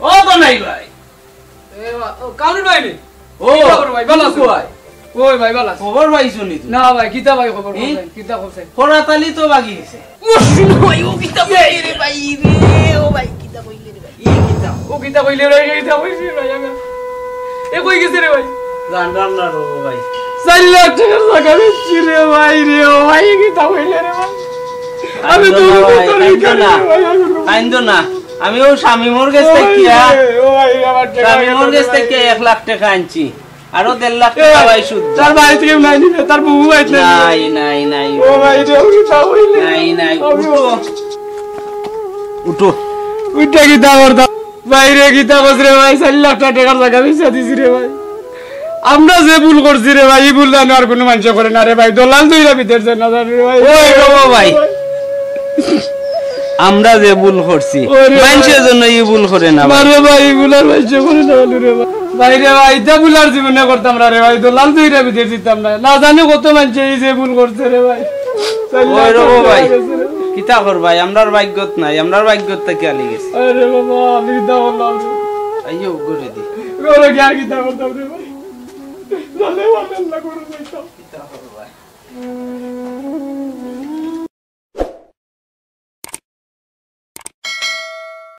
ও দনাই ভাই। এ বা-, ও, কামরুল ভাই নি? ও, কি খবর ভাই, ভালা আছো? কই? ওই ভাই, ভালা আছো? খবর পাইছো নি তুমি? না ভাই, কিতা ভাই খবর, হুম? ভাই, কিতা খবর চাই? করাত আলী তো বাগি গেছে। ও ভাই, ও কিতা কইলে রে ভাই রে, ও ভাই, কিতা কইলে রে ভাই? ই কিতা? ও কিতা কইলে রে, কিতা কইছে ভাই? আমি, এ কই গেছে রে ভাই? জানলাম না রে ভাই। চাইর লাখ টেকার জাগা বেচছি রে ভাই রে, ও ভাই, এ কিতা কইলে রে ভাই? আমি তো কাইন্দো না ভাই, কাইন্দো না। কাইন্দো না। আমি ও শামিমর গেছ ও ভাই থাকিয়া, রে, ও ভাই, আমার টেকা শামিমর গেছ থাকিয়া এক লাখ টেকা আনছি। আরো দেড় লাখ টেকা ভাই সুদ। তার বাড়িত কেউ নাই নি, তার বউ বাড়িত নাই নি। নাই, নাই, নাই। ও ভাই রে, উঠি যাও, উঠি যাও। নাই, নাই, উঠো। উঠো। উঠা কিতা করতাম? ভাই রে, কিতা করছ রে ভাই? চাইর লাখ টেকার জাগা বেচি দিছি রে ভাই। আমরা যে ভুল করছি রে ভাই, ই ভুল জানো আর কুনু মানষে করে না রে ভাই। দলাল দুইরা বিদেশ যায় না জানো রে ভাই। ওই রে বাবা ভাই। আমরা যে ভুল করছি, ওরে ভাই। মানষে যেন ই ভুল করে না ভাই। মারে ভাই, ই ভুল আর মানষে করে না রে ভাই। ভাই রে ভাই, ইতা ভুল আর জীবনে করতাম না রে ভাই। দলাল দুইরা বিদেশ দিতাম না। না জানি কত মানষে ই যে ভুল করছে রে ভাই। ওই রে বাবা ভাই। কিতা করবায়, আমরার ভাগ্যত নাই, আমরার ভাগ্যত থাকি আলি গেছে। আরে বাবা, আমি কিতা করলাম রে? আইও, ঘরে দি। ঘরে গিয়া কিতা করতাম রে ভাই? জানে মানে না করে যাইতাম। কিতা করবায়?